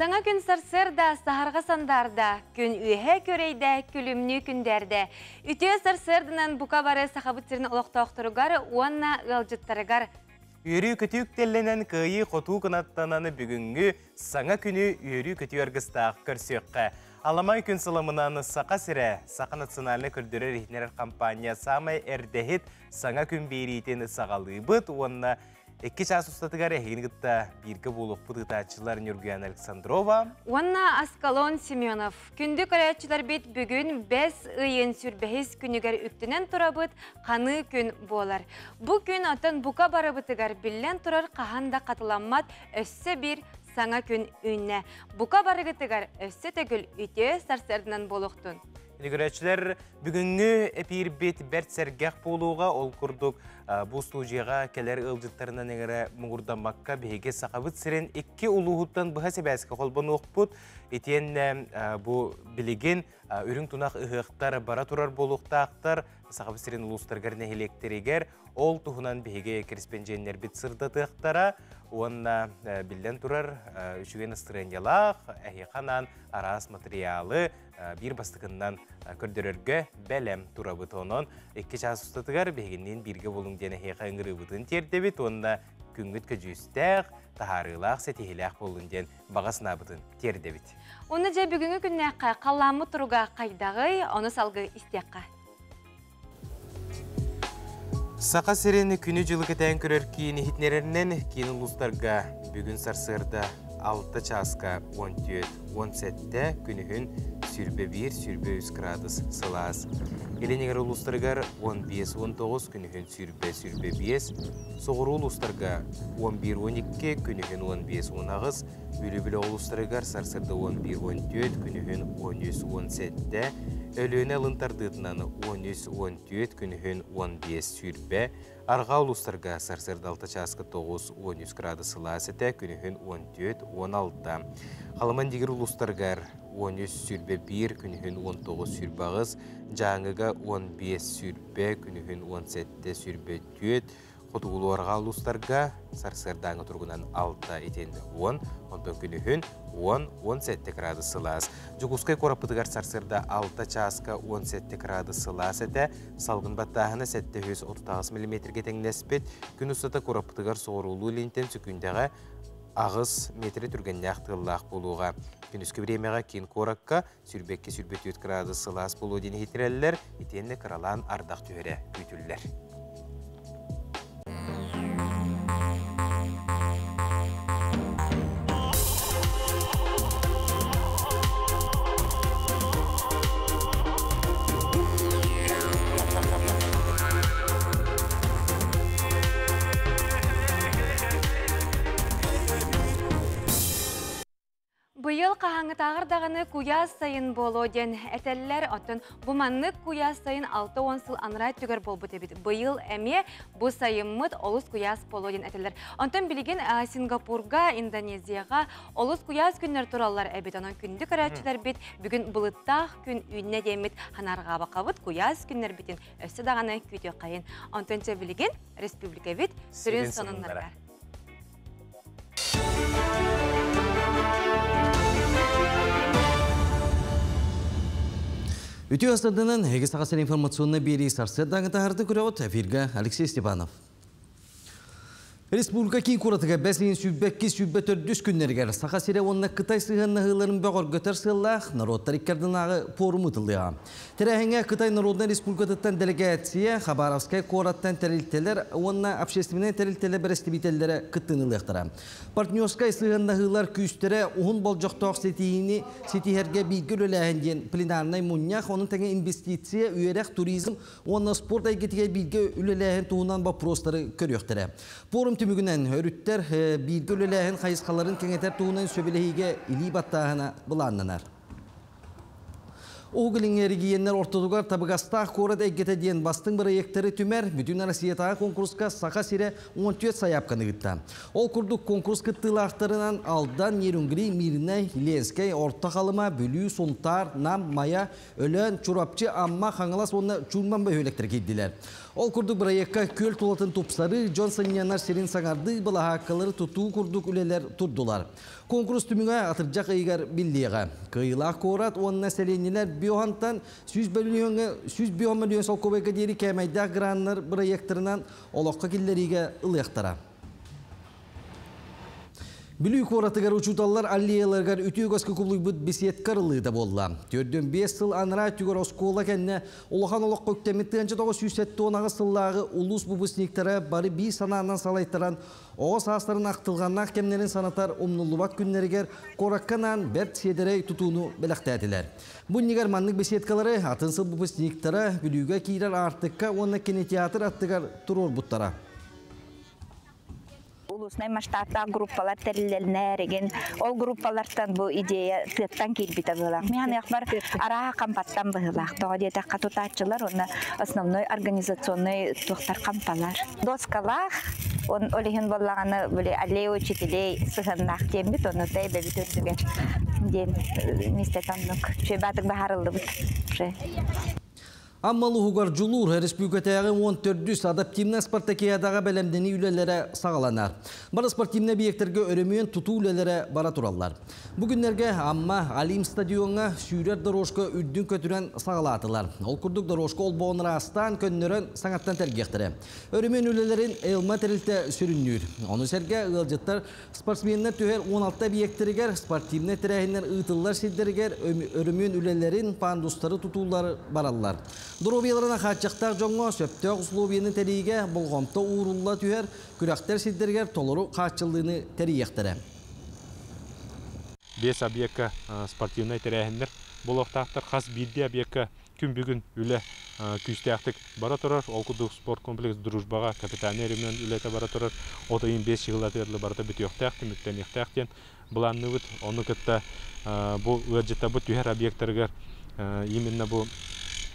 Саҥа күн сарсыарда саһарҕа сандаарда, күн үөһэ күөрэйдэ, күлүмнүү күндээрдэ. Үтүө сарсыарданан бука бары Сахабыт сирин олохтоохторугар уонна ыалдьыттарыгар. Үөрүү-көтүү үктэллэнэн, кыайыы-хотуу кынаттанан бүгүҥҥү саҥа күнү үөрүү-көтүү аргыстаах көрсүөххэ. Аламай күн сыламынан Саха сирэ, Саха национальнай көрдөрөр-иһитиннэрэр компания саамай эрдэһит саҥа күн биэриитин саҕалыыбыт уонна Икки чаас устатыгар эһигини кытта бииргэ буолуохпут ыытааччылар Ньургуяна Александрова уонна Аскалон Семенов. Күндү көрөөччүлэрбит бүгүн бэс ыйын сүрбэһис күнүгэр үктэнэн турабыт ханыы күн буолар. Бу күн оттон бука барыбытыгар биллэн турар хаһан да хатыламмат өссө биир саҥа күн үүннэ. Бука барыгытыгар өссө төгүл үтүө сарсыарданан буолуохтун. Көрөөччүлэр бүгүҥҥү эпиирбит бэрт сэргэх буолууга, ол курдук бу студияҕа кэлэр ыалдьыттарынан эҥэрэ муҥурдаммакка биһиги Сахабыт сирин икки улууһуттан быһа сибээскэ холбонуохпут. Итиэннэ бу билигин үрүҥ тунах ыһыахтар бара турар буолуохтаахтар Сахабыт сирин улуустарыгар нэһилиэктэригэр. Ол туһунан биһиги кэриспэндьиэннэрбит сырдатыахтара уонна биллэн турар үчүгэй настырыанньалаах эһиэхэ анаан араас матырыйаалы биир бастакыннан көрдөрөргө бэлэм турабыт. Онон икки чаас устатыгар биһигинниин бииргэ буолуҥ диэн эһиэхэ ыҥырыыбытын тиэрдэбит уонна күҥҥүт көдьүүстээх, таһаарыылаах, ситиһиилээх буоллун диэн баҕа санаабытын тиэрдэбит. Уонна дьэ бүгүҥҥү күннээххэ халлааммыт туруга хайдаҕый, ону салгыы истиэххэ. Саха сирин күнү-дьылы кэтээн көрөр киин иһитиннэрэринэн киин улуустарга бүгүн сарсыарда 6 чааска 14, 17 күнүһүн 21, 23 градус сылаас. Илин эҥэр улуустарыгар 15, 19 күнүһүн 20, 25, соҕуруу улуустарга 11, 12 күнүһүн 15, 18, Бүлүү улуустарыгар сарсыарда 11-14, күнүһүн 13-17, Өлүөнэ ылын тардыытынан 13-14, күнүһүн 15-20, арҕаа улуустарга сарсыарда 6 чааска 9-13 градус сылаас этэ, күнүһүн 14-16. Халыман-Дигир улуустарыгар 13-21, күнүһүн 19-28, Дьааҥыга 15-20, күнүһүн 17-24, Хотугулуу-арҕаа улуустарга сарсыардааҥы туругунан 6 итиэннэ 10, онтон күнүһүн 10-17 градус сылаас. Дьокуускай куораппытыгар сарсыарда 6 чааска 17 градус сылаас этэ, салгын баттааһына 738 миллиметргэ тэҥнэспит. Күн устата куораппытыгар соҕуруулуу илинтэн сөкүүндэҕэ 8 метрэ түргэннээх тыаллаах буолуоҕа. Күнүскү бириэмэҕэ киин куоракка 22-24 градус сылаас буолуо диэн иһитирэллэр, итиэннэ кыралаан ардах түһэрэ күүтүллэр. Быйыл хаһааҥҥытааҕар даҕаны куйаас сайын буолуо диэн этэллэр. Оттон бу маннык куйаас сайын 60 сыл анараа өттүгэр буолбут эбит. Быйыл эмиэ бу сайыммыт олус куйаас буолуо диэн этэллэр. Онтон билигин Сингапурга, Индонезияҕа олус куйаас күннэр тураллар эбит. Онон күндү көрөөччүлэрбит бүгүн былыттаах күн үүннэ диэммит ханарҕаабакабыт куйаас күннэрбитин өссө даҕаны күүтүөххэйин. Онтон чэ билигин республикабит сүрүн сонуннарыгар. Үтүө астардынан эһиги Саха сирин информационнай биэрии сарсыардааҥы таһарды көрөҕүт. Эфиргэ Алексей Степанов. Республика киин куоратыгар бэс ыйын сүүрбэкки сүүрбэ төрдүс күннэригэр Саха сирэ уонна Кытай сыһыаннаһыыларын бөҕөргөтөр сыаллаах норуоттар икки ардынааҕы пуорум ыытыллыаҕа. Тэрээһиҥҥэ Кытай Народнай Республикатыттан дэлэгээссийэ, Хабаровскай куораттан тэрилтэлэр уонна общественнай тэрилтэлэр бэрэстэбиитэллэрэ кыттыыны ылыахтара. Партнерскай сыһыаннаһыылар күүстэрэ уһун болдьохтоох ситиһиини ситиһэргэ бииргэ үлэлээһин диэн пленарнай мунньах, ону тэҥэ инвестиция, үөрэх, туризм уонна спорт эйгэтигэр бииргэ үлэлээһин туһунан боппуруостары көрүөхтэрэ. Пуорум түмүгүнэн өрүттэр бииргэ үлэлээһин хайысхаларын кэҥэтэр туһунан сөбүлэһиигэ илии баттааһына былааннанар. Уһук Илиҥҥи эрэгийиэннэр ортотугар табыгастаах куорат эйгэтэ диэн бастыҥ бырайыактары түмэр Бүтүн Россиятааҕы конкурска Саха сирэ 14 сайаапканы ыытта. Ол курдук конкурс кыттыылаахтарынан Алдан, Нерюнгри, Мирнэй, Ленскэй, Орто Халыма, Бүлүү, Сунтаар, Нам, Майа, Өлөөн, Чурапчы, Амма, Хаҥалас уонна Чульман бөһүөлэктэрэ киирдилэр. Ол курдук бырайыакка күөл тулатын тупсарыы, дьон сынньанар сирин саҥардыы, былаһааккалары тутуу курдук үлэлэр турдулар. Конкурс түмүгэ атырдьах ыйыгар биллиэҕэ. Кыайыылаах куорат уонна сэлиэнньэлэр биохантан 100 мөлүйүөҥҥэ 105 мөлүйүөн солкуобайга диэри кээмэйдээх граннар бырайыактарынан олоххо киллэриигэ ылыахтара. Бүлүү куоратыгар учууталлар аллеяларыгар үтүө үгэскэ кубулуйбут беседка арыллыыта буолла. 45 сыл анараа өттүгэр оскуола кэннэ улахан олоххо үктэммит 1978 сыллааҕы улуус выпускниктара бары биир санаанан салайтаран оҕо саастарын ахтылҕаннаах кэмнэрин санатар умнуллубат күннэригэр куоракка анаан бэрт сиэдэрэй тутууну бэлэхтээтилэр. Бу иннигэр маннык беседкалары атын сыл выпускниктара Бүлүүгэ киирэр аартыкка уонна кинотеатр аттыгар туруорбуттара. Улуснай масштабтаах группалар тэриллэлнэр игин ол группалартан бу идея тыаттан киирбитэ быһыылаах. Мин аныахпар арааһа хампаттан быһыылаах. Тоҕо диэтэххэ тутааччылар уонна основной организационный туохтар хампалар. Доскалаах, он ол иһин буоллаҕына били аллея учителей сыһыаннаах диэммит, ону эбэбит үрдүгэр диэн миэстэтэ оннук. Үчүгэй баатык баһаарыллыбыт. Амма улууһугар Дьулуур республикатааҕы 14-үс адаптивнай спартакиадаҕа бэлэмнэнии үлэлэрэ саҕаланар. Бары спортивнай объектарга өрөмүөн тутуу үлэлэрэ бара тураллар. Бу күннэргэ Амма Олимп стадиоҥҥа сүүрэр дорожка үрдүн көтүрэн саҕалаатылар. Ол курдук дорожка олбоҕун ыраастаан, көннөрөн саҥаттан тэлгиэхтэрэ. Өрөмүөн үлэлэрин Элма тэрилтэ сүрүннүүр. Ону сэргэ ыалдьыттар Спортсменнар түһэр 16 объектэригэр спортивнай тэрээһиннэр ыытыллар сирдэригэр өрөмүөн үлэлэрин, пандустары тутуулар бараллар. Доруобуйаларынан хааччахтаах дьоҥҥо сөптөөх условияны тэрийиигэ болҕомто уурулла түһэр, күрэхтэр сирдэригэр толору хааччыллыыны тэрийиэхтэрэ. Биэс объекка спортивнай тэрээһиннэр буолуохтаахтар. Хас биирдии объекка Күн бүгүн үлэ күүстээхтик бара турар. Ол курдук спорткомплекс Дружбаҕа капитальнай ремонт үлэтэ бара турар. От ыйын 5 чыгылатыгар барыта бүтүөхтээх, түмүктэниэхтээх диэн былаанныыбыт. Ону кытта бу ыалдьыттарбыт түһэр объектарыгар именно бу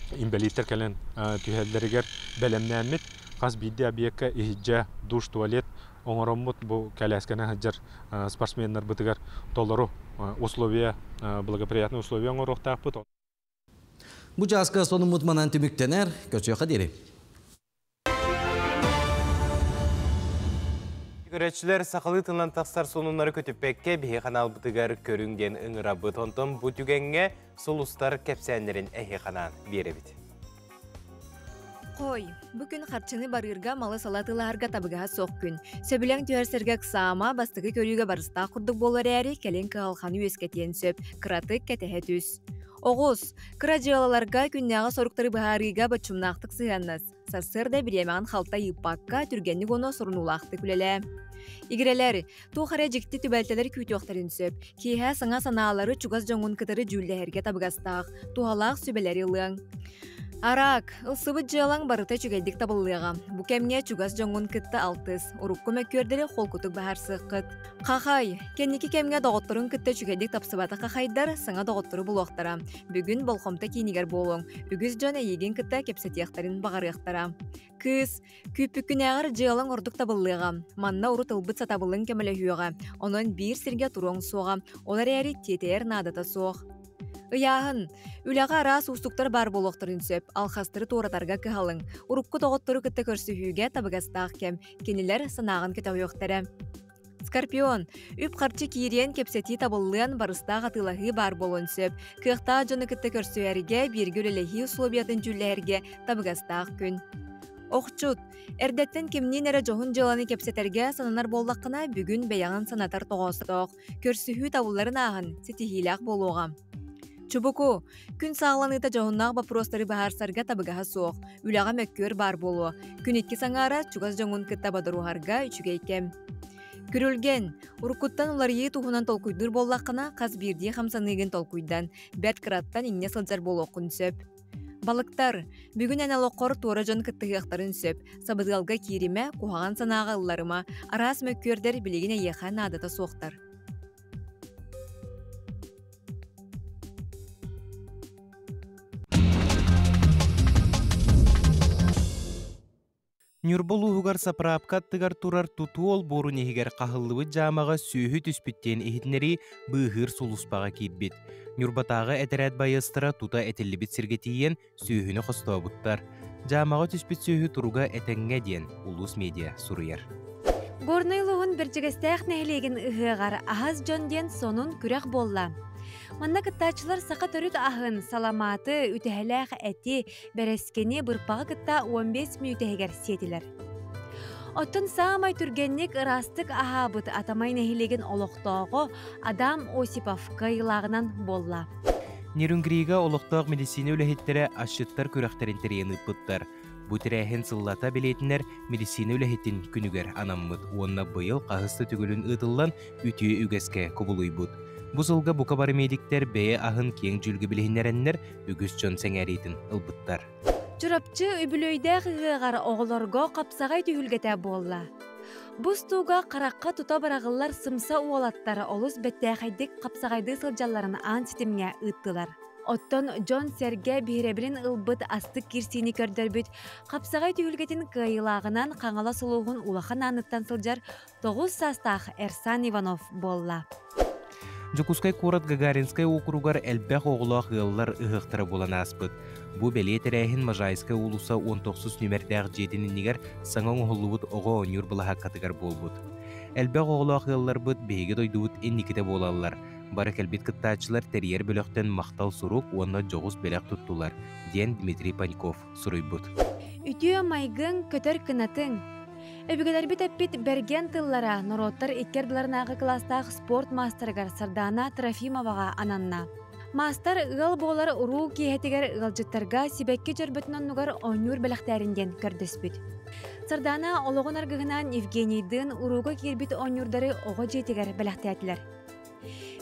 инбэлииттэр кэлэн түһэллэригэр бэлэмнээммит хас биирдии объекка иһирдьэ душ, туалет оҥороммут бу кэлээскэнэн сылдьар спортсменнарбытыгар толору условия, благоприятные условия оҥоруохтаахпыт. Бу чааска сонуммут манан түмүктэнэр. Көрсүөххэ диэри. Көрөөччүлэр сахалыы тылынан тахсар сонуннары көтүппэккэ биһи ханаалбытыгар көрүҥ диэн ыҥырабыт. Онтон бу түгэҥҥэ сулустар кэпсээннэрин эһи ханаан биэрэбит. Хой, бу күн харчыны барыырга малы-салы атыылаһарга табыгаһа суох күн. Сөбүлэҥ түһэрсэргэ ыксаама, бастакы көрүүгэ барыстаах курдук буолар эрээри, кэлин кыһалҕаны үөскэтиэн сөп. Кыратык кэтэһэ түс. Оҕус, кыра дьыалаларга күннээҕи соруктары быһаарыыга боччумнаахтык сыһыаннас. Сарсыарда бириэмэҕин халтай ыыппакка, түргэнник уонна сорунуулаахтык үлэлээ. Игирэлэр, туох эрэ дьикти түбэлтэлэр күүтүөхтэрин сөп. Киэһэ саҥа санаалары чугас дьоҥҥун кытары дьүүллэһэргэ табыгастаах, туһалаах сүбэлэри ылыаҥ. Араак, ылсыбыт дьыалаҥ барыта үчүгэйдик табыллыаҕа. Бу кэмҥэ чугас дьоҥҥун кытта алтыс, урукку мөккүөрдэри холкутук быһаарсыаххыт. Хахай, кэнники кэмҥэ доҕотторун кытта үчүгэйдик тапсыбатах хахайдар саҥа доҕоттору булуохтара. Бүгүн болҕомто киинигэр буолуоҥ. Үгүс дьон эйигин кытта кэпсэтиэхтэрин баҕарыахтара. Кыыс, күүппүккүнээҕэр дьыалаҥ ордук табыллыаҕа. Манна урут ылбыт сатабылыҥ көмөлөһүөҕэ. Онон биир сиргэ туруоҥ суоҕа. Ол эрээри тиэтэйэр наадата суох. Ыйааһын. Үлэҕэ араас уустуктар баар буолуохтарын сөп. Алхастары туоратарга кыһалыҥ. Урукку доҕоттору кытта көрсүһүүгэ табыгастаах кэм. Кинилэр санааҕын көтөҕүөхтэрэ. Скорпион. Үп-харчы киириэн, кэпсэтии табыллыан, барыстаах атыылаһыы баар буолуон сөп. Кыахтаах дьону кытта көрсүһэргэ, бииргэ үлэлэһии условиятын дьүүллэһэргэ табыгастаах күн. Охчут. Эрдэттэн кимниин эрэ дьоһун дьыаланы кэпсэтэргэ сананар буоллаххына, бүгүн бэйэҕин санатар тоҕоостоох. Көрсүһүү табылларын ааһан, ситиһиилээх буолуоҕа. Чубуку. Күн саҕаланыыта дьоһуннаах боппуруостары быһаарсарга табыгаһа суох. Үлэҕэ мөккүөр баар буолуо. Күн икки саҥаара чугас дьоҥҥун кытта бодоруһарга үчүгэй кэм. Күрүлгэн. Уруккуттан уларыйыы туһунан толкуйдуур буоллаххына, хас биирдии хамсаныыгын толкуйдан, бэрт кыраттан иҥнэ сылдьар буолуоххун сөп. Балыктар. Бүгүн эн олоххор туора дьон кыттыһыахтарын сөп. Сабыдыалга кииримэ, куһаҕан санааҕа ылларыма. Араас мөккүөрдэр билигин эйиэхэ наадата суохтар. Ньурба улууһугар сапыраапка аттыгар турар тутуу олбуорун иһигэр хаһыллыбыт дьаамаҕа сүөһү түспүт диэн иһитиннэрии быыһыыр сулууспаҕа киирбит. Ньурбатааҕы этэрээт байыастара тута этиллибит сиргэ тиийэн сүөһүнү хостообуттар. Дьаамаҕа түспүт сүөһү туруга этэҥҥэ диэн улуус медиа суруйар. Горнай улууһун Бэрдьигэстээх нэһилиэгин ыһыаҕар аһас дьон диэн сонун күрэх буолла. Манна кыттааччылар саха төрүт аһын, саламааты, үтэһэлээх эти, бэрэскини, бырпаҕы кытта 15 мүнүүтэ сиэтилэр. Оттон саамай түргэнник ыраастык аһаабыт Атамай нэһилиэгин олохтооҕо Адам Осипов кыайыылааҕынан буолла. Нерюнгрига олохтоох медицина үлэһиттэрэ асчыттар күрэхтэрин тэрийэн ыыппыттар. Бу тэрээһин сыллата бэлиэтинэр медицина үлэһитин күнүгэр анаммыт уонна быйыл хаһыс да төгүлүн ыытыллан үтүө үгэскэ кубулуйбут. Бу сылга бука бары медиктэр бэйэ аһын киэҥ дьүүлгэ билиһиннэрэннэр үгүс дьон сэҥээриитин ылбыттар. Чурапчы үбүлүөйдээх ыһыаҕар оҕолорго хапсаҕай түһүлгэтэ буолла. Бу устууга харахха тута быраҕыллар сымса уолаттар олус бэттээхэйдик хапсаҕайдыы сылдьалларын аан ситимҥэ ыыттылар. Оттон дьон-сэргэ биһирэбилин ылбыт астык киирсиини көрдөрбүт хапсаҕай түһүлгэтин кыайыылааҕынан Хаҥалас улууһун улахан ааныттан сылдьар 9 саастаах Эрсан Иванов буолла. Дьокуускай куорат Гагаринскай уокуругар элбэх оҕолоох ыаллар ыһыахтара буолан ааспыт. Бу бэлиэ тэрээһин Можайскай уулусса 19 нүмердээх дьиэтин иннигэр саҥа оҥоһуллубут оҕо оонньуур былаһааккатыгар буолбут. Элбэх оҕолоох ыалларбыт биһиги дойдубут инникитэ буолаллар. Бары кэлбит кыттааччылар тэрийэр бөлөхтөн махтал сурук уонна дьоҕус бэлэх туттулар, диэн Дмитрий Паньков суруйбут. Үтүө майгыҥ, көтөр кынатыҥ. Өбүгэлэрбит эппит бэргэн тыллара норуоттар икки ардыларынааҕы кылаастаах спорт маастарыгар Сардаана Трофимоваҕа ананна. Маастар ыал буолар уруу киэһэтигэр ыалдьыттарга сибэкки дьөрбөтүн оннугар оонньуур бэлэхтээрин диэн көрдөспүт. Сардаана олоҕун аргыһынаан Евгенийдыын урууга киирбит оонньуурдары оҕо дьиэтигэр бэлэхтээтилэр.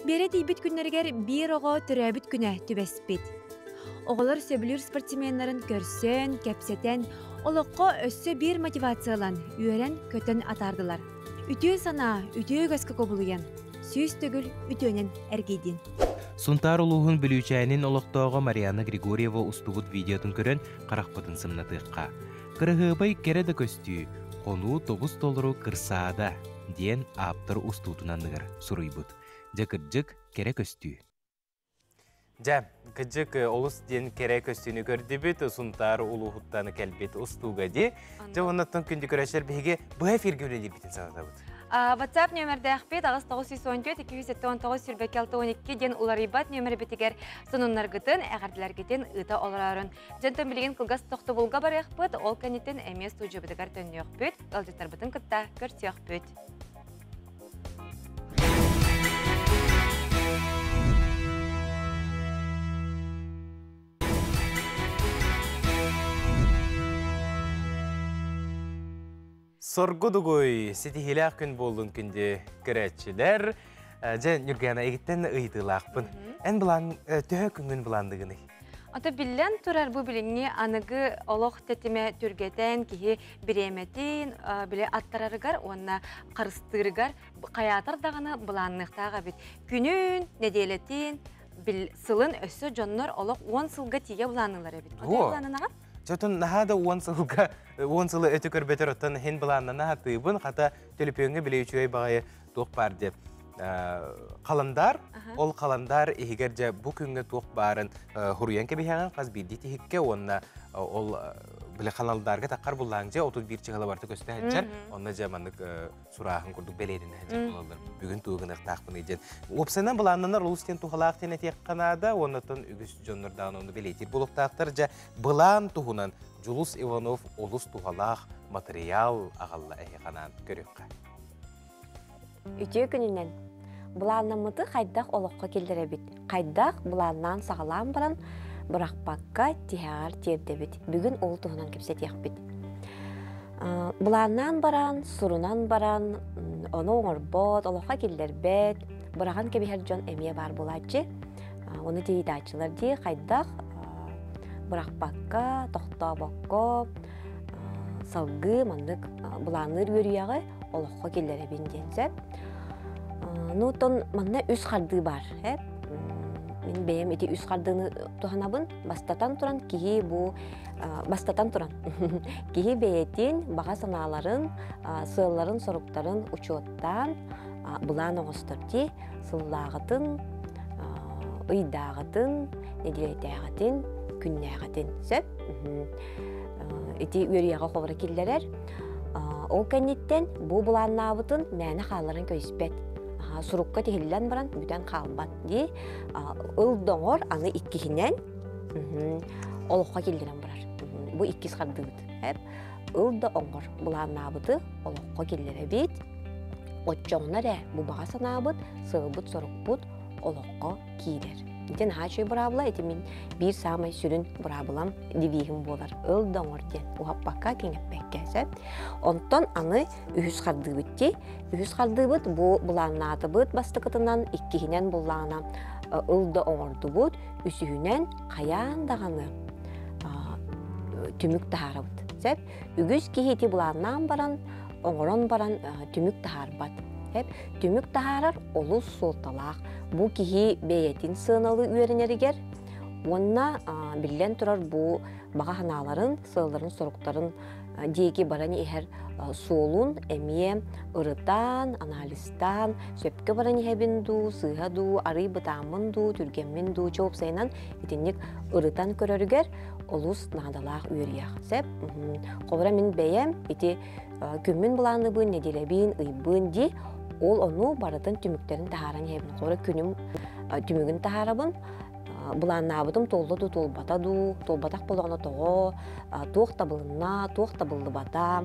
Биэрэ тиийбит күннэригэр биир оҕо төрөөбүт күнэ түбэспит. Оҕолор сөбүлүүр спортсменнарын көрсөн, кэпсэтэн, олоххо өссө биир мотивациялан, үөрэн-көтөн атаардылар. Үтүө санаа үтүө үгэскэ кубулуйан, 100 төгүл үтүөнэн эргийдин. Сунтаар улууһун Бүлүүчээнин олохтооҕо Марианна Григорьева устубут видеотун көрөн харахпытын сымнатыахха. Кыраһыабай кэрэ да көстүү, хонуу тобус толору кырсаада диэн ааптар устуутунан суруйбут. Дьэ кырдьык кэрэ көстүү. Дьэ, кырдьык олус диэн кэрэ көстүүнү көрдүбүт, Сунтаар улууһуттан кэлбит устууга ди. Дьэ, оннаттан күндү көрөччүлэр биһиги быһа эфиргэ үлэлиирбитин санатабыт. WhatsApp нөмердээхпит 8914 279 26 12 диэн уларыйбат нөмербитигэр сонуннаргытын, эҕэрдэлэргитин ыыта олороорун. Дьонтон билигин кылгас тохтобулга барыахпыт, ол кэнниттэн эмиэ студиябытыгар төннүөхпүт, ыалдьыттарбытын кытта көрсүөхпүт. Соргу дугуй ситиһиилээх күн буоллун күндү көрөөччүлэр. Дьэ, Ньургана, эйигиттэн ыйытыылаахпын. Эн былаан төһө күҥҥүн былаанныгыный? Ото биллэн турар бу билиҥҥи аныгы олох тэтимэ түргэтэн киһи бириэмэтин биле аттарарыгар уонна харыстыырыгар хайаатар даҕаны былаанныахтаах эбит. Күнүн, нэдиэлэтин, бил сылын өссө дьоннор олох 10 сылга тиийэ былаанылар эбит. Былаанынаҕын? Чотун наһаа да 10 сылга 10 сылы өтө көрбөтөр оттон хин былааннана хатыыбын хата төлөпүөҥҥэ биле үчүгэй баҕайы туох баар деп халандар ол халандар иһигэр дьэ бу күҥҥэ туох баарын хуруйан кэбиһэҕин хас биирдии тиһиккэ уонна ол биле халандарга таххар буллааҥ дьэ 31 чыһыла барыта көстө сылдьар онно дьэ маннык сурааһын курдук бэлиэтинэ сылдьар буолаллар бүгүн тугу гыныахтаахпыный диэн уопсайынан былааннанар олус диэн тухалаах диэн этиэххэ наада уоннаттан үгүс дьоннор даҕаны ону бэлиэтиир буолуохтаахтар дьэ былаан туһунан Дьулус Иванов олус туһалаах материал аҕалла эһиэхэ көрүөххэ. Үтүө күнүнэн! Былааннаммыты хайдах олоххо киллэрэбит? Хайдах былааннаан саҕалаан баран бырахпакка тиһэҕэр тиэрдэбит? Бүгүн ол туһунан кэпсэтиэхпит. Былааннаан баран, сурунан баран, ону оҥорбот, олоххо киллэрбэт, быраҕан кэбиһэр дьон эмиэ баар буолааччы. Ону тиийдааччылар дии хайдах бырахпакка, тохтообокко салгыы маннык былаанныыр үөрүйэҕи олоххо киллэрэбин диэн сөп. Ну, тон манна үс хардыы бар. Мин бэйэм ити үс хардыыны туһанабын. Бастатан туран киһи бу бастатан туран киһи бэйэтин баҕа санааларын, сыалларын, соруктарын учуоттаан былаан оҥостор дии сыллааҕытын, ыйдааҕытын, нэдиэлэтээҕитин, күннээҕитин сөп. Ити үөрүйэҕи холобура киллэрэр. Ол кэнниттэн бу былааннаабытын мээнэ хаалларан көйүспэт. Сурукка тиһиллэн баран бүтэн хаалбат дии. Ыл доҥор аны иккиһинэн олоххо киллэрэн барар. Бу иккис хардыыбыт. Ыл да оҥор былааннаабыты олоххо киллэрэбит. Оччоҕуна эрэ бу баҕа санаабыт, сыалбыт-сорукпут олоххо киирэр. Ити наһаа үчүгэй быраабыла, ити мин биир саамай сүрүн быраабылам, девиһим буолар. Ыл да оҥор диэн, уһаппакка, кэҥэппэккэ, сөп. Онтон аны үһүс хардыыбыт дии. Үһүс хардыыбыт бу былааннаатыбыт бастакытынан, иккиһинэн буллаҕына ыл да оҥордубут, үсүһүнэн хайаан даҕаны түмүк таһаарабыт. Сөп. Үгүс киһи ити былааннаан баран, оҥорон баран түмүк таһаарбат. Түмүк таһаарар олус суолталаах. Бу киһи бэйэтин сыаналыы үөрэнэригэр уонна биллэн турар бу баҕа санааларын, сыалларын-соруктарын диэки баран иһэр суолун эмиэ ырытан, анализтаан, сөпкө баран иһэбин дуу, сыыһа дуу, арый бытааммын дуу, түргэммин дуу, чуопсайынан итинник ырытан көрөрүгэр олус наадалаах үөрүйэх. Сөп. Холобура мин бэйэм ити күммүн былаанныбын, нэдиэлэбин, ыйбын дии, ол ону барытын түмүктэрин таһааран иһэбин. Холобура күнүм түмүгүн таһаарабын, былааннаабытым туолла дуу, туолбата дуу, туолбатах буоллаҕына тоҕо, туох табылынна, туох табыллыбата.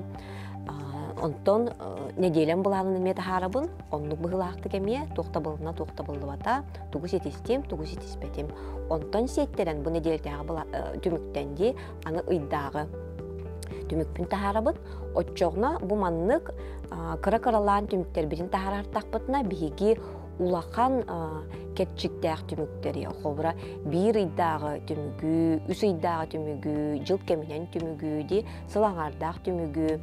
Онтон нэдиэлэм былаанын эмиэ таһаарабын, оннук быһыылаахтык эмиэ туох табылынна, туох табыллыбата, тугу ситистим, тугу ситиспэтим. Онтон сиэттэрэн бу нэдиэлэтээҕи түмүктэн дии, аны ыйдааҕы түмүкпүн таһаарабын. Оччоҕуна бу маннык кыра-кыралаан түмүктэрбитин таһаарартахпытына биһиги улахан кэрчиктээх түмүктэри, холобура биир ыйдааҕы түмүгү, үс ыйдааҕы түмүгү, дьыл кэминэн түмүгү, ди сыл аҥаардаах түмүгү,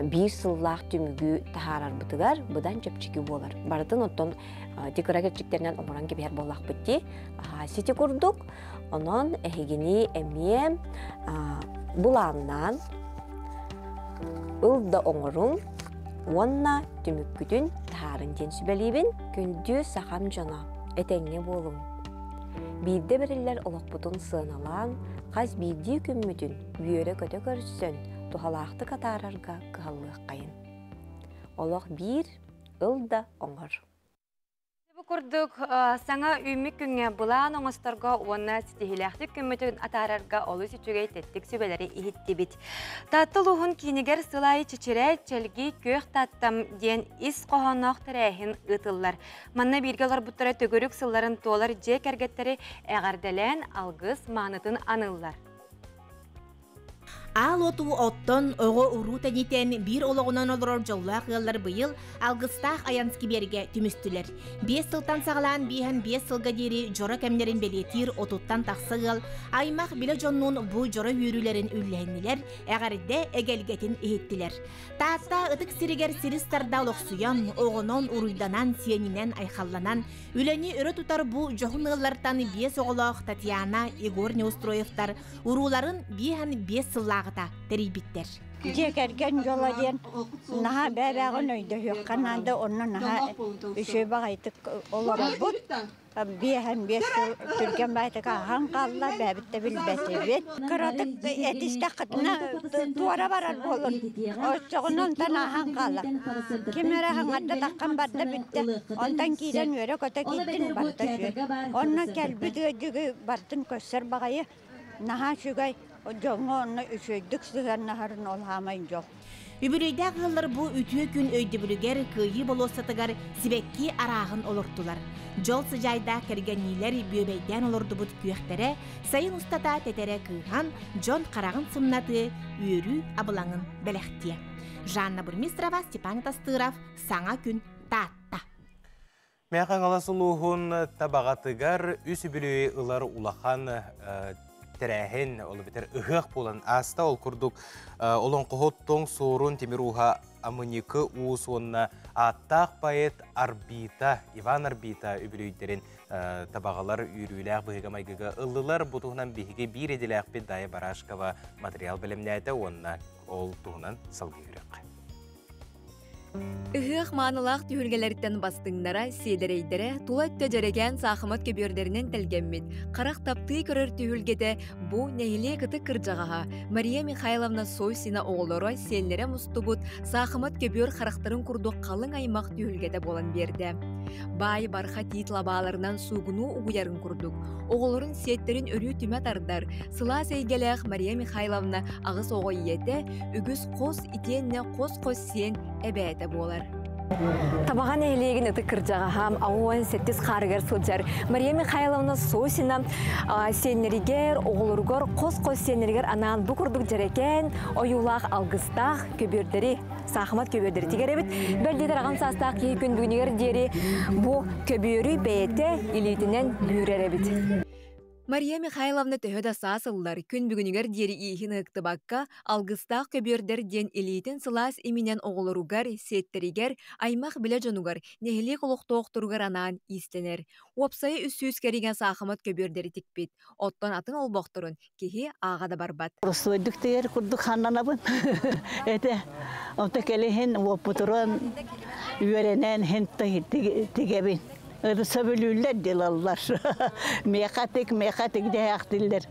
биир сыллаах түмүгү таһаарарбытыгар быдан чэпчэки буолар. Барытын оттон ити кыра кэрчиктэринэн оҥорон кэбиһэр буоллахпыт дии. Сити курдук, онон эһигини эмиэ былааннаан ыл да оҥоруҥ уонна түмүккүтүн таһаарыҥ диэн сүбэлиибин. Күндү сахам дьоно, этэҥҥэ буолуҥ. Биирдэ бэриллэр олохпутун сыаналаан, хас биирдии күммүтүн үөрэ-көтө көрсөн, туһалаахтык атаарарга кыһаллыаххайын. Олох биир, ыл да оҥор. Бу курдук саҥа үүммүт күҥҥэ былаан оҥосторго уонна ситиһиилээхтик күммүтүн атаарарга олус үчүгэй тэттик сүбэлэри иһиттибит. Таатта улууһун киинигэр сыл аайы чэчирэ, чэлгий, күөх Тааттам диэн ис хоһоонноох тэрээһин ыытыллар. Манна бииргэ олорбуттара төгүрүк сылларын туолар дьиэ кэргэттэри эҕэрдэлээн алгыс маанытын аныыллар. Аал оту оттон, оҕо-уруу тэнитэн, биир олоҕунан олорор дьоллоох ыаллар быйыл алгыстаах айан скибиэргэ түмүстүлэр. Биэс сылтан саҕалаан биэһэн биэс сылга диэри дьоро кэмнэрин бэлиэтиир отуттан тахса ыал аймах билэ дьоннуун бу дьоро үөрүүлэрин үллэһиннилэр, эҕэрдэ эгэлгэтин иһиттилэр. Таатта ытык сиригэр сирис тарда олохсуйан, оҕонон уруйданан, сиэнинэн айхалланан, үлэни өрө тутар бу дьоһун ыаллартан биэс оҕолоох Татьяна, Егор Неустроевтар урууларын биэһэн биэс сыллааҕыта тэрийбиттэр. Дьиэ кэргэн дьоло диэн наһаа бэйэ-бэйэҕин өйдөһүөххэ наада, онно наһаа үчүгэй баҕайытык олоробут. Биэһэн биэс сыл түргэн баҕайытык ааһан хаалла, бэйэбит да билбэтибит. Кыратык этистэххитинэ туора барар буолун, оччоҕуна онтон ааһан хаалар. Ким эрэ хаҥарда таххан барда бүттэ, онтон киирэн үөрэ-көтө киирдин барыта үчүгэй. Онно кэлбит ыалдьыгы барытын көрсөр баҕайы. Наһаа үчүгэй, дьоҥҥо онно үчүгэйдик сыһыаннаһарын ол хаамай дьол. Үбүлүөйдээх ыаллар бу үтүө күн өйдөбүлүгэр Кыайыы болуоссатыгар сибэкки арааһын олортулар. Дьол сыдьаайдаах кэргэнниилэр бүөбэйдээн олордубут күөхтэрэ сайын устата тэтэрэ кыыһан, дьон хараҕын сымнатыы, үөрүү абылаҥын бэлэхтиэ. Жанна Бурмистрова, Степан Тастыров, Саҥа күн, Таатта. Мэҥэ Хаҥалас улууһун Табаҕатыгар үс үбүлүөйү ылар улахан тэрээһин, ол эбэтэр ыһыах буолан ааста. Ол курдук олоҥхоһут Тоҥ Суорун Тимир Ууһа Амыньыкы Уус уонна ааттаах поэт Арбита, Иван Арбита үбүлүөйдэрин табаҕалар үөрүүлээх быһыыга-майгыга ыллылар. Бу туһунан биһиги биир идэлээхпит Дая Барашкова материал бэлэмнээтэ уонна ол туһунан салгыы көрүөххэ. Ыһыах маанылаах түһүлгэлэриттэн бастыҥнара, сиэдэрэйдэрэ тула өттө дьэрэкээн саахымат көбүөрдэринэн тэлгэммит, харах таптыы көрөр түһүлгэтэ бу нэһилиэк ытык кырдьаҕаһа Мария Михайловна Сосина оҕолоро, сиэннэрэ мустубут саахымат көбүөр харахтарын курдук халыҥ аймах түһүлгэтэ буолан биэрдэ. Баай барха тиит лабааларынан суугунуу угуйарын курдук, оҕолорун сиэттэрин өрүү түмэ тардар, сылаас эйгэлээх Мария Михайловна аҕыс оҕо ийэтэ, үгүс хос итиэннэ хос-хос сиэн эбээтэ буолар. Табаҕа нэһилиэгин ытык кырдьаҕаһа 67 хаарыгар сылдьар Мария Михайловна Сосина сиэннэригэр, оҕолоругар хос-хос сиэннэригэр анаан бу курдук дьэрэкээн, ойуулаах алгыстаах көбүөрдэри, саахымат көбүөрдэри тигэр эбит. Бэл диэтэр аҕам саастаах киһи күн бүгүнүгэр диэри бу көбүөрү бэйэтэ илиитинэн үүрэр эбит. Мария Михайловна төһө да саас ыллар, күн бүгүнүгэр диэри ииһин ыһыктыбакка, алгыстаах көбүөрдэр диэн илиитин сылаас иминэн оҕолоругар, сиэттэригэр, аймах-билэ дьонугар, нэһилиэк олохтоохторугар анаан иистэнэр. Уопсайа 300 кэриҥэ саахымат көбүөрдэри тикпит. Оттон атын олбохторун киһи ааҕа да барбат. Простойдук тигэр курдук ханнанабын. Этэ, онто кэлиһин уоппутуран үөрэнэн хин тигэбин. Сөбүлүүллэр дилаллар. Миэхэ тик, миэхэ тик дэһээхтиллэр.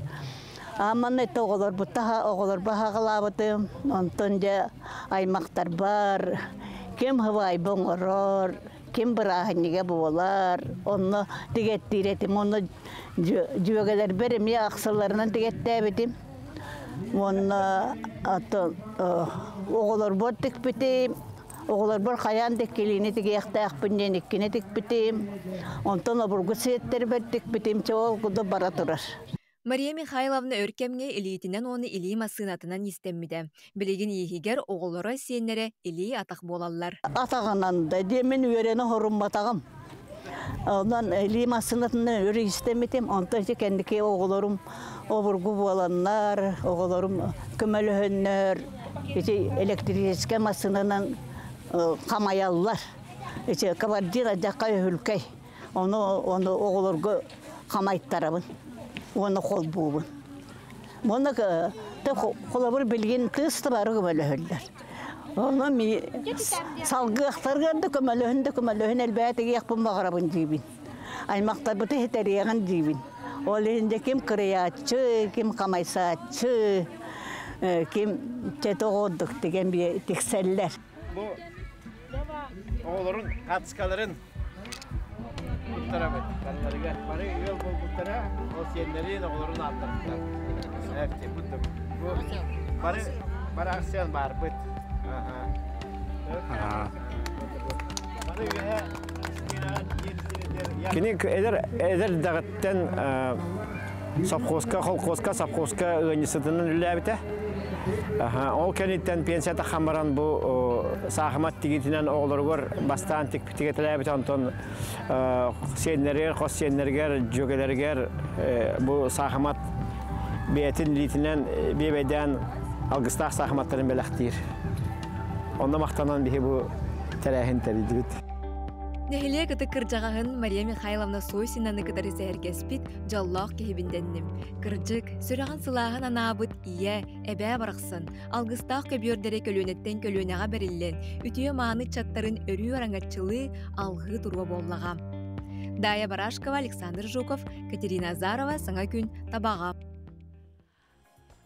Аман это оҕолорбуттаха оҕолорбо хаҕалаабытым. Онтон дьэ аймактарбар ким хывайба оҥорор, ким бырааһынньыга буолар, онно тигеттиир этим. Онно дьүөгэлэрбэр эмиэ ахсаларынан тигеттээбитим. Уонна оҕолорбор тикпитим. Оҕолорбор хайаан да иккилиини тигиэхтээхпин диэн иккини тикпитим. Онтон обургу сиэттэрбэр тикпитим, чэ ол курдук бара турар. Мария Михайловна өр кэмҥэ илиитинэн уонна илии массыынатынан иистэммитэ. Билигин ииһигэр оҕолоро, сиэннэрэ илии-атах буолаллар. Атаҕынан да диэмин үөрэнэ хорумматаҕым. Онон илии массыынатынан өр иистэммитим. Онтон ити кэнники оҕолорум обургу буоланнар, оҕолорум көмөлөһөннөр, ити электрическэй массыынанан хамайаллар. Ити кабардин адьакка өһүлкэй. Ону, ону оҕолорго хамайтарабын уонна холбуубун. Уонна холобур билигин тыас да бары көмөлөһөллөр. Онно ми салгыахтаргар да көмөлөһүн да көмөлөһүн элбээтигиэхпин баҕарабын диибин. Аймактарбыты хитэриэҕин диибин. Ол иһин дьэ ким кырыйааччы, ким хамайсааччы, ким чэ тоҕордук деген тиксэллэр. Бу оҕолорун хатыскаларын туттарабыт. Барыларыгар бары ыал буолбуттара, ол сиэннэрин, оҕолорун ааттарыттан. Бу бары бары аксиан баарбыт. Бары үөһэ Кини эдэр эдэр даҕыттан совхозка, холкуоска, совхозка ыанньысытынан үлэлээбитэ. Ол кэнниттэн пенсия таххан баран бу саахымат тигитинэн оҕолоругар бастаан тикпитигэтэлээбитэ, онтон сиэннэригэр, хос сиэннэригэр, дьүөгэлэригэр бу саахымат бэйэтин илиитинэн биэбэйдээн алгыстаах саахыматтарын бэлэхтиир. Онно махтанан биһи бу тэрээһин тэрийдибит. Нэһилиэк ытык кырдьаҕаһын Мария Михайловна Сосинаны кытары сэһэргэспит дьоллоох киһибин дэнним. Кырдьык, сүрэҕин сылааһын анаабыт ийэ, эбээ барахсан, алгыстаах көбүөрдэрэ көлүөнэттэн көлүөнэҕэ бэриллэн, үтүө-мааны ыччаттарын өрүү араҥаччылыы, алҕыы туруо буоллаҕа. Дая Барашкова, Александр Жуков, Катерина Азарова, Саҥа күн, Табаҕа.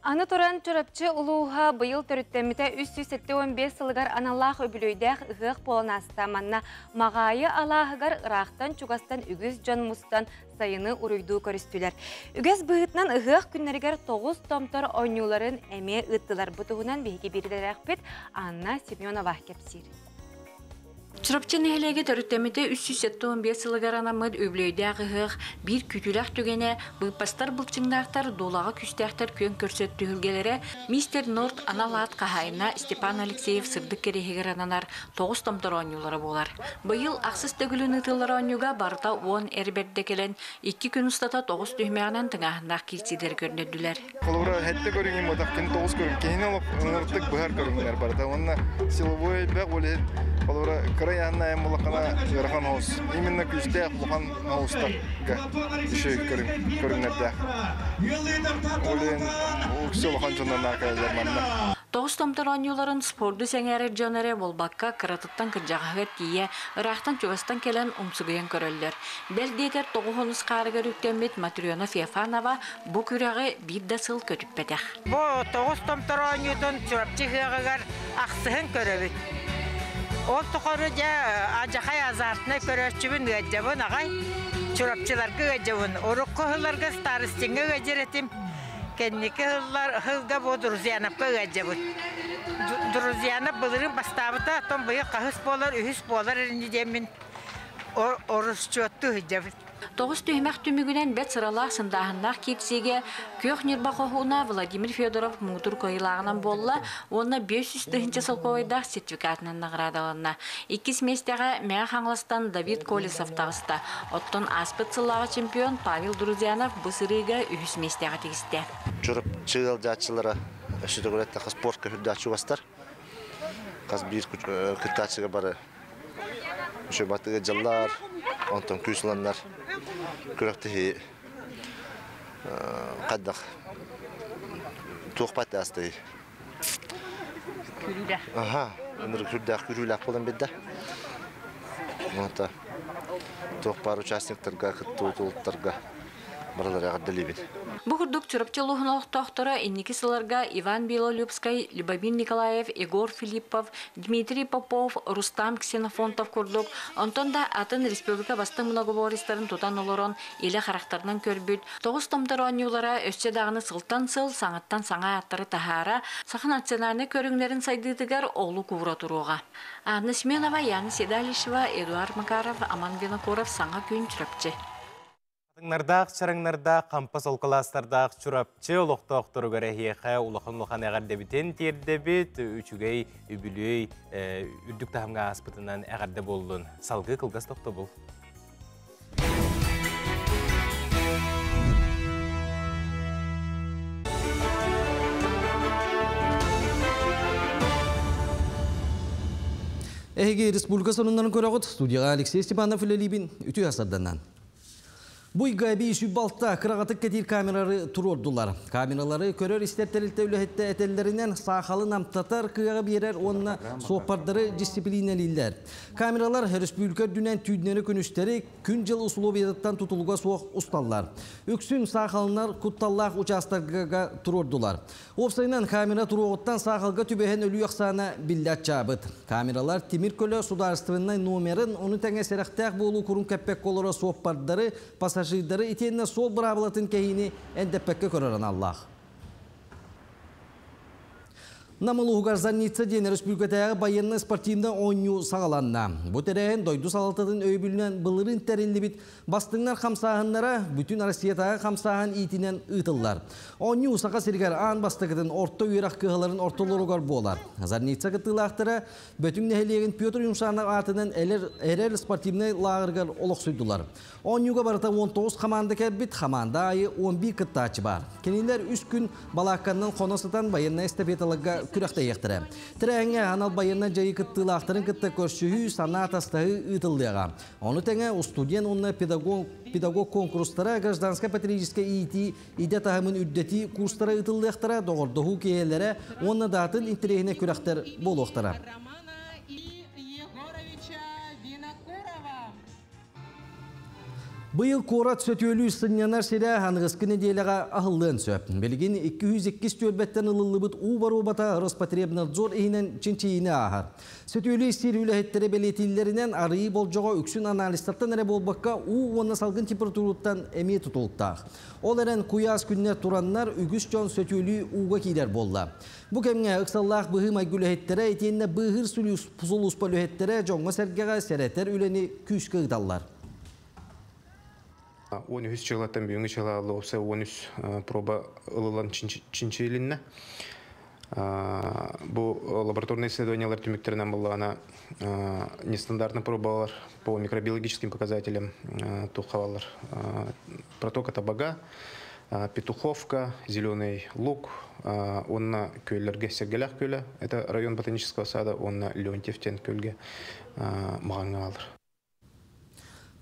Аны туран Чурапчы улууһа быйыл төрүттэммитэ 375 сылыгар аналлаах үбүлүөйдээх ыһыах буолан ааста. Манна Маҕаайы алааһыгар ыраахтан-чугастан үгүс дьон мустан сайыны уруйдуу көрүстүлэр. Үгэс быһыытынан ыһыах күннэригэр тоҕус томтор оонньууларын эмиэ ыыттылар. Бу туһунан биһиги биирдэлээхпит Анна Семенова кэпсиир. Чурапчы нэһилиэгэ төрүттэммитэ 375 сылыгар анаммыт үбүлүөйдээх ыһыах биир күүтүүлээх түгэнэ быыппастар былчыҥнаахтар дуулаҕа күүстээхтэр күөн көрсөр түһүлгэлэрэ Мистер Норд анал аат хаһаайына Степан Алексеев сырдык кэриэһигэр ананар тоҕус томтор оонньуулара буолар. Быйыл ахсыс төгүлүн ыытыллар оонньууга барыта уон эр бэрдэ кэлэн икки күн устата тоҕус түһүмэҕинэн тыҥааһыннаах киирсиилэри көрдөрдүлэр. Холобура, сэттэ көрүҥүн ботах кини тоҕус көрүҥ. Киһини олох ынырыктык быһар көрүҥнэр барыта. Уонна силовой элбэх ол иһин холобура кыра ыйааһыннаайан буллаххына ыарахан оҕус. Именно күүстээх улахан оҕустарга үчүгэй көрүҥ көрүҥнэрдээх. Ол иһин үксэ улахан дьоннор наакайаллар манна. Тоҕус томтор оонньууларын спорду сэҥээрэр дьон эрэ буолбакка, кыратыттан кырдьаҕаһыгар тиийэ, ыраахтан-чугастан кэлэн умсугуйан көрөллөр. Бэл диэтэр тоҕус онус хаарыгар үктэммит Матрена Феофанова бу күрэҕи биир да сыл көтүппэтэх. Бу тоҕус томтор оонньуутун Чурапчы ыһыаҕыгар ахсыһын көрөбүт. Ол тухары дьэ адьахай азартнай көрөөччүбүн ыаддьабын аҕай. Чурапчыларга ыаддьабын. Урукку сылларга Старостиҥҥа ыаддьар этим. Кэнники сыллар сылга бу Друзьяновка ыаддьабыт. Друзьянов былырыын бастаабыта, оттон быйыл хаһыс буолар, үһүс буолар ини диэммин орусчуоттуу сылдьабыт. Тоҕус түһүмэх түмүгүнэн бэрт сыралаах сындааһыннаах киирсиигэ Күөх Ньурба хоһууна Владимир Федоров муҥутуур кыайыылааҕынан буолла уонна 500 тыһыынча солкуобайдаах сертификатынан наҕараадаланна. Иккис миэстэҕэ Мэҥэ Хаҥаластан Давид Колесов таҕыста. Оттон ааспыт сыллааҕы чемпион Павел Друзьянов бу сырыыга үһүс миэстэҕэ тигистэ. Чурапчы ыалдьааччылара өссө төгүл эттэххэ спортка үрдээх чугастар. Хас биир кыттааччыга бары үчүгэй батыга дьаллар, онтон күүс ыланнар күрэхтэһии хайдах туох баттаастай Күрүүлээх. Аха, ынырык сүрдээх күрүүлээх буолан бидде. Онта туох баар участниктарга, кыттуутулуттарга барылары эҕэрдэлиибин. Бу курдук Чурапчы улууһун олохтоохторо инники сылларга Иван Белолюбскай, Любомир Николаев, Егор Филиппов, Дмитрий Попов, Рустам Ксенофонтов курдук, онтон да атын республика бастыҥ многоборецтарын тутан олорон илэ харахтарынан көрбүт тоҕус томтор оонньуулара өссө даҕаны сылтан сыл саҥаттан саҥа ааттары таһаара, саха национальнай көрүҥнэрин сайдыытыгар олук уура туруоҕа. Анна Семенова, Яна Седалищева, Эдуард Макаров, Аман Винокуров, Саҥа күн, Чурапчы. Хатыҥнардаах, чараҥнардаах, хампа солкалаастардаах Чурапчы олохтоохторугар эһиэхэ улахан-улахан эҕэрдэбитин тиэрдэбит, үчүгэй үбүлүөй үрдүк таһымҥа ааспытынан эҕэрдэ буоллун. Салгыы кылгас тохтобул. Эһиги республика сонуннарын көрөҕүт. Студияға Алексей Степанов үлэлиибин үтүө асарданан. Бу ыйга эбии сүүс кыраҕатык кэтиир камерары туруордулар. Камералары көрөр истэр тэрилтэ үлэһиттэ этэллэринэн саахалы намтатар кыаҕы биэрэр уонна суоппардары дисциплинэлииллэр. Камералар өрөспүүбүлүкэ үрдүнэн түүннэри күнүстэри күн-дьыл усулуобуйатыттан тутулуга суох усталлар. Үксүн саахалынар кутталлаах учаастактарга туруордулар. Уопсайынан камера туруоҕуттан саахалга түбэһэн өлүү ахсаана биллэ аччаабыт. Камералар тимир көлө судаарыстыбаннай номерын, ону тэҥэ сэрэхтээх буолуу курун кэппэккэ олоро суоппардары, пассажирдары итиэннэ суол быраабылатын кэһиини эндэппэккэ көрөр аналлаах. Нам улууһугар Зарница диэн өрөспүүбүлүкэтээҕи байыаннай спортивнай оонньуу саҕаланна. Бу тэрээһин дойду салалтатын өйөбүлүнэн былырыын тэриллибит Бастыҥнар хамсааһыннара бүтүн Россиятааҕы хамсааһын иитинэн ыытыллар. Оонньуу Саха сиригэр аан бастакытын орто үөрэх кыһаларын ортолоругар буолар. Зарница кыттыылаахтара Бөтүҥ нэһилиэгин Петр Юмшанов аатынан Эрэл спортивнай лааҕырыгар олохсуйдулар. Оонньууга барыта 19 хамаанда кэлбит, хамаанда аайы 11 кыттааччы баар. Кинилэр үс күн балаакканнан хоно сытан байыаннай эстафеталарга күрэхтэһиэхтэрэ. Тэрээһиҥҥэ анал байыаннай дьайыы кыттыылаахтарын кытта көрсүһүү, санаа атастаһыы ыытыллыаҕа. Ону тэҥэ устудьуон уонна педагог, педагог куонкурустара, гражданскай-патриотическай иитии, идэ таһымын үрдэтии курстара ыытыллыахтара, доҕордоһуу киэһэлэрэ уонна даатын интэриэһинэй күрэхтэр буолуохтара. Быйыл куорат сөтүөлүү сынньанар сирэ аныгыскы нэдиэлэҕэ аһыллыан сөп. Билигин 202 түөлбэттэн ылыллыбыт уу боруобата Роспотребнадзор иһинэн чинчийиини ааһар. Сөтүөлүү сир үлэһиттэрэ бэлиэтииллэринэн, арыйыы болдьоҕо үксүн анализтартан эрэ буолбакка, уу уонна салгын температураттан эмиэ тутулуктаах. Ол эрэн куйаас күннэр тураннар, үгүс дьон сөтүөлүү ууга киирэр буолла. Бу кэмҥэ ыксаллаах быһыы-майгы үлэһиттэрэ итиэннэ быыһыыр сулууспа үлэһиттэрэ дьоҥҥо-сэргэҕэ сэрэтэр үлэни күүскэ ыыталлар. 13 чыылаттан бүгүҥҥү чыыла уопсай 13 проба ылыллан чинчилиннэ. Бу лабораторные исследованиялар түмүктэринэн буоллаҕына нестандартный пробалар по микробиологическим показателям туоххалалар протока табага, Петуховка, Зеленый луг уонна күөллэргэ Сэргэлээх күөлэ, это район ботанического сада уонна Леонтьев диэн күөлгэ маҕаҥҥа баалар.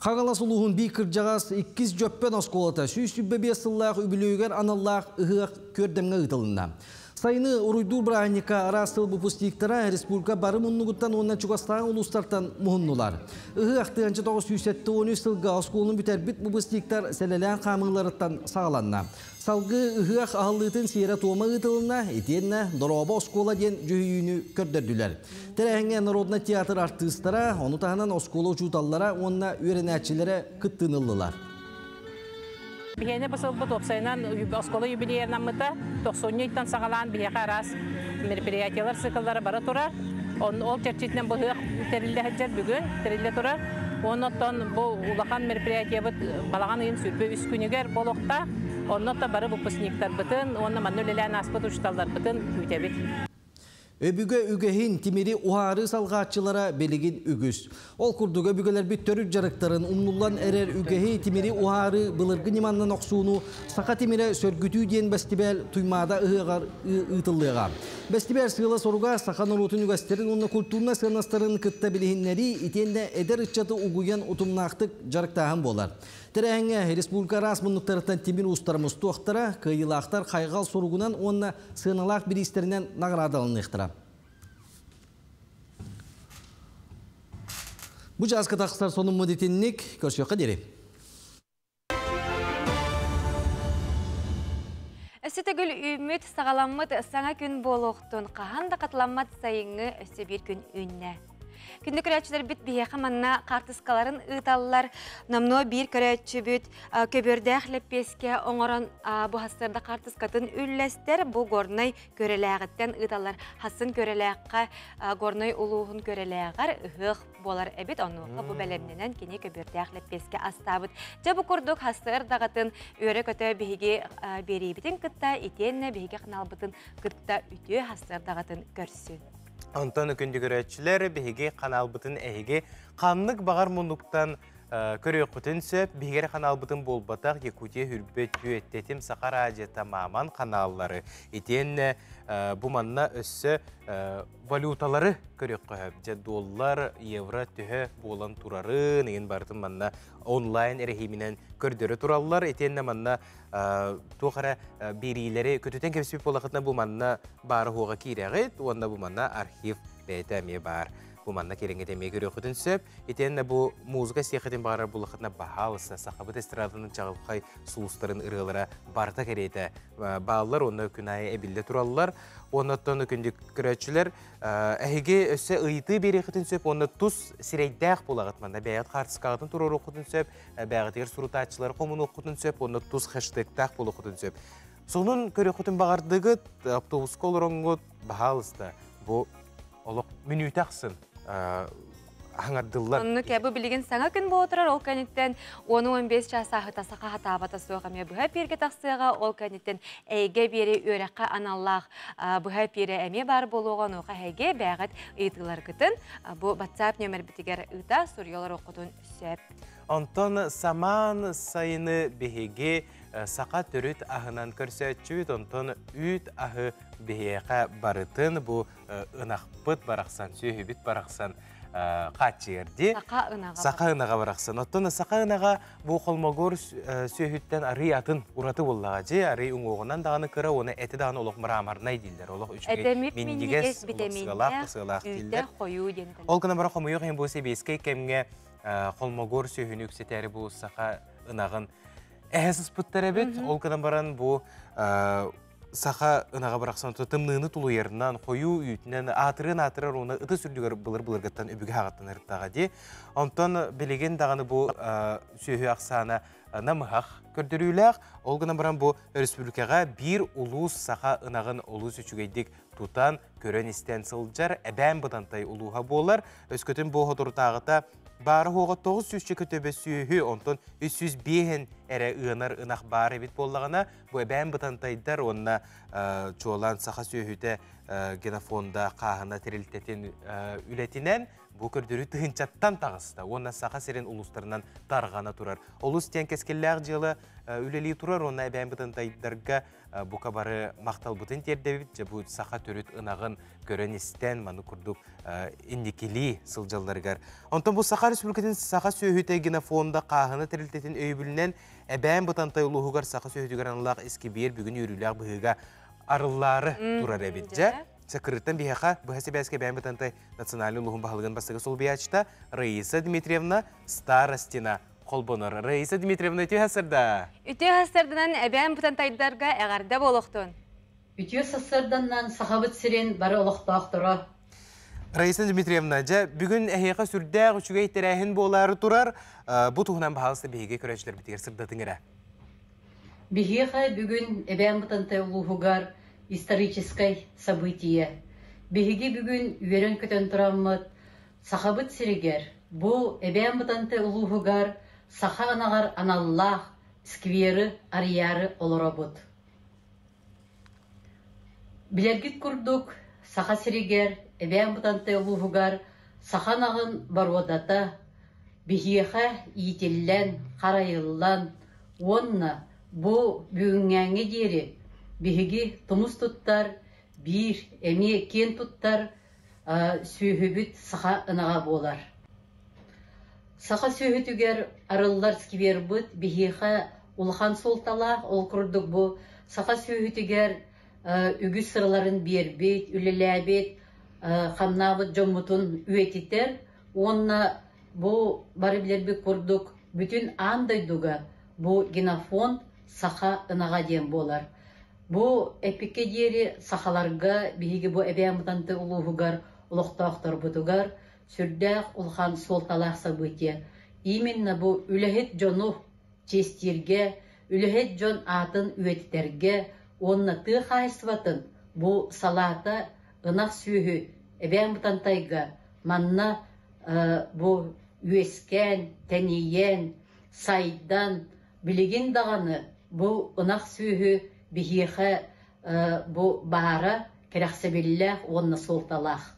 Хаҥалас улууһун биир кырдьаҕас иккис Дьөппөн оскуолата 125 сыллаах үбүлүөйүгэр аналлаах ыһыах Күөрдэмҥэ ыытылынна. Сайыны уруйдуур бырааһынньыкка араас сыл выпускниктара республика бары муннугуттан уонна чугастааҕы улуустартан муһуннулар. Ыһыах 1973 сылга оскуоланы бүтэрбит выпускниктар сэлэлээн хаамыыларыттан саҕаланна. Салгыы ыһыах аһыллыытын сиэрэ-туома ыытылынна, итиэннэ Дорообо оскуола диэн дьүһүйүүнү көрдөрдүлэр. Тэрээһиҥҥэ народнай театр артыыстара, ону таһынан оскуола учууталлара уонна үөрэнээччилэрэ кыттыыны ыллылар. Биһиэнэ бу сылбыт уопсайынан оскуола юбилейнаммыта. Тохсунньу ыйтан саҕалаан биһиэхэ араас мероприятиялар цикллара бара турар. Ол чэрчитинэн бу ыһыах тэриллэ сылдьар бүгүн тэриллэ турар. Уонна оттон бу улахан мероприятиябыт балаҕан ыйын 23 күнүгэр буолуохтаах. Онно бары выпускниктарбытын уонна манна үлэлээн ааспыт учууталларбытын күүтэбит. Өбүгэ үгэһин тимири уһаарыы салҕааччылара билигин үгүс. Ол курдук өбүгэлэрбит төрүт дьарыктарын умнуллан эрэр үгэһи тимири уһаарыы былыргы ньыманнан охсууну Саха тимирэ сөргүтүү диэн бэстибээл Туймаада ыһыаҕар ыытыллыаҕа. Бэстибээл сыала-соруга саха норуотун үгэстэрин уонна культурнай сыаннастарын кытта билиһиннэрии итиэннэ эдэр ыччаты угуйан утумнаахтык дьарыктааһын буолар. Тэрээһиҥҥэ республика араас муннуктарыттан тимир уустара мустуохтара, кыайыылаахтар хайҕал суругунан уонна сыаналаах бириистэринэн наҕараадаланыахтара. Бу чааска тахсар сонуммут итинник. Көрсүөххэ диэри. Өссө төгүл үүммүт, саҕаламмыт саҥа күн буолуохтун, хаһан да хатыламмат сайыҥҥы өссө биир күн үүннэ. Күндү көрөөччүлэрбит биһиэхэ манна хаартыскаларын ыыталлар. Номнуо биир көрөөччүбүт көбүөрдээх лэппиэскэ оҥорон бу хассыарда хаартыскатын үллэстэр. Бу Горнай Көрөлээҕиттэн ыыталлар. Хассын Көрөлээххэ Горнай улууһун Көрөлээҕэр ыһыах буолар эбит. Онуоха бу бэлэмнэнэн кини көбүөрдээх лэппиэскэ астаабыт. Дьэ бу курдук хассыардаҕытын үөрэ-көтө биһиги биэриибитин кытта итиэннэ биһиги ханаалбытын кытта үтүө хассыардаҕытын көрсүн. Онтон күндү көрөөччүлэр, биһиги ханаалбытын эһиги ханнык баҕар муннуктан көрүөххүтүн сөп. Биһиги эрэ ханаалбытын буолбатах, Якутия Хүрбэ Түөттэтим Саха радиота Мааман ханааллары. Итиэннэ бу манна өссө валюталары көрүөххэ сөп. Дьэ доллар, евро төһө буолан турарын, игин барытын манна онлайн эрэһииминэн көрдөрө тураллар. Итиэннэ манна туох эрэ биэриилэри көтүтэн кэбиспит буоллахытына бу манна баары хуоҕа киирэҕит уонна бу манна архив бэйэтэ эмиэ баар. Бу манна кириҥҥит эмиэ көрүөххүтүн сөп. Итиэннэ бу музыка сиэххитин баҕарар буоллаххытына баһаалыста сахабыт эстрадатын чаҕылхай сулустарын ырыалара барыта кэриэтэ бааллар уонна күн аайы эбиллэ тураллар. Уонна оттон күндү көрөөччүлэр эһиги өссө ыйытыы биэриэххитин сөп уонна тус сирэйдээх буолаҕыт манна бэйэҕит хаартыскаҕытын туруоруоххутун сөп бэйэҕитигэр сурутааччылары хомунуоххутун сөп уонна тус хэштегтаах буолуоххутун сөп. Сонун көрүөххүтүн баҕардыгыт, автобуска олороҥҥут, баһаалыста, бу олох мүнүүтэ ахсын хаҥардыллар. Оннук бу билигин саҥа күн буола турар, ол кэнниттэн 10-15 чаас ааһыта саха хатаабата суох эмиэ быһа эпииргэ тахсыаҕа, ол кэнниттэн эйгэ биэри үөрэххэ аналлаах быһа эпиирэ эмиэ баар буолуоҕа, онуоха эһиги бэйэҕит ыйытыыларгытын бу WhatsApp нүөмэрбитигэр ыыта суруйа олоруоххутун сөп. Онтон самаан сайыны биһиги саха төрүт аһынан көрсөөччүбүт, онтон үүт аһы биһиэхэ барытын бу ынахпыт барахсан, сүөһүбүт барахсан хааччыйар дии. Саха ынаҕа. Саха ынаҕа барахсан. Оттон саха ынаҕа бу холмогор сүөһүттэн арый атын ураты буоллаҕа дии. Арый уҥуоҕунан даҕаны кыра уонна эти даҕаны олох мраморнай дииллэр. Олох үчүгэй минньигэс, сыалаах, сыалаах дииллэр. Хойуу диэн. Ол гынан баран хомойуох иһин бу сэбиэскэй кэмҥэ холмогор сүөһүнү үксэтээри бу саха ынаҕын эһэ сыспыттар эбит. Ол гынан баран бу саха ынаҕа барахсан тымныыны тулуйарынан, хойуу үүтүнэн аатырыан аатырар уонна ытыс үрдүгэр былыр-былыргыттан өбүгэ хаҕыттан ырыттаҕа дии. Онтон билигин даҕаны бу сүөһү ахсаана намыһах көрдөрүүлээх. Ол гынан баран бу өрөспүүбүлүкэҕэ биир улуус саха ынаҕын олус үчүгэйдик тутан, көрөн-истэн сылдьар Эбээн Бытантай улууһа буолар. Өскөтүн бу соторутааҕыта баара хуоҕа 900 көтөбө сүөһү, онтон 305 эрэ ыанар ынах баар эбит буоллаҕына, бу Эбээн Бытантайдар уонна чуолаан саха сүөһүтэ генофонда хааһына тэрилтэтин үлэтинэн бу көрдөрүү тыһыынчаттан таҕыста уонна Саха сирин улуустарынан тарҕана турар. Олус диэн кэскиллээх дьыала үлэлии турар уонна Эбээн Бытантайдарга бука бары махталбытын тиэрдэбит. Дьэ бу саха төрүт ынаҕын көрөн-истэн маны курдук инникилии сылдьалларыгар. Онтон бу Саха Республикатын Саха сүөһүтэ генофонда хааһына тэрилтэтин өйөбүлүнэн Эбээн Бытантай улууһугар саха сүөһүтүгэр аналлаах искибиэр бүгүн үөрүүлээх быһыыга арыллаары турар эбит. Дьэ, Сакырыттан биһиэхэ быһа сибээскэ бэйэм бытантай национальный улуһун баһылыгын бастакы солбуйааччыта Раиса Дмитриевна Старостина холбонор. Раиса Дмитриевна үтүө сарсыарда! Үтүө сарсыарданан эбээн бытантайдарга эҕэрдэ буолуохтун! Үтүө сарсыарданнан Сахабыт сирин бары олохтоохторо! Раиса Дмитриевна, дьэ, бүгүн эһиэхэ сүрдээх үчүгэй тэрээһин буолаары турар. Бу туһунан баһаалыста биһиги көрөөччүлэрбитигэр сырдатыҥ эрэ. Биһиэхэ бүгүн Эбээн Бытантай улууһугар историческай событие. Биһиги бүгүн үөрэн-көтөн тураммыт Сахабыт сиригэр, бу Эбээн Бытантай улууһугар саха ынаҕар аналлаах скверы арыйаары олоробут. Билэргит курдук, Саха сиригэр, Эбээн Бытантай улууһугар саха ынаҕын боруодата биһиэхэ иитиллэн, харайыллан уонна бу бүгүҥҥээҥҥэ диэри биһиги тумус туттар биир эмиэ киэн туттар сүөһүбүт саха ынаҕа буолар. Саха сүөһүтүгэр арыллар сквербыт биһиэхэ улахан суолталаах. Ол курдук бу саха сүөһүтүгэр үгүс сыраларын биэрбит, үлэлээбит, хамнаабыт дьоммутун үйэтитэр уонна бу бары билэрбит курдук бүтүн аан дойдуга бу генофонд саха ынаҕа диэн буолар. Бу эпиккэ диэри сахаларга биһиги бу Эбээн Бытанты улууһугар олохтоохторбутугар сүрдээх улахан суолталаах событие. Именно бу үлэһит дьону чиэстииргэ, үлэһит дьон аатын үйэтитэргэ уонна тыа хаһаайыстыбатын бу салаата ынах сүөһү Эбээн Бытантайга манна бу үөскээн, тэнийэн, сайдан, билигин даҕаны бу ынах сүөһү биһиэхэ бу баара кэрэхсэбиллээх уонна суолталаах.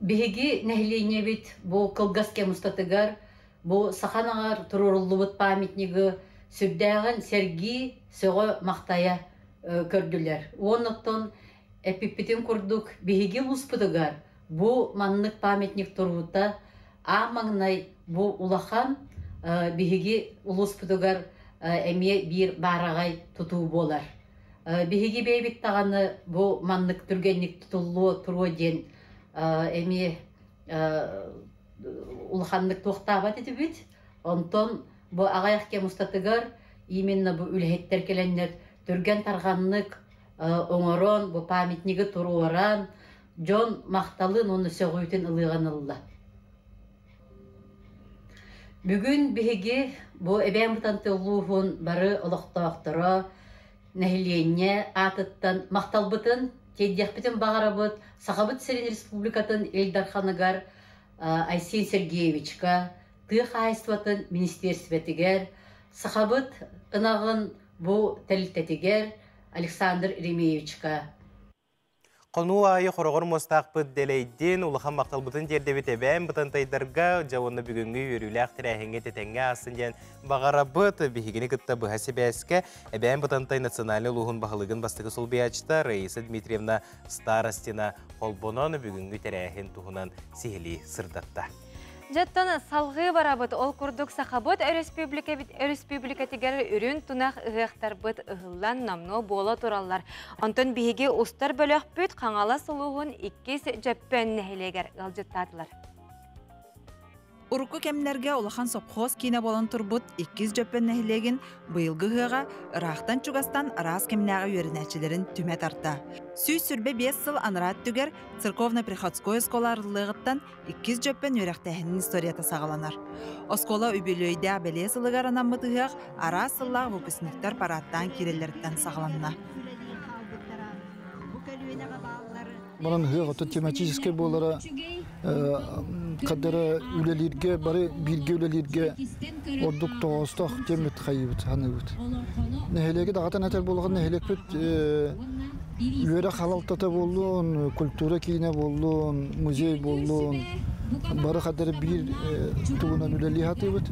Биһиги нэһилиэнньэбит бу кылгас кэм устатыгар бу саха анаҕар туруоруллубут памятнигы сүрдээҕин сэргии, сөҕө-махтайа көрдүлэр. Уонна оттон эппиппитин курдук биһиги улууспутугар бу маннык памятник туруута аан маҥнай бу улахан биһиги улууспутугар эмиэ биир баараҕай тутуу буолар. Биһиги бэйэбит даҕаны бу маннык түргэнник тутуллуо туруо диэн эмиэ улаханнык туохтаабат этибит. Онтон бу аҕыйах кэм устатыгар именно бу үлэһиттэр кэлэннэр түргэн-тарҕаннык оҥорон, бу памятнигы туруоран, дьон махталын уонна сөҕүүтүн ылыаҕын ылла. Бүгүн биһиги бу Эбээн Бытанты улууһун бары олохтоохторо нэһилиэнньэ аатыттан махталбытын тиэрдиэхпитин баҕарабыт Сахабыт сирин Республикатын Ил Дарханыгар Айсен Сергеевичка, тыа хаһаайыстыбатын министиэристибэтигэр, Сахабыт ынаҕын бу тэрилтэтигэр Александр Ремеевичка. Хонуу аайы хороҕор муостаахпыт дэлэйдин, улахан махталбытын тиэрдэбит эбээн бытантайдарга, дьэ уонна бүгүҥҥү үөрүүлээх тэрээһиҥҥэ тэтэҥҥэ аассын диэн баҕарабыт. Биһигини кытта быһа сибээскэ Эбээн Бытантай национальнай улууһун баһылыгын бастакы солбуйааччыта Раиса Дмитриевна Старостина холбонон бүгүҥҥү тэрээһин туһунан сиһилии сырдатта. Дьэттэн салгыы барабыт. Ол курдук Сахабыт өрөспүүбүлүкэтигэр үрүн тунах ыһыахтарбыт ыһыллан номнуо буола тураллар. Онтон биһиги устар бөлөхпүт Хаҥалас улууһун иккис Дьөппөн нэһилиэгэр ыалдьыттаатылар. Урукку кэмнэргэ улахан сопхуос киинэ буолан турбут иккис Дьөппөн нэһилиэгин быйылгы ыһыаҕа ыраахтан-чугастан араас кэмнээҕи үөрэнээччилэрин түмэ тарта. 125 сыл анараа өттүгэр церковно-приходской оскуола арыллыаҕыттан иккис Дьөппөн үөрэхтээһинин историята саҕаланар. Оскуола үбүлүөйдээх бэлиэ сылыгар анаммыт ыһыах араас сыллаах выпускниктар параадтаан киирэллэриттэн саҕаланна. Манан ыһыах ото тематическай буолара хадара үлэлииргэ бары бииргэ үлэлииргэ ордук тоҕоостоох диэммит хайыыбыт саныыбыт. Нэһилиэги даҕатан этэр буоллаҕына нэһилиэкпит үөрэх халалтата буоллун, культура киинэ буоллун, музей буоллун, бары хадары биир тугунан үлэлии сатыыбыт.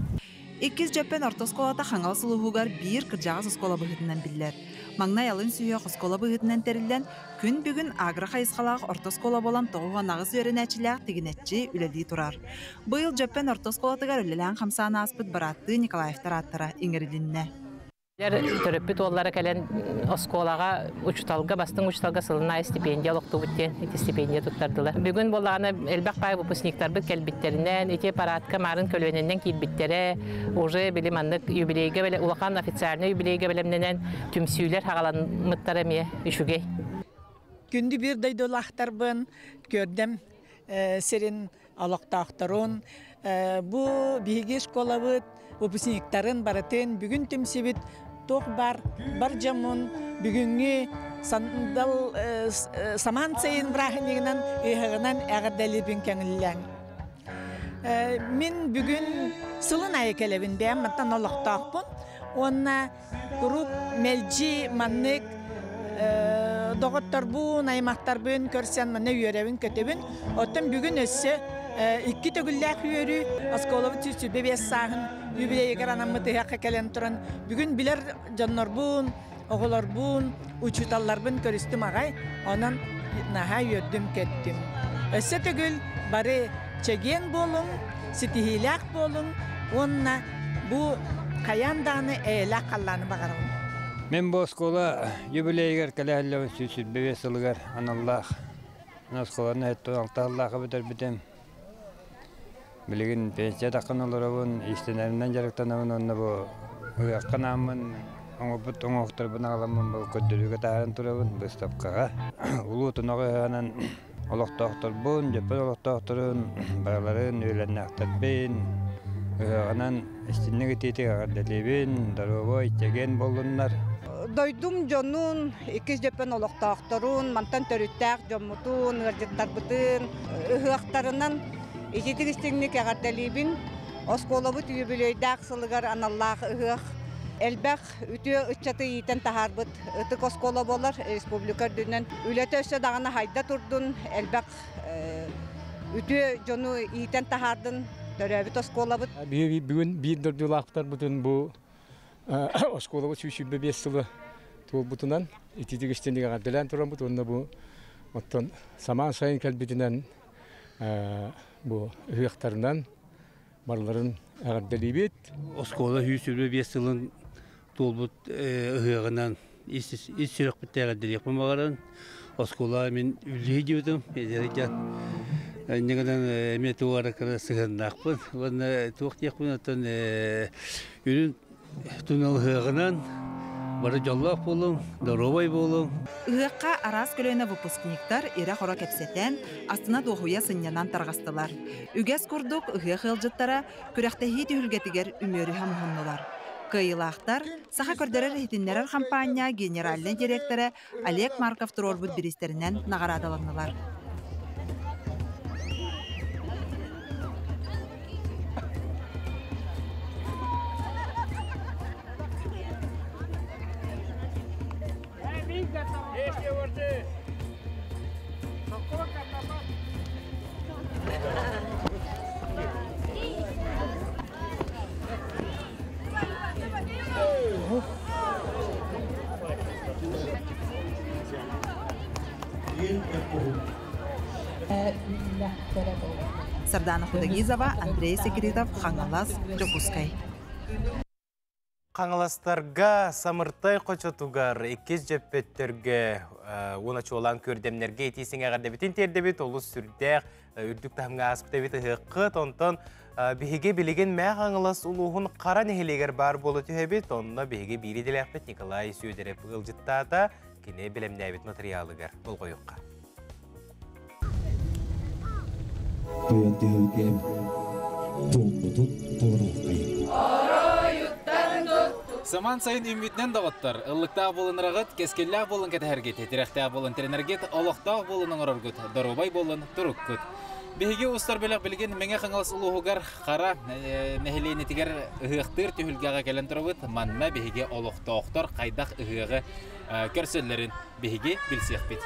Иккис Дьөппөн орто оскуолата Хаҥалас улууһугар биир кырдьаҕас оскуола быһыытынан биллэр. Маҥнай алын сүһүөх оскуола быһыытынан тэриллэн, күн бүгүн агро хайысхалаах орто оскуола буолан 98 үөрэнээччилээх тигинэччи үлэлии турар. Быйыл Дьөппөн орто оскуолатыгар үлэлээн-хамсаан ааспыт бырааттыы Николаевтар ааттара иҥэрилиннэ. Төрөппүт уоллара кэлэн оскуолаҕа учууталга, бастыҥ учууталга сылын аайы стипендия олохтуубут диэн ити стипендия туттардылар. Бүгүн буоллаҕына элбэх баай выпускниктарбыт кэлбиттэринэн, ити парадка маарын көлүөнэннэн киирбиттэрэ, уже били маннык юбилейга улахан официальный юбилейга бэлэмнэнэн түмсүүлэр хаҕаламмыттара эмиэ үчүгэй. Күндү биир дойдулаахтарбын көрдөм сирин олохтоохторун бу биһиги школабыт выпускниктарын барытын бүгүн түмсүбүт туох бар бар дьоммун бүгүҥҥү сандал самаан сайын бырааһынньыгынан ыһыаҕынан эҕэрдэлиирбин көҥүллээҥ. Мин бүгүн сылын аайы кэлэбин бэйэм мантан олохтоохпун уонна куруук мэлдьи маннык доҕотторбун, аймахтарбын көрсөн манна үөрэбин-көтөбүн. Оттон бүгүн өссө икки төгүллээх үөрүү оскуолабыт 125 сааһын юбилейыгар анаммыт ыһыахха кэлэн туран бүгүн билэр дьоннорбун, оҕолорбун, учууталларбын көрүстүм аҕай. Онон наһаа үөрдүм-көттүм. Өссө төгүл бары чэгиэн буолуҥ, ситиһиилээх буолуҥ уонна бу хайаан даҕаны эйэлээх халлааны баҕарабын. Мин бу оскуола юбилейыгар кэлэ 125 сылыгар аналлаах оскуоланы алтааллаах бүтэрбитим. Билигин пенсия таххан олоробун, иистэнэринэн дьарыктанабын уонна бу ыһыахха анааммын оҥорбут оҥоһуктарбын аҕаламмын бу көрдөрүүгэ таһааран турабын быыстапкаҕа. Улуу Тунаҕы ыһыаҕынан олохтоохторбун, дьөппөн олохтоохторун барыларын үөлэннээхтэрбин ыһыаҕынан истинник итиитик эҕэрдэлиибин, доруобай, чэгиэн буоллуннар. Дойдум дьонун, иккис дьөппөн олохтоохторун, мантан төрүттээх дьоммутун, ыалдьыттарбытын ыһыахтарынан итиитик истиҥник эҕэрдэлиибин. Оскуолабыт үбүлүөйдээх сылыгар аналлаах ыһыах элбэх үтүө ыччаты иитэн таһаарбыт ытык оскуола буолар. Республика үрдүнэн үлэтэ өссө даҕаны хайда турдун, элбэх үтүө дьону иитэн таһаардын төрөөбүт оскуолабыт. Бүгүн биир дойдулаахтарбытын бу оскуолабыт 125 сылы туолбутунан ититик истиник эҕэрдэлээн тураммыт уонна бу оттон самаан сайын кэлбитинэн бу ыһыахтарынан барыларын эҕэрдэлиибит. Оскуола 125 сылын туолбут ыһыаҕынан ис сүрэхпиттэн эҕэрдэлиэхпин баҕарабын. Оскуола мин үллүһүй диэбитим, эдэрдэн инньэ гынан эмиэ туох эрэ кыра сыһыаннаахпын. Уонна туох диэхпин оттон үрүн тунал ыһыаҕынан бары дьоллоох буолуҥ, доруобай буолуҥ. Ыһыахха араас көлүөнэ выпускниктар ирэ-хоро кэпсэтэн, астына-дуоһуйа сынньанан тарҕастылар. Үгэс курдук ыһыах ыалдьыттара күрэхтэһии түһүлгэтигэр үмүөрүһэ муһуннулар. Кыайыылаахтар Саха көрдөрөр-иһитиннэрэр хампаанньа генеральнай дириэктэрэ Олег Марков туруорбут бириистэринэн наҕараадаланнылар. Сардана Худогизова, Андрей Секретов, Хаҥалас, Дьокуускай. Хаҥаластарга Самыртай хочотугар иккис дьөппөттөргө уона чуолаан көрдемнерге итиисиҥ эҕэрдэбитин тиэрдэбит олус сүрдээх үрдүк таһымҥа ааспыт эбит ыһыаххыт. Онтон биһиги билигин Мээх Хаҥалас улууһун Хара нэһилиэгэр баар буола түһэбит. Онно биһиги биир идэлээхпит Николай Сүөдэрэп ыалдьыттаата. Кини бэлэмнээбит матырыйаалыгар болҕойуохха. Тойон түһүлгэм туоммутун толоруоххайын. Самаан сайын үүммүтүнэн доҕоттор, ыллыктаах буолунраҕыт, кэскиллээх буолун кэтэһэргит, тирэхтээх буолун тирэнэргит, олохтоох буолун оҥороргут, доруобай буолун туруккут. Биһиги устар бөлөх билигин Мэҥэ Хаҥалас улууһугар Хара нэһилиэнньэтигэр ыһыахтыыр түһүлгэҕэ кэлэн турабыт. Манна биһиги олохтоохтор хайдах ыһыаҕы көрсөллөрүн биһиги билсиэхпит.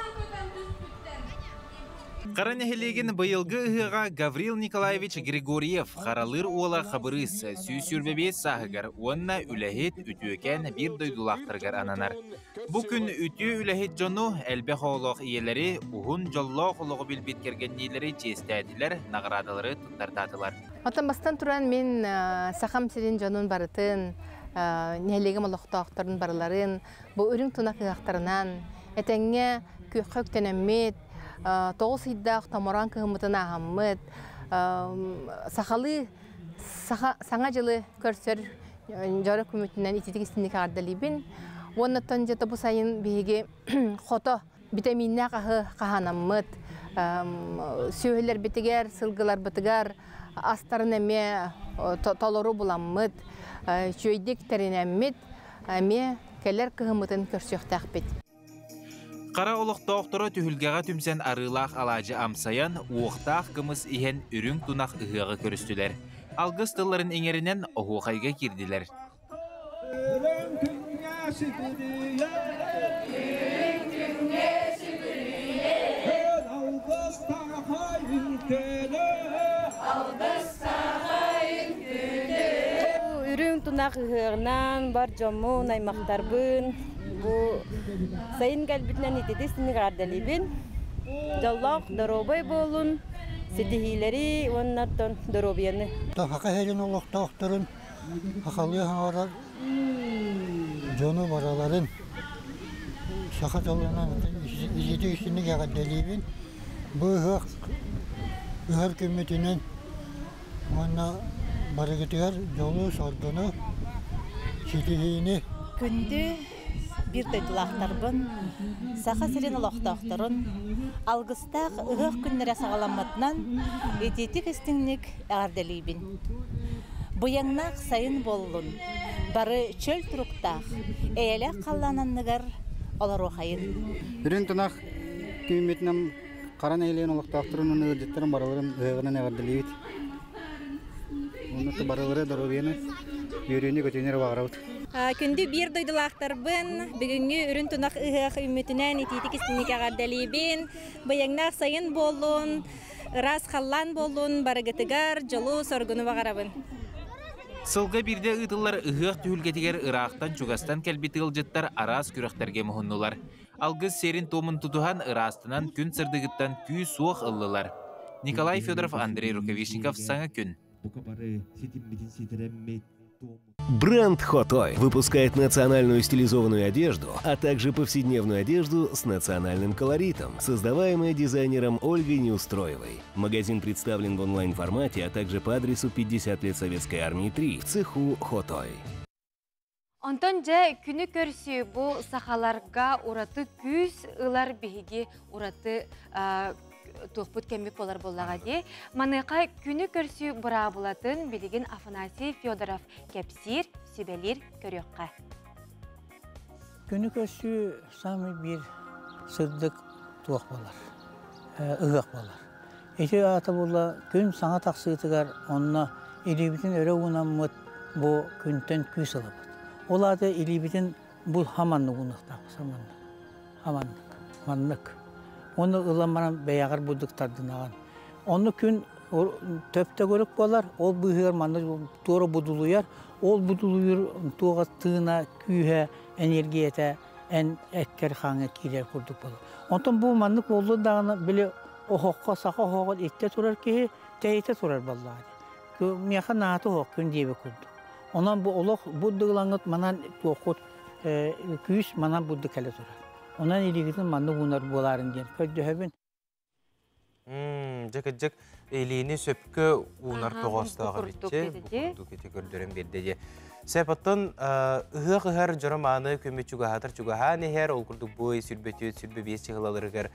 Хара нэһилиэгин быйылгы ыһыаҕа Гаврил Николаевич Григорьев Харалыыр уола Хабырыыс 125 сааһыгар уонна үлэһит үтүөкэн биир дойдулаахтарыгар ананар. Бу күн үтүө үлэһит дьону, элбэх оҕолоох ийэлэри, уһун дьоллоох олоҕу билбит кэргэнниилэри чиэстээтилэр, наҕараадалары туттартаатылар. Оттон бастан туран мин Сахам сирин дьонун барытын Нэһилиэгим олохтоохторун барыларын бу үрүҥ тунах ыһыахтарынан этэҥҥэ күөххэ үктэнэммит, тоҕус ыйдаах томороон кыһыммытын ааһаммыт, сахалыы саҥа дьылы көрсөр дьоро күммүтүнэн ититик истинник эҕэрдэлиибин. Уонна оттон дьэ бу сайын биһиги хото битэмииннээх аһы хаһаанаммыт, сүөһүлэрбитигэр, сылгыларбытыгар астарын эмиэ толору буламмыт, үчүгэйдик тэринэммит, эмиэ кэлэр кыһыммытын көрсүөхтээхпит. Хара олохтоохторо түһүлгэҕэ түмсэн арыылаах алаадьы амсайан, уохтаах кымыс иһэн үрүҥ тунах ыһыаҕы көрүстүлэр. Алгыс тылларын иҥэринэн оһуохайга киирдилэр. Үрүҥ тунах ыһыаҕынан бар дьоммун, аймахтарбын бу сайын кэлбитинэн итити синик эҕэрдэлиибин. Дьоллоох доруобай буолун, ситиһиилэри уонна оттон доруобуйаны. Саха сирин олохтоохторун сахалыы саҥарар дьону барыларын саха тылынан ититик истиҥник эҕэрдэлиибин. Бу ыһыах ыһар күммүтүнэн уонна барыгытыгар дьолу-соргуну, ситиһиини. Күндү биир дойдулаахтарбын, Саха сирин олохтоохторун алгыстаах ыһыах күннэрэ саҕаламмытынан итиитик истиҥник эҕэрдэлиибин. Быйаҥнаах сайын буоллун, бары чөл туруктаах, эйэлээх халлаан анныгар олоруохайын. Үрүҥ тунах күммүтүнэн хара нэһилиэгин олохтоохторун уонна ыалдьыттарын барыларын ыһыаҕынан эҕэрдэлиибит. Онно барылары доруобуйаны, үөрүүнү-көтүүнү эрэ баҕарабыт. Күндү биир дойдулаахтарбын, бүгүҥҥү үрүн тунах ыһыах үүммүтүнэн итиитик истиҥник эҕэрдэлиибин. Быйаҥнаах сайын буоллун, ыраас халлаан буоллун, барыгытыгар дьолу-соргуну баҕарабын. Сылга биирдэ ыытыллар ыһыах түһүлгэтигэр ыраахтан-чугастан кэлбит ыалдьыттар араас күрэхтэргэ муһуннулар. Алгыс сиэрин-туомун тутуһан ыраастанан күн сырдыгыттан күүс-уох ыллылар. Николай Федоров, Андрей Рукавишников «Саҥа күн». Бренд Хотой выпускает национальную стилизованную одежду, а также повседневную одежду с национальным колоритом, создаваемая дизайнером Ольгой Неустроевой. Магазин представлен в онлайн-формате, а также по адресу 50 лет Советской Армии 3 в цеху Хотой. Онтон дьэ күнү көрсүү бу сахаларга ураты күүс ылар биһиги ураты туохпут кэммит буолар буоллаҕа дии. Маныаха күнү көрсүү быраабылатын билигин Афанасий Федоров кэпсиир, сүбэлиир көрүөххэ. Күнү көрсүү саамай биир сырдык туох буолар, ыһыах буолар. Ити аата буолла күн саҥа тахсыытыгар онно илиибитин өрө уунаммыт бу күнтэн күүс ылабыт. Ол аата илиибитин бу хаманнык уунуохтаахпыт, саманнык, хаманнык, маннык. Уонна ылан баран бэйэҕэр бурдук тардынаҕын. Онно күн төп-төгүрүк буолар, ол быыһыгар манна туора будулуйар, ол будулуйар туоҕа тыына, күүһэ, энергията эн эккэр-хааҥҥа киирэр курдук буолар. Онтон бу маннык буоллун даҕаны били оһоххо саха оһоҕун иттэ турар киһи тэйитэ турар буоллаҕа дии. Миэхэ наата оһох күн диэбит курдук. Онон бу олох бу дыгылаҥҥыт манан туоххут күүс манан бурдук кэлэ турар. Онон илиигитин маннык уунар буолаарын диэн көрдөһөбүн. Дьэ кырдьык илиини сөпкө уунар тоҕоостоох эбитчи. Бу курдук ити көрдөрөн биэрдэ дии. Сөп оттон ыһыах ыһар дьоро мааны күммүт чугаһаатар чугаһаан иһэр, ол курдук бу сүрбэ түөрт сүрбэ биэс чыһылаларыгар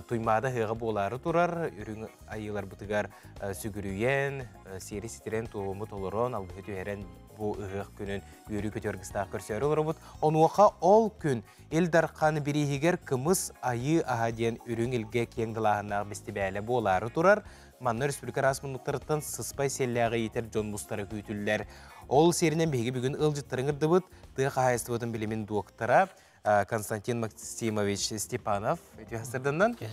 Туймаада ыһыаҕа буолаары турар, үрүҥ айыыларбытыгар сүгүрүйэн, сиэри ситирэн туому толорон, алгыһы түһэрэн бу ыһыах күнүн үөрүү-көтүү аргыстаах көрсөөрү олоробут. Онуоха ол күн Ил Дархан бирииһигэр Кымыс айыы аһа диэн үрүҥ илгэ киэҥ далааһыннаах бэстибээлэ буолаары турар. Манна республика араас муннуктарыттан сыспай сиэллээҕи иитэр дьон мустара күүтүллэр. Ол сиэринэн биһиги бүгүн ыалдьыттарын ыҥырдыбыт. Тыа хаһаайыстыбатын билимин дуоктара Константин Максимович Степанов үтүө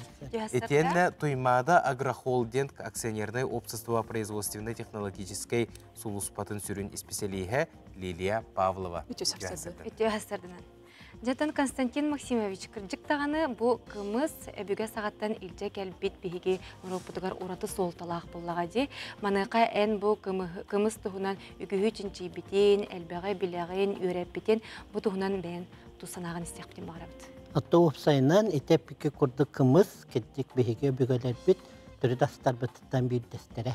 Итиэннэ Туймаада Агрохолдинг акционернай общество производственной-технологическай сулууспатын сүрүн исписэлииһэ Лилия Павлова. Үтүө сарсыарданан. Дьэтэн Константин Максимович, кырдьык даҕаны бу кымыс өбүгэ саҕаттан илдьэ кэлбит биһиги норуоппутугар ураты суолталаах буоллаҕа дии. Маныаха эн бу кымыс туһунан үгүһү чинчийбитин, элбэҕи билэҕин, үөрэппитин бу туһунан бэйэн тус санааҕын истиэхпитин баҕарабыт. Отто уопсайынан ити эппикки курдук кымыс кырдьык биһиги өбүгэлэрбит төрүт астарбытыттан биирдэстэрэ.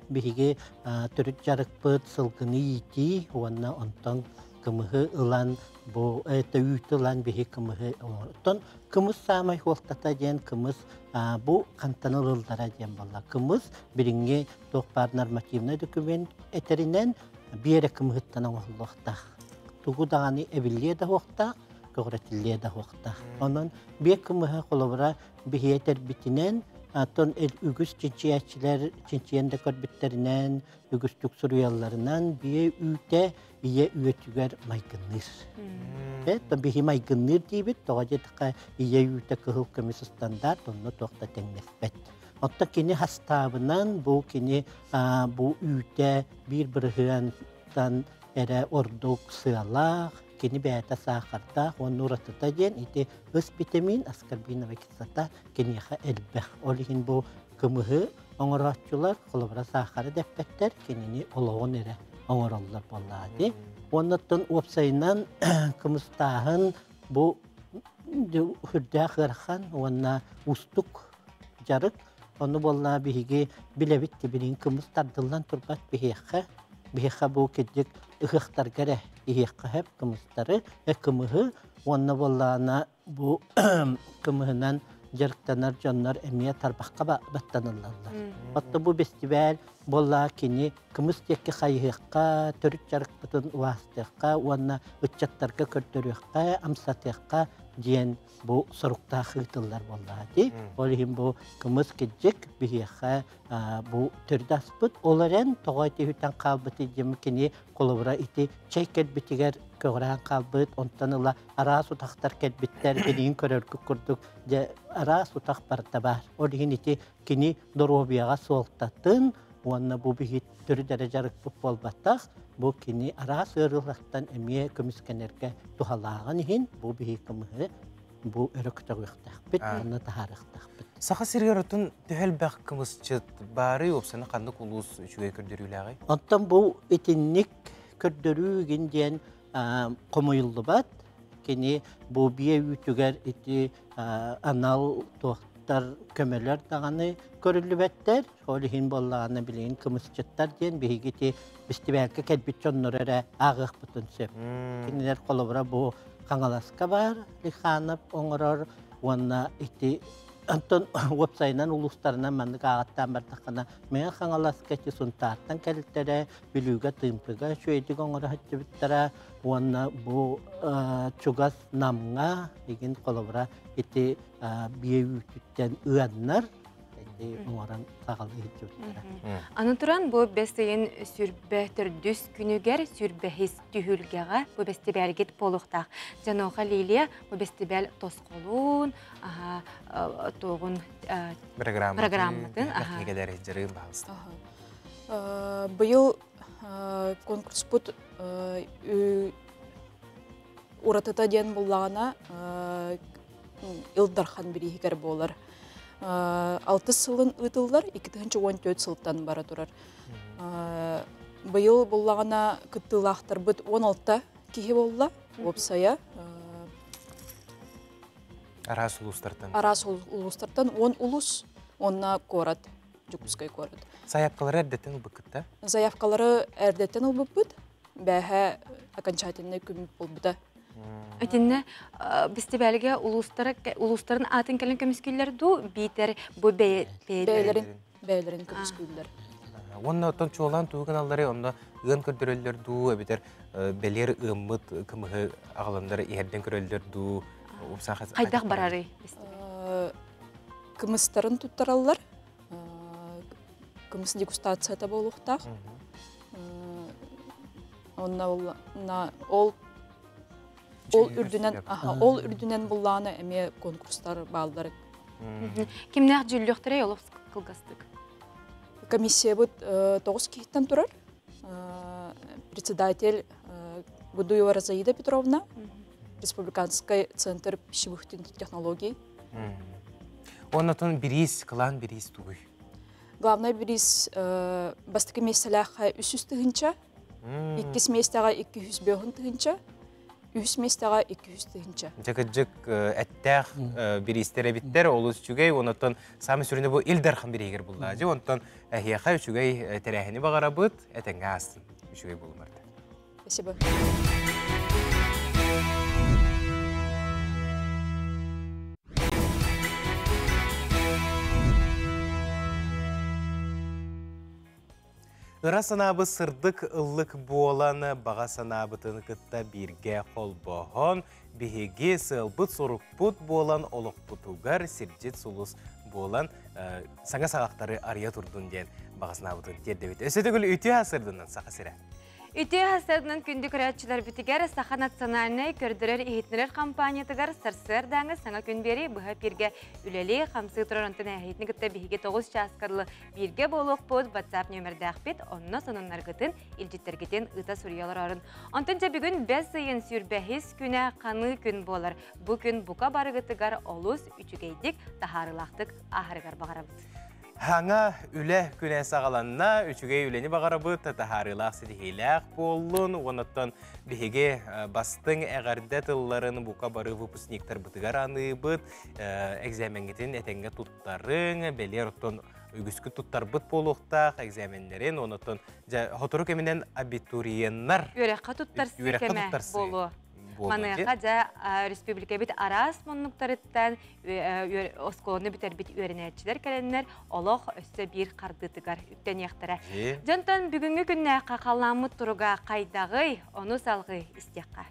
Биһиги төрүт дьарыкпыт сылгыны иитии уонна онтон кымыһы ылан бу это үүтү ылан биһи кымыһы оттон кымыс саамай хуолтата диэн кымыс бу хантан ылыллара диэн буолла. Кымыс билиҥҥи туох баар нормативнай документ этэринэн биэрэ кымыһыттан оҥоһуллуохтаах. Тугу даҕаны эбиллиэ да суохтаах, көҕүрэтиллиэ да суохтаах. Онон биэ кымыһа холобура биһи этэрбитинэн, оттон үгүс чинчийээччилэр чинчийэн да көрбүттэринэн, үгүстүк суруйалларынан биэ үүтэ ийэ үөтүгэр майгынныыр. То биһи майгынныыр диибит, тоҕо диэтэххэ ийэ үүтэ кыһыл көмүс стандарт, онно туох да тэҥнэспэт. Оттон кини хастаабынан бу кини бу үүтэ биир бырыһыантан эрэ ордук сыалаах, кини бэйэтэ саахардаах уонна уратыта диэн ити ыс витамин, аскорбиновая кислота киниэхэ элбэх. Ол иһин бу кымыһы оҥорооччулар холобура саахары дэппэттэр, кинини олоҕун эрэ оҥороллор буоллаҕа дии. Уонна оттон уопсайынан кымыстааһын бу үрдээх ыарахан уонна уустук дьарык. Ону буоллаҕа биһиги билэбит билигин кымыс тардыллан турбат биһиэхэ. Биһиэхэ бу кирдик ыһыахтарга эрэ иһиэххэ сөп кымыстары, кымыһы уонна буоллаҕына бу кымыһынан дьарыктанар дьоннор эмиэ тарбахха баттаныллаллар. Отто бу бэстибээл буолла кини кымыс диэки хайыһыахха, төрүт дьарыкпытын убаастыахха уонна ыччаттарга көрдөрүөххэ, амсатыахха диэн бу соруктаах ыытыллар буоллаҕа дии. Ол иһин бу кымыс кирдьик биһиэхэ бу төрүт аспыт. Ол эрэн тоҕо ити хаалбыт диэн кини холобура ити чэй кэлбитигэр көҕүрээн хаалбыт, онтон ыла араас утахтар кэлбиттэр, билигин көрөргүт курдук дьэ араас утах барыта баар. Ол иһин ити кини доруобуйаҕа суолтатын уонна бу биһи төрүт эрэ дьарыкпыт буолбатах, бу кини араас ыарыылартан эмиэ көмүскэнэргэ туһалааҕын иһин бу биһи кымыһы бу өрө көтөҕүөхтээхпит уонна таһаарыахтаахпыт. Саха сиригэр отун төһө элбэх кымысчыт баарый, уопсана ханнык улуус үчүгэй көрдөрүүлээҕий? Оттон бу итинник көрдөрүү игин диэн хомуйуллубат. Кини бу биэ үүтүгэр ити анал туохтар көмөлөр даҕаны көрүллүбэттэр. Ол иһин буоллаҕына билигин кымысчыттар диэн биһиги ити бэстибээлгэ кэлбит дьоннору эрэ ааҕыахпытын сөп. Кинилэр холобура бу Хаҥаласка баар Лиханов оҥорор уонна ити онтон уопсайынан улуустарынан маннык ааҕаттаан бардаххына Мэҥэ Хаҥаласка ити Сунтаартан кэлтэрэ Бүлүүгэ Тыымпыга үчүгэйдик оҥоро сылдьыбыттара уонна бу чугас Намҥа игин холобура ити биэ үүтүттэн ыаннар ити оҥорон саҕалыы сылдьыбыттара. Аны туран бу бэс ыйын сүрбэ төрдүс күнүгэр сүрбэһис түһүлгэҕэ бу бэстибээлгит буолуохтаах. Дьаноха Лилия бу бэстибээл тосхолуун, туоҕун программатын дьарыгын баһалыста. Быйыл конкурспут уратыта диэн буллаҕына Ил Дархан бирииһигэр буолар. Алтыс сылын ыытыллар, 2014 сылтан бара турар. Быйыл буллаҕына кыттыылаахтарбыт 16 киһи буолла, уопсайа. Араас улуустартан. Араас улуустартан 10 улус, уонна куорат. Дьокуускай куорат. Заявкалары эрдэттэн ылбыккыт Заявкалары эрдэттэн ылбыппыт. Бээһэ окончательный күн буолбута. Итиннэ бэстибээлгэ улуустара улуустарын аатын кэлин көмүскүүллэр дуу, биитэр бу бэйэлэрин бэйэлэрин көмүскүүллэр. Уонна оттон чуолаан тугу гыналлары онно ыан көрдөрөллөр дуу, эбэтэр бэлиэр ыаммыт кымыһы аҕаланнар иһэрдэн көрөллөр дуу, Хайдах барарый? Кымыстарын туттараллар. Кымыс дегустацията буолуохтаах. Онна ол ол үрдүнэн ол үрдүнэн буллаана эмиэ конкурстар бааллар. Кимнээх дьүүллүөхтэрэй олох кылгастык? Комиссиябыт тоҕус киһиттэн турар. Председатель Гудуева Розаида Петровна. Республиканский центр пищевых технологий. Оннотон бириис, кылаан бириис тугуй? Главный бириис бастакы миэстэлээххэ 300 тыһыынча, иккис миэстэҕэ 205 тыһыынча, үһүс миэстэҕэ 200 тыһыынча. Дьэ кырдьык эттээх бириистэр эбиттэр, олус үчүгэй, онотон саамай сүрүнэ бу Ил Дархан бирииһигэр буллаажы, онтон эһиэхэ үчүгэй тэрээһини баҕарабыт, этэҥҥэ аастын, үчүгэй буолумарда. Спасибо. Ыра санаабыт сырдык ыллык буолан, баҕа санаабытын кытта бииргэ холбоһон, биһиги сыалбыт-сорукпут буолан олохпутугар сирдьит сулус буолан саҥа саҕахтары арыйа турдун диэн баҕа санаабытын тиэрдэбит. Өссө төгүл үтүө сырдынан Саха сирэ. Үтүө хасыатынан күндү көрөөччүлэрбитигэр Саха национальнай көрдөрөр-иһитиннэрэр компаниятыгар сарсыардааҥы саҥа күн биэрии быһа эфиргэ үлэлии хамсыы турар онтон эһиитини кытта биһиги 9 чааска дылы бииргэ буолуохпут WhatsApp нүөмэрдээхпит онно сонуннаргытын илдьиттэргитин ыыта суруйа олорорун. Онтон дьэ бүгүн бэс ыйын сүүрбэһис күнэ ханыы күн буолар. Бу күн бука барыгытыгар олус үчүгэйдик таһаарыылаахтык ааһарыгар баҕарабыт. Хаҥа үлэ күнэ саҕаланна, үчүгэй үлэни баҕарабыт, таһаарыылаах ситиһиилээх буоллун. Онуттан биһиги бастыҥ эҕэрдэ тылларын бука бары выпускниктарбытыгар аныыбыт. Экзамеҥҥитин этэҥҥэ туттарыҥ, бэлиэр оттон үгүскүт туттарбыт буолуохтаах экзаменнэрин, онуттан дьэ сотору кэминэн абитуриеннар үөрэххэ туттарсыы кэмэ буолуо. Маныаха дьэ республикабыт араас муннуктарыттан оскуоланы бүтэрбит үөрэнээччилэр кэлэннэр олох өссө биир хардыытыгар үктэниэхтэрэ. Дьонтон бүгүҥҥү күннээххэ халлааммыт туруга хайдаҕый, ону салҕыы истиэххэ.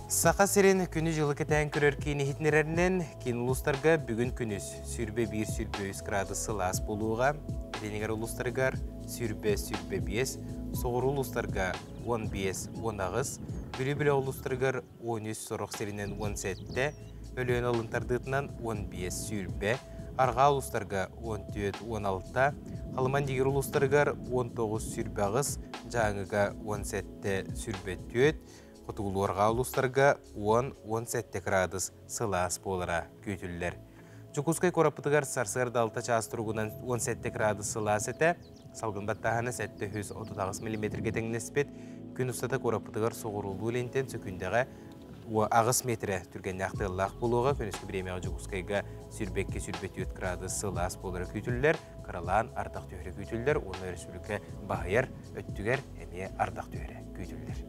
Саха сирин күнү-дьылы кэтээн көрөр киин иһитиннэрэринэн, киин улуустарга бүгүн күнүс 21-23 градус сылаас буолуоҕа. Илинигэр улуустарыгар 20-25, соҕуруу улуустарга 15-18, Бүлүү-Бүлүү улуустарыгар 13 сорох сиринэн 17, Өлүөнэ алын тардыытынан 15-20, арҕаа улуустарга 14-16, Халыман-Дигир улуустарыгар 19-28, Дьааҥыга 17-24, Хотугулуу-арҕаа улуустарга 10-17 кыраадыс сылаас буолара күүтүллэр. Дьокуускай куораппытыгар сарсыарда 6 чаас туругунан 17 кыраадыс сылаас этэ, салгын баттааһына 738 миллиметргэ тэҥнэспит. Күн устата куораппытыгар соҕуруулуу лентэн сөкүүндэҕэ 8 метрэ түргэннээх тыаллаах буолуоҕа. Күнүскү бириэмэҕэ Дьокуускайга 22-24 градус сылаас буолара күүтүллэр. Кыралаан ардах түһэрэ күүтүллэр уонна өрөспүүбүлүкэ баһыйар өттүгэр эмиэ ардах түһэрэ күүтүллэр.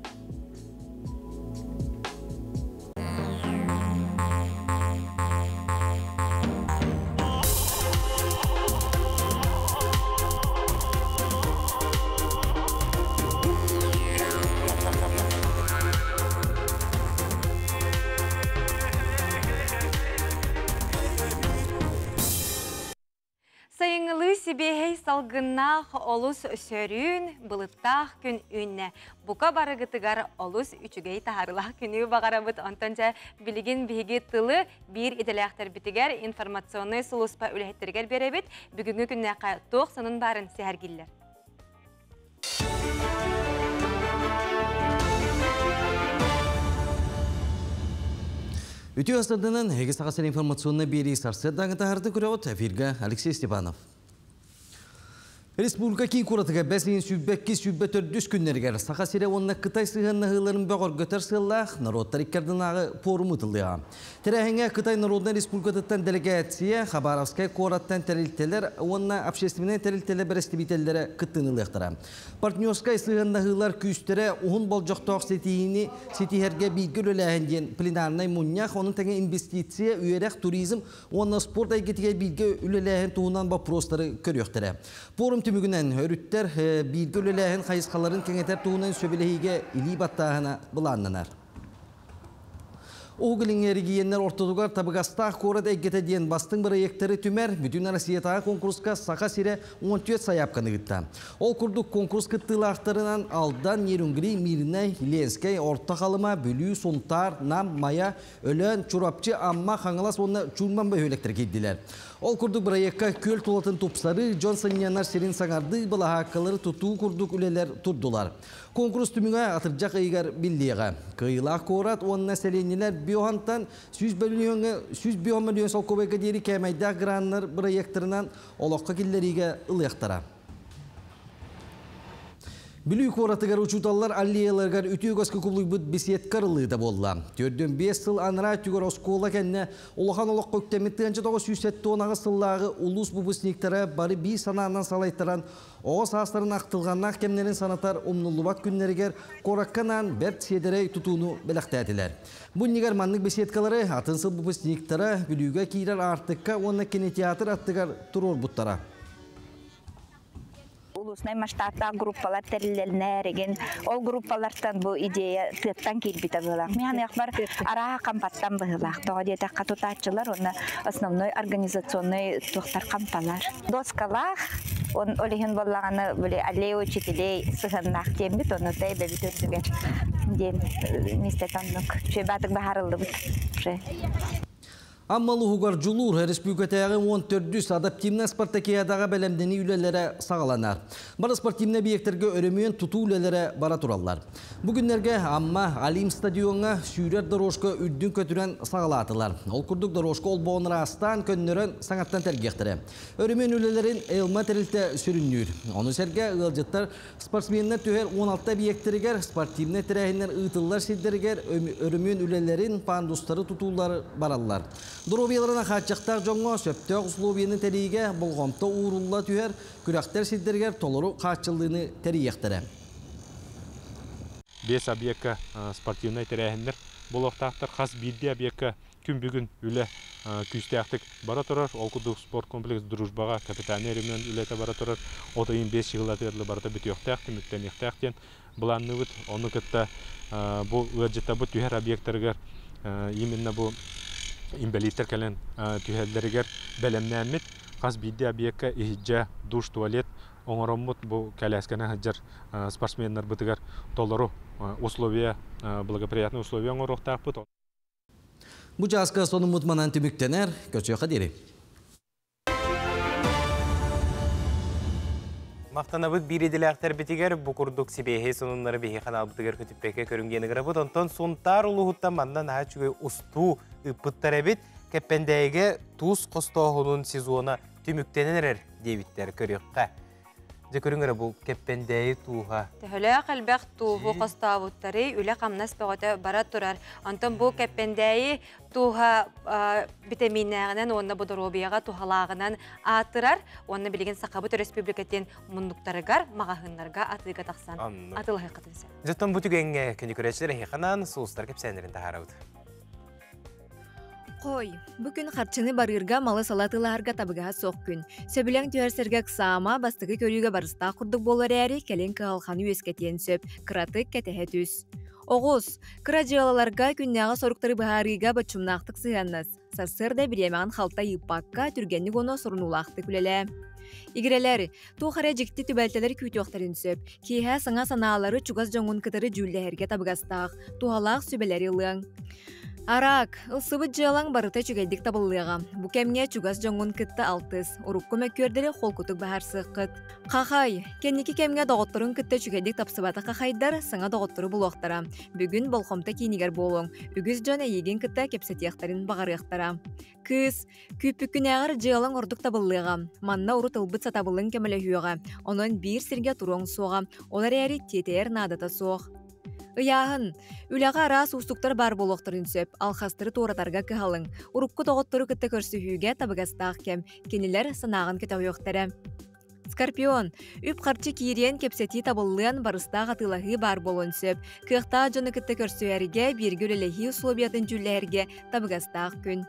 Сайыҥҥылыы сибиэһэй салгыннаах олус сөрүүн, былыттаах күн үүннэ. Бука барыгытыгар олус үчүгэй таһаарыылаах күнү баҕарабыт. Онтон дьэ билигин биһиги тылы биир идэлээхтэрбитигэр информационнай сулууспа үлэһиттэригэр биэрэбит. Бүгүҥҥү күннээххэ туох сонун баарын сэһэргииллэр. Үтүө астардынан эһиги Саха сирин информационнай биэрии сарсыардааҥы таһарды көрөҕүт. Эфиргэ Алексей Степанов. Республика киин куоратыгар бэс ыйын сүүрбэкки сүүрбэ төрдүс күннэригэр Саха сирэ уонна Кытай сыһыаннаһыыларын бөҕөргөтөр сыаллаах норуоттар икки ардынааҕы пуорум ыытыллыаҕа. Тэрээһиҥҥэ Кытай Народнай Республикатыттан дэлэгээссийэ, Хабаровскай куораттан тэрилтэлэр уонна общественнай тэрилтэлэр бэрэстэбиитэллэрэ кыттыыны ылыахтара. Партнерскай сыһыаннаһыылар күүстэрэ уһун болдьохтоох ситиһиини ситиһэргэ бииргэ үлэлээһин диэн пленарнай мунньах, ону тэҥэ инвестиция, үөрэх, туризм уонна спорт эйгэтигэр бииргэ үлэлээһин туһунан боппуруостары көрүөхтэрэ. Пуорум түмүгүнэн өрүттэр бииргэ үлэлээһин хайысхаларын кэҥэтэр туһунан сөбүлэһиигэ илии баттааһына былааннанар. Уһук Илиҥҥи эрэгийиэннэр ортотугар табыгастаах куорат эйгэтэ диэн бастыҥ бырайыактары түмэр Бүтүн Россиятааҕы куонкуруска Саха сирэ 14 сайаапканы ыытта. Ол курдук куонкурус кыттыылаахтарынан Алдан, Нерюнгри, Мирнэй, Ленскэй, Орто Халыма, Бүлүү, Сунтаар, Нам, Майа, Өлөөн, Чурапчы, Амма, Хаҥалас уонна Чууман бөһүөлэктэрэ киирдилэр. Ол курдук бырайыакка күөл тулатын тупсарыы, дьон сынньанар сирин саҥардыы, былаһааккалары тутуу курдук үлэлэр турдулар. Конкурс түмүгэ атырдьах ыйыгар биллиэҕэ. Кыайыылаах куорат уонна сэлиэнньэлэр биохантан 100 мөлүйүөҥҥэ 105 мөлүйүөн солкуобайга диэри кээмэйдээх граннар бырайыактарынан олоххо киллэриигэ ылыахтара. Бүлүү куоратыгар учууталлар аллеяларыгар үтүө үгэскэ кубулуйбут беседка арыллыыта буолла. 45 сыл анараа өттүгэр оскуола кэннэ улахан олоххо үктэммит 1978 сыллааҕы улуус выпускниктара бары биир санаанан салайтаран оҕо саастарын ахтылҕаннаах кэмнэрин санатар умнуллубат күннэригэр куоракка анаан бэрт сиэдэрэй тутууну бэлэхтээтилэр. Бу иннигэр маннык беседкалары атын сыл выпускниктара Бүлүүгэ киирэр аартыкка уонна кинотеатр аттыгар туруорбуттара. Улуснай масштабтаах группалар тэриллэлнэр эгин ол группалартан бу идея тыаттан киирбитэ быһыылаах. Мин аныахпар арааһа хампаттан быһыылаах. Тоҕо диэтэххэ тутааччылар уонна основной организационный туохтар хампалар. Доскалаах, он ол иһин буоллаҕына били аллея учителей сыһыаннаах диэммит, ону эбэбит үрдүгэр диэн миэстэтэ оннук. Үчүгэй баатык баһаарыллыбыт уже. Амма улууһугар Дьулуур республикатааҕы 14-үс адаптивнай спартакиадаҕа бэлэмнэнии үлэлэрэ саҕаланар. Бары спортивнай объектарга өрөмүөн тутуу үлэлэрэ бара тураллар. Бу күннэргэ Амма Олимп стадиоҥҥа сүүрэр дорожка үрдүн көтүрэн саҕалаатылар. Ол курдук дорожка олбоҕун ыраастаан, көннөрөн саҥаттан тэлгиэхтэрэ. Өрөмүөн үлэлэрин Элма тэрилтэ сүрүннүүр. Ону сэргэ ыалдьыттар Спортсменнар түһэр 16 объектэригэр спортивнай тэрээһиннэр ыытыллар сирдэригэр өрөмүөн үлэлэрин, пандустары тутуулар бараллар. Доруобуйаларынан хааччахтаах дьоҥҥо сөптөөх условияны тэрийиигэ болҕомто уурулла түһэр, күрэхтэр сирдэригэр толору хааччыллыыны тэрийиэхтэрэ. Биэс объекка спортивнай тэрээһиннэр буолуохтаахтар. Хас биирдии объекка Күн бүгүн үлэ күүстээхтик бара турар. Ол курдук спорткомплекс Дружбаҕа капитальнай ремонт үлэтэ бара турар. От ыйын 5 чыһылатыгар барыта бүтүөхтээх, түмүктэниэхтээх диэн былаанныыбыт. Ону кытта бу ыалдьыттарбыт түһэр объектарыгар именно бу инбэлииттэр кэлэн түһэллэригэр бэлэмнээммит хас биирдии объекка иһирдьэ душ, туалет оҥороммут бу кэлээскэнэн сылдьар спортсменнарбытыгар толору условия, благоприятные условия оҥоруохтаахпыт. Бу чааска сонуммут манан түмүктэнэр. Көрсүөххэ диэри. Махтанабыт биир идэлээхтэрбитигэр бу курдук сибиэһэй сонуннары биһи ханаалбытыгар көтүппэккэ көрүҥ диэн ыҥырабыт. Онтон Сунтаар улууһуттан манна наһаа үчүгэй устуу ыыппыттар эбит. Кэппэндээйигэ туус хостооһунун сезона түмүктэнэн эрэр диэбиттэр көрүөххэ. Дьэ көрүҥ эрэ бу Кэппэндээйи тууһа. Төһөлөөх элбэх тууһу хостообуттарый, үлэ-хамнас бөҕөтө бара турар. Онтон бу Кэппэндээйи тууһа битэмииннээҕинэн уонна бу доруобуйаҕа туһалааҕынан аатырар. Уонна билигин Сахабыт Өрөспүүбүлүкэтин муннуктарыгар, маҕаһыыннарга атыыга тахсан атыылаһыаххытын сөп. Дьоттон бу түгэҥҥэ күнү көрөөччүлэр эһиэхэ анаан сулустар кэпсээннэрин таһаарабыт. Хой, бу күн харчыны барыырга малы-салы атыылаһарга табыгаһа суох күн. Сөбүлэҥ түһэрсэргэ ыксаама, бастакы көрүүгэ барыстаах курдук буолар эрээри, кэлин кыһалҕаны үөскэтиэн сөп, кыратык кэтэһэ түс. Оҕус, кыра дьыалаларга күннээҕи соруктары быһаарыыга боччумнаахтык сыһыаннас. Сарсыарда бириэмэҕин халтай ыыппакка, түргэнник уонна сорунуулаахтык үлэлээ. Игирэлэр, туох эрэ дьикти түбэлтэлэр күүтүөхтэрин сөп. Киэһэ саҥа санаалары чугас дьоҥҥун кытары дьүүллэһэргэ табыгастаах, туһалаах сүбэлэри ылыаҥ. Араак, ылсыбыт дьыалаҥ барыта үчүгэйдик табыллыаҕа. Бу кэмҥэ чугас дьоҥҥун кытта алтыс, урукку мөккүөрдэри холкутук быһаарсыаххыт. Хахай, кэнники кэмҥэ доҕотторун кытта үчүгэйдик тапсыбатах хахайдар саҥа доҕоттору булуохтара. Бүгүн болҕомто киинигэр буолуоҥ. Үгүс дьон эйигин кытта кэпсэтиэхтэрин баҕарыахтара. Кыыс, күүппүккүнээҕэр дьыалаҥ ордук табыллыаҕа. Манна урут ылбыт сатабылыҥ көмөлөһүөҕэ. Онон биир сиргэ туруоҥ суоҕа. Ол эрээри тиэтэйэр наадата суох. Ыйааһын. Үлэҕэ араас уустуктар баар буолуохтарын сөп. Алхастары туоратарга кыһалыҥ. Урукку доҕоттору кытта көрсүһүүгэ табыгастаах кэм. Кинилэр санааҕын көтөҕүөхтэрэ. Скорпион. Үп-харчы киириэн, кэпсэтии табыллыан, барыстаах атыылаһыы баар буолуон сөп. Кыахтаах дьону кытта көрсүһэргэ, бииргэ үлэлэһии условиятын дьүүллэһэргэ табыгастаах күн.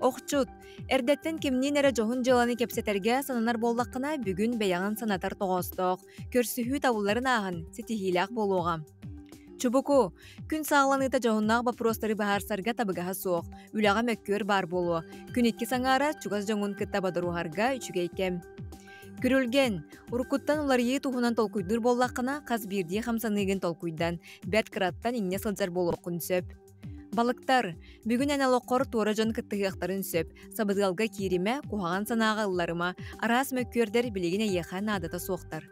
Охчут. Эрдэттэн кимниин эрэ дьоһун дьыаланы кэпсэтэргэ сананар буоллаххына, бүгүн бэйэҕин санатар тоҕоостоох. Көрсүһүү табылларын ааһан, ситиһиилээх буолуоҕа. Чубуку. Күн саҕаланыыта дьоһуннаах боппуруостары быһаарсарга табыгаһа суох. Үлэҕэ мөккүөр баар буолуо. Күн иккис аҥаара чугас дьоҥҥун кытта бодоруһарга үчүгэй кэм. Күрүлгэн. Уруккуттан уларыйыы туһунан толкуйдуур буоллаххына, хас биирдии хамсаныыгын толкуйдан, бэрт кыраттан иҥнэ сылдьар буолуоххун сөп. Балыктар. Бүгүн эн олоххор туора дьон кыттыһыахтарын сөп. Сабыдыалга кииримэ, куһаҕан санааҕа ылларыма, араас мөккүөрдэр билигин эйиэхэ наадата суохтар.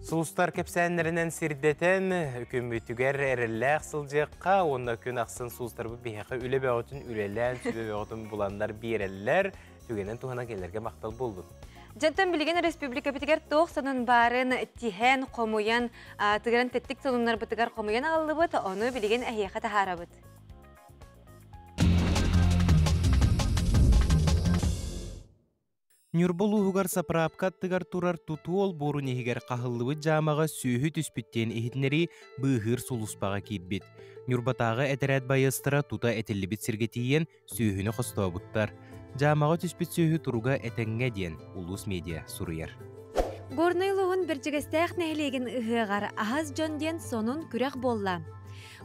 Сулустар кэпсээннэринэн сирдэтэн, күммүтүгэр эрэллээх сылдьыахха уонна күн ахсын сулустарбыт биһиэхэ үлэ бөҕөтүн үлэлээн, сүбэ бөҕөтүн буланнар биэрэллэр. Түгэнэн туһанан кинилэргэ махтал буоллун. Дьонтон билигин республикабытыгар туох сонун баарын тиһэн, хомуйан, тыгыран тэттик сонуннарбытыгар хомуйан аҕаллыбыт, ону билигин эһиэхэ таһаарабыт. Ньурба улууһугар сапыраапка аттыгар турар тутуу олбуорун иһигэр хаһыллыбыт дьаамаҕа сүөһү түспүт диэн иһитиннэрии быыһыыр сулууспаҕа киирбит. Ньурбатааҕы этэрээт байыастара тута этиллибит сиргэ тиийэн сүөһүнү хостообуттар. Дьаамаҕа түспүт сүөһү туруга этэҥҥэ диэн улуус медиа суруйар. Горнай улууһун Бэрдьигэстээх нэһилиэгин ыһыаҕар аһас дьон диэн сонун күрэх буолла.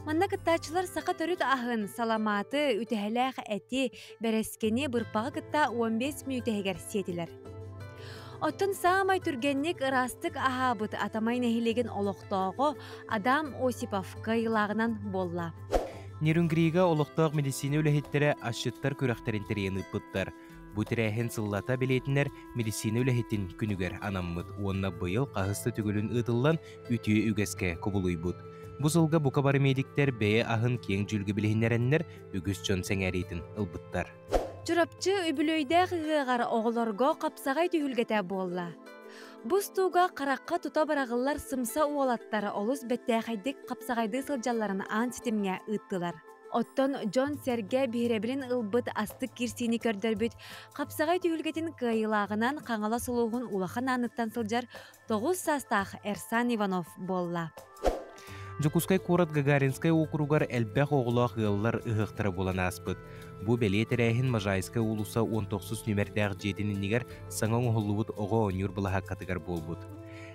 Манна кыттааччылар саха төрүт аһын, саламааты, үтэһэлээх эти, бэрэскини бырпаҕы кытта 15 мүнүүтэ иһигэр сиэтилэр. Оттон саамай түргэнник ыраастык аһаабыт Атамай нэһилиэгин олохтооҕо Адам Осипов кыайыылааҕынан буолла. Нерюнгрига олохтоох медицина үлэһиттэрэ асчыттар күрэхтэрин тэрийэн ыыппыттар. Бу тэрээһин сыллата бэлиэтинэр медицина үлэһитин күнүгэр анаммыт уонна быйыл хаһыс да төгүлүн ыытыллан үтүө үгэскэ кубулуйбут. Бу сылга бука бары медиктэр бэйэ аһын киэҥ дьүүлгэ билиһиннэрэннэр үгүс дьон сэҥээриитин ылбыттар. Чурапчы үбүлүөйдээх ыһыаҕар оҕолорго хапсаҕай түһүлгэтэ буолла. Бу устууга харахха тута быраҕыллар сымса уолаттар олус бэттээхэйдик хапсаҕайдыы сылдьалларын аан ситимҥэ ыыттылар. Оттон дьон-сэргэ биһирэбилин ылбыт астык киирсиини көрдөрбүт хапсаҕай түһүлгэтин кыайыылааҕынан Хаҥалас улууһун улахан ааныттан сылдьар 9 саастаах Эрсан Иванов буолла. Дьокуускай куорат Гагаринскай уокуругар элбэх оҕолоох ыаллар ыһыахтара буолан ааспыт. Бу бэлиэ тэрээһин Можайская уулусса 19 нүмердээх дьиэтин иннигэр саҥа оҥоһуллубут оҕо оонньуур былаһааккатыгар буолбут.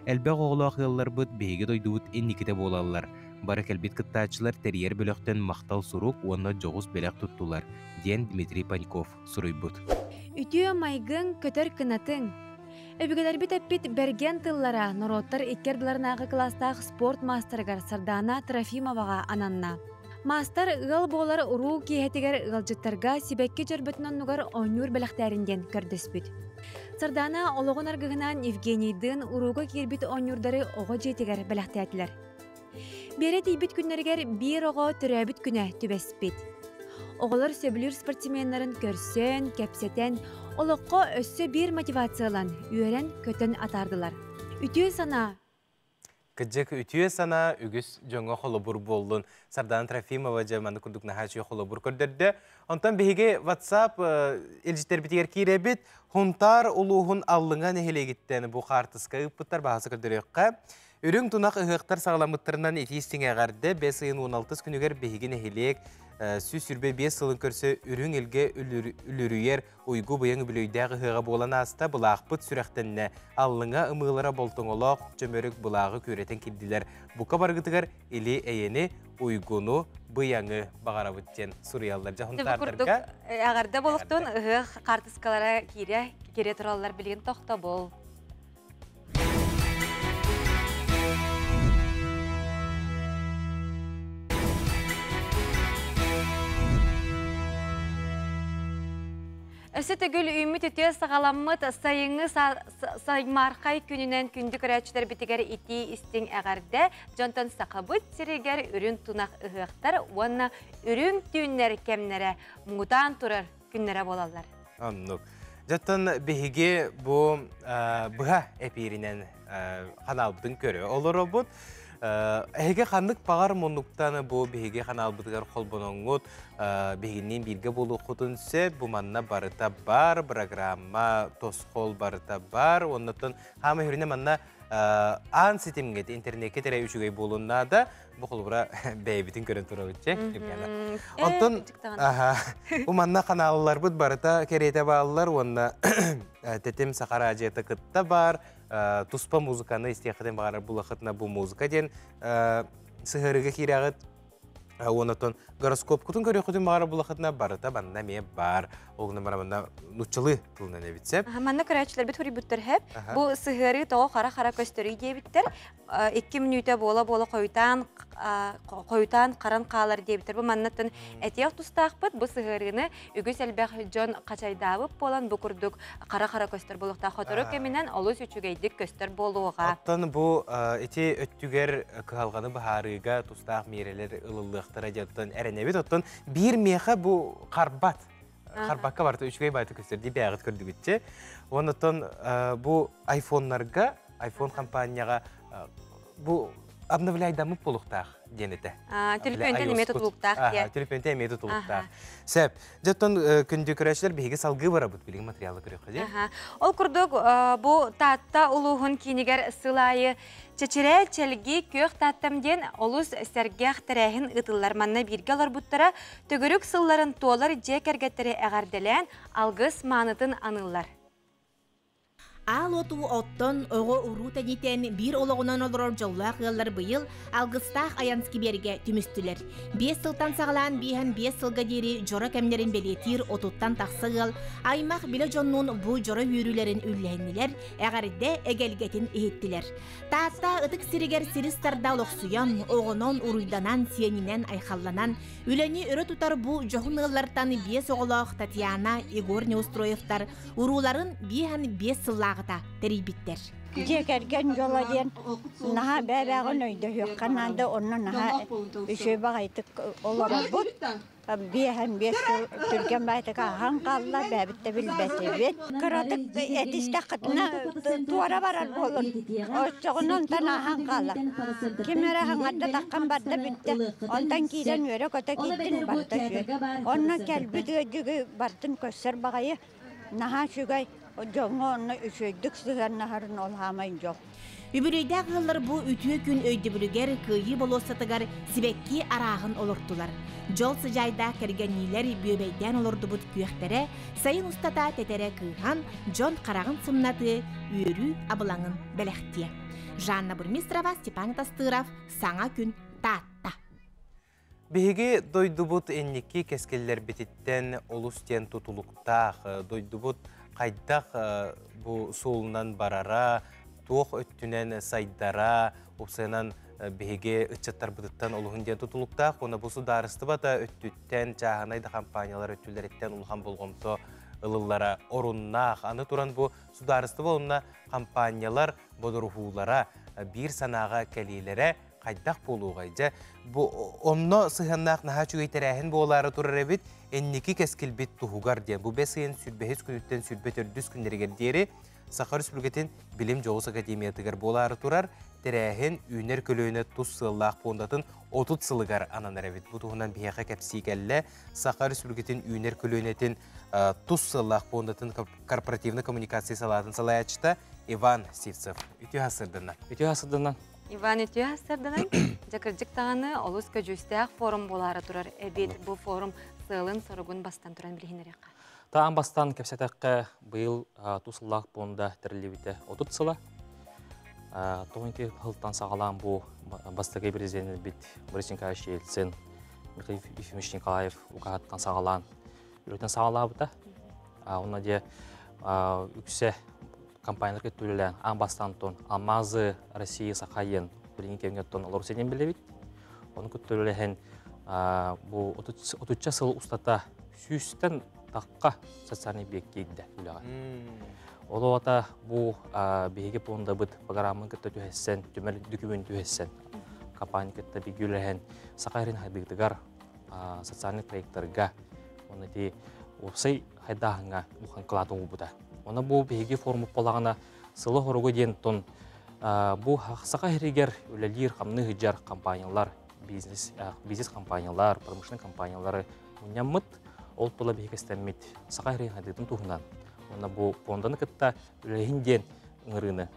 Элбэх оҕолоох ыалларбыт биһиги дойдубут инникитэ буолаллар. Бары кэлбит кыттааччылар тэрийэр бөлөхтөн махтал сурук уонна дьоҕус бэлэх туттулар, диэн Дмитрий Паньков суруйбут. Үтүө майгыҥ, көтөр кынатыҥ. Өбүгэлэрбит эппит бэргэн тыллара норуоттар икки ардыларынааҕы кылаастаах спорт маастарыгар Сардаана Трофимоваҕа ананна. Маастар ыал буолар уруу киэһэтигэр ыалдьыттарга сибэкки дьөрбөтүн оннугар оонньуур бэлэхтээрин диэн көрдөспүт. Сардаана олоҕун аргыһынаан Евгенийдыын урууга киирбит оонньуурдары оҕо дьиэтигэр бэлэхтээтилэр. Биэрэ тиийбит күннэригэр биир оҕо төрөөбүт күнэ түбэспит. Оҕолор сөбүлүүр спортсменнарын көрсөн, кэпсэтэн, олоххо өссө биир мотивациялан, үөрэн-көтөн атаардылар. Үтүө санаа Кыдьык үтүө санаа үгүс дьоҥҥо холобур буоллун. Сардаана Трофимова дьэ маннык курдук наһаа үчүгэй холобур көрдөрдө. Онтон биһиги WhatsApp илдьиттэрбитигэр киирэбит. Хунтаар улууһун Аллыҥа нэһилиэгиттэн бу хаартыска ыыппыттар баһасы көрдөрүөххэ. Үрүҥ тунах ыһыахтар саҕаламмыттарынан итии истиҥ эҕэрдэ бэс ыйын 16 күнүгэр биһиги нэһилиэк 125 сылын көрсө үрүҥ илгэ үлүрүйэр уйгу быйаҥ үбүлүөйдээх ыһыаҕа буолан ааста былаахпыт сүрэхтэннэ аллыҥа ымыылара болтоҥолоох чөмөрүк былааҕы күөрэтэн киирдилэр бука баргытыгар или эйэни уйгуну быйаҥы баҕарабыт диэн суруйаллар дьэ хунтаардарга эҕэрдэ болуктун ыһыах хаартыскалара киирэ киирэ тураллар билигин тохтобул Өссө төгүл үүммүт үтүө саҕаламмыт сайыҥҥы саймаархай күнүнэн күндү көрөөччүлэрбитигэр итии истиҥ эҕэрдэ дьонтон сахабыт сиригэр үрүҥ тунах ыһыахтар уонна үрүҥ түүннэр кэмнэрэ муҥутаан турар күннэрэ буолаллар. Оннук. Дьоттон биһиги бу быһа эпииринэн ханаалбытын көрө олоробут. Эһиги ханнык баҕар муннуктан бу биһиги ханаалбытыгар холбоноҥҥут, биһигинниин бииргэ буолуоххутун сөп. Бу манна барыта бар, программа, тосхол барыта бар. Оннуттан хаама хүрүнэ манна аан ситимҥит интернеккэ тэрэ үчүгэй буолун наада. Бу холобура бэйэбитин көрөн турабыт че. Онтон бу манна ханаалларбыт барыта кэриэтэ бааллар уонна тэтим саха радиота кытта бар туспа музыканы истиэххитин баҕарар булахытына бу музыка диэн сыһыарыга киирэҕит Уонна гороскопкутун көрүөххүтүн баҕарар булахытына барыта манна эмиэ баар. Ол гынан баран манна нуччалыы тылынан эбит сөп. Манна көрөөччүлэрбит хуруйбуттар хэп. Бу сыһыарыы тоҕо хара-хара көстөрүй диэбиттэр. 2 мүнүүтэ буола-буола хойутаан хойутаан харан хаалар диэбиттэр. Бу маннаттан этиэх тустаахпыт бу сыһыарыыны үгүс элбэх дьон хачайдаабыт буолан бу курдук хара-хара көстөр буолуохтаах. Сотору кэминэн олус үчүгэйдик көстөр буолуоҕа. Оттон бу ити өттүгэр кыһалҕаны быһаарыыга тустаах миэрэлэр ылыллыахтара диэн эрэнэбит. Оттон биир миэхэ бу харбат. Харбакка барыта үчүгэй баайта көстөр дии бэйэҕит көрдүгүтчэ. Оннотон бу айфоннарга, айфон компанияҕа бу обновляйдаммыт буолуохтаах диэн этэ. Төлөпүөнтэн эмиэ тутулуктаах диэ. Төлөпүөнтэн эмиэ тутулуктаах. Сөп. Дьоттон күндү көрөөччүлэр биһиги салгыы барабыт билигин материалы көрүөххэ дии. Ол курдук бу Таатта улууһун киинигэр сыл аайы Чэчирээ чэлги күөх Тааттам диэн олус сэргэх тэрээһин ыытыллар. Манна бииргэ олорбуттара төгүрүк сылларын туолар дьиэ кэргэттэри эҕэрдэлээн алгыс маанытын аныыллар. Аал оту оттон, оҕо-уруу тэнитэн, биир олоҕунан олорор дьоллоох ыаллар быйыл алгыстаах айан скибиэргэ түмүстүлэр. Биэс сылтан саҕалаан биэһэн биэс сылга диэри дьоро кэмнэрин бэлиэтиир отуттан тахса ыал аймах билэ дьоннуун бу дьоро үөрүүлэрин үллэһиннилэр, эҕэрдэ эгэлгэтин иһиттилэр. Таатта ытык сиригэр сирис тарда олохсуйан, оҕонон, уруйданан, сиэнинэн айхалланан, үлэни өрө тутар бу дьоһун ыаллартан биэс оҕолоох Татьяна, Егор Неустроевтар урууларын биэһэн биэс сыллааҕыта тэрийбиттэр. Дьиэ кэргэн дьоло диэн наһаа бэйэ-бэйэҕин өйдөһүөххэ наада, онно наһаа үчүгэй баҕайытык олоробут. Биэһэн биэс сыл түргэн баайтык ааһан хаалла, бэйэбит да билбэтибит. Кыратык этистэххитинэ туора барар буолун. Оччоҕуна онтон ааһан хаалар. Ким эрэ хаҥарда таххан барда бүттэ. Онтон киирэн үөрэ-көтө киирдин барыта үчүгэй. Онно кэлбит ыалдьыгы барытын көрсөр баҕайы. Наһаа үчүгэй, дьоҥҥо онно үчүгэйдик сыһыаннаһарын ол хаамай дьол. Үбүлүөйдээх ыаллар бу үтүө күн өйдөбүлүгэр Кыайыы болуоссатыгар сибэкки арааһын олортулар. Дьол сыдьаайдаах кэргэнниилэр бүөбэйдээн олордубут күөхтэрэ сайын устата тэтэрэ кыыһан, дьон хараҕын сымнатыа, үөрүү абылаҥын бэлэхтиэ. Жанна Бурмистрова, Степан Тастыров, Саҥа күн, Таатта. Биһиги дойдубут инники кэскиллэрбититтэн олус диэн тутулуктаах, дойдубут хайдах бу суолунан барара, туох өттүнэн сайдара, уопсайынан биһиги ыччаттарбытыттан олуһун диэн тутулуктаах уонна бу судаарыстыба да өттүттэн, чааһынай да компаниялар өттүлэриттэн улахан болҕомто ылыллара оруннаах. Аны туран бу судаарыстыба уонна компаниялар бодоруһуулара биир санааҕа кэлиилэрэ хайдах буолуоҕай? Дьэ, бу онно сыһыаннаах наһаа үчүгэй тэрээһин буолаары турар эбит. Инники кэскилбит туһугар диэн. Бу бэс ыйын сүрбэһис күнүттэн сүрбэ төрдүс күннэригэр диэри Саха Республикатын Билим Дьоҕус Академиятыгар буолаары турар тэрээһин үүнэр көлүөнэ тус сыаллаах пуондатын 30 сылыгар ананар эбит. Бу туһунан биһиэхэ кэпсии кэллэ Саха Республикатын үүнэр көлүөнэтин тус сыаллаах пуондатын корпоративной коммуникация салаатын салайааччыта Иван Сивцев. Үтүө сырдынна. Үтүө сырдынна. Иван үтүө сарданан, дьэ даҕаны олус көдьүүстээх форум буолаары турар эбит. Бу форум сыалын-соругун бастан туран билиһиннэриэххэ. Таан бастан кэпсэтэххэ быйыл тус сыллаах пуонда тэриллибитэ 30 сыла. Тоҕунки сылтан саҕалаан бу бастакы президент Борис Николаевич Ельцин, Михаил Ефимович Николаев угаһаттан саҕалаан үлэтин саҕалаабыта. Онно дьэ үксэ компаниялар кэттүүлэлээн аан бастаан тон Алмазы России Сахайын билиҥҥи кэмҥэ тон олору сэнин билэбит. Ону кыттүүлэлэһэн бу отучча сыл устата сүүстэн тахха социальный объект киирдэ үлэҕэ. Ол ата бу биһиги пуондабыт программын кытта түһэссэн, түмэл дүкүмүн түһэссэн, компания кытта бигүлэһэн Саха сирин хайдыытыгар социальный проекттарга уонна ити уопсай хайдааһыҥҥа улахан кылаат угубута. Онно бу биһиги форумут буоллаҕына сылы хоругу диэн тон бу Саха сиригэр үлэлиир хамныы сылдьар компаниялар, бизнес бизнес компаниялар, промышленный компаниялары мунньаммыт, ол тула биһиги истэммит Саха сирин хайдыытын туһунан уонна бу пуонданы кытта үлэлэһин диэн ыҥырыыны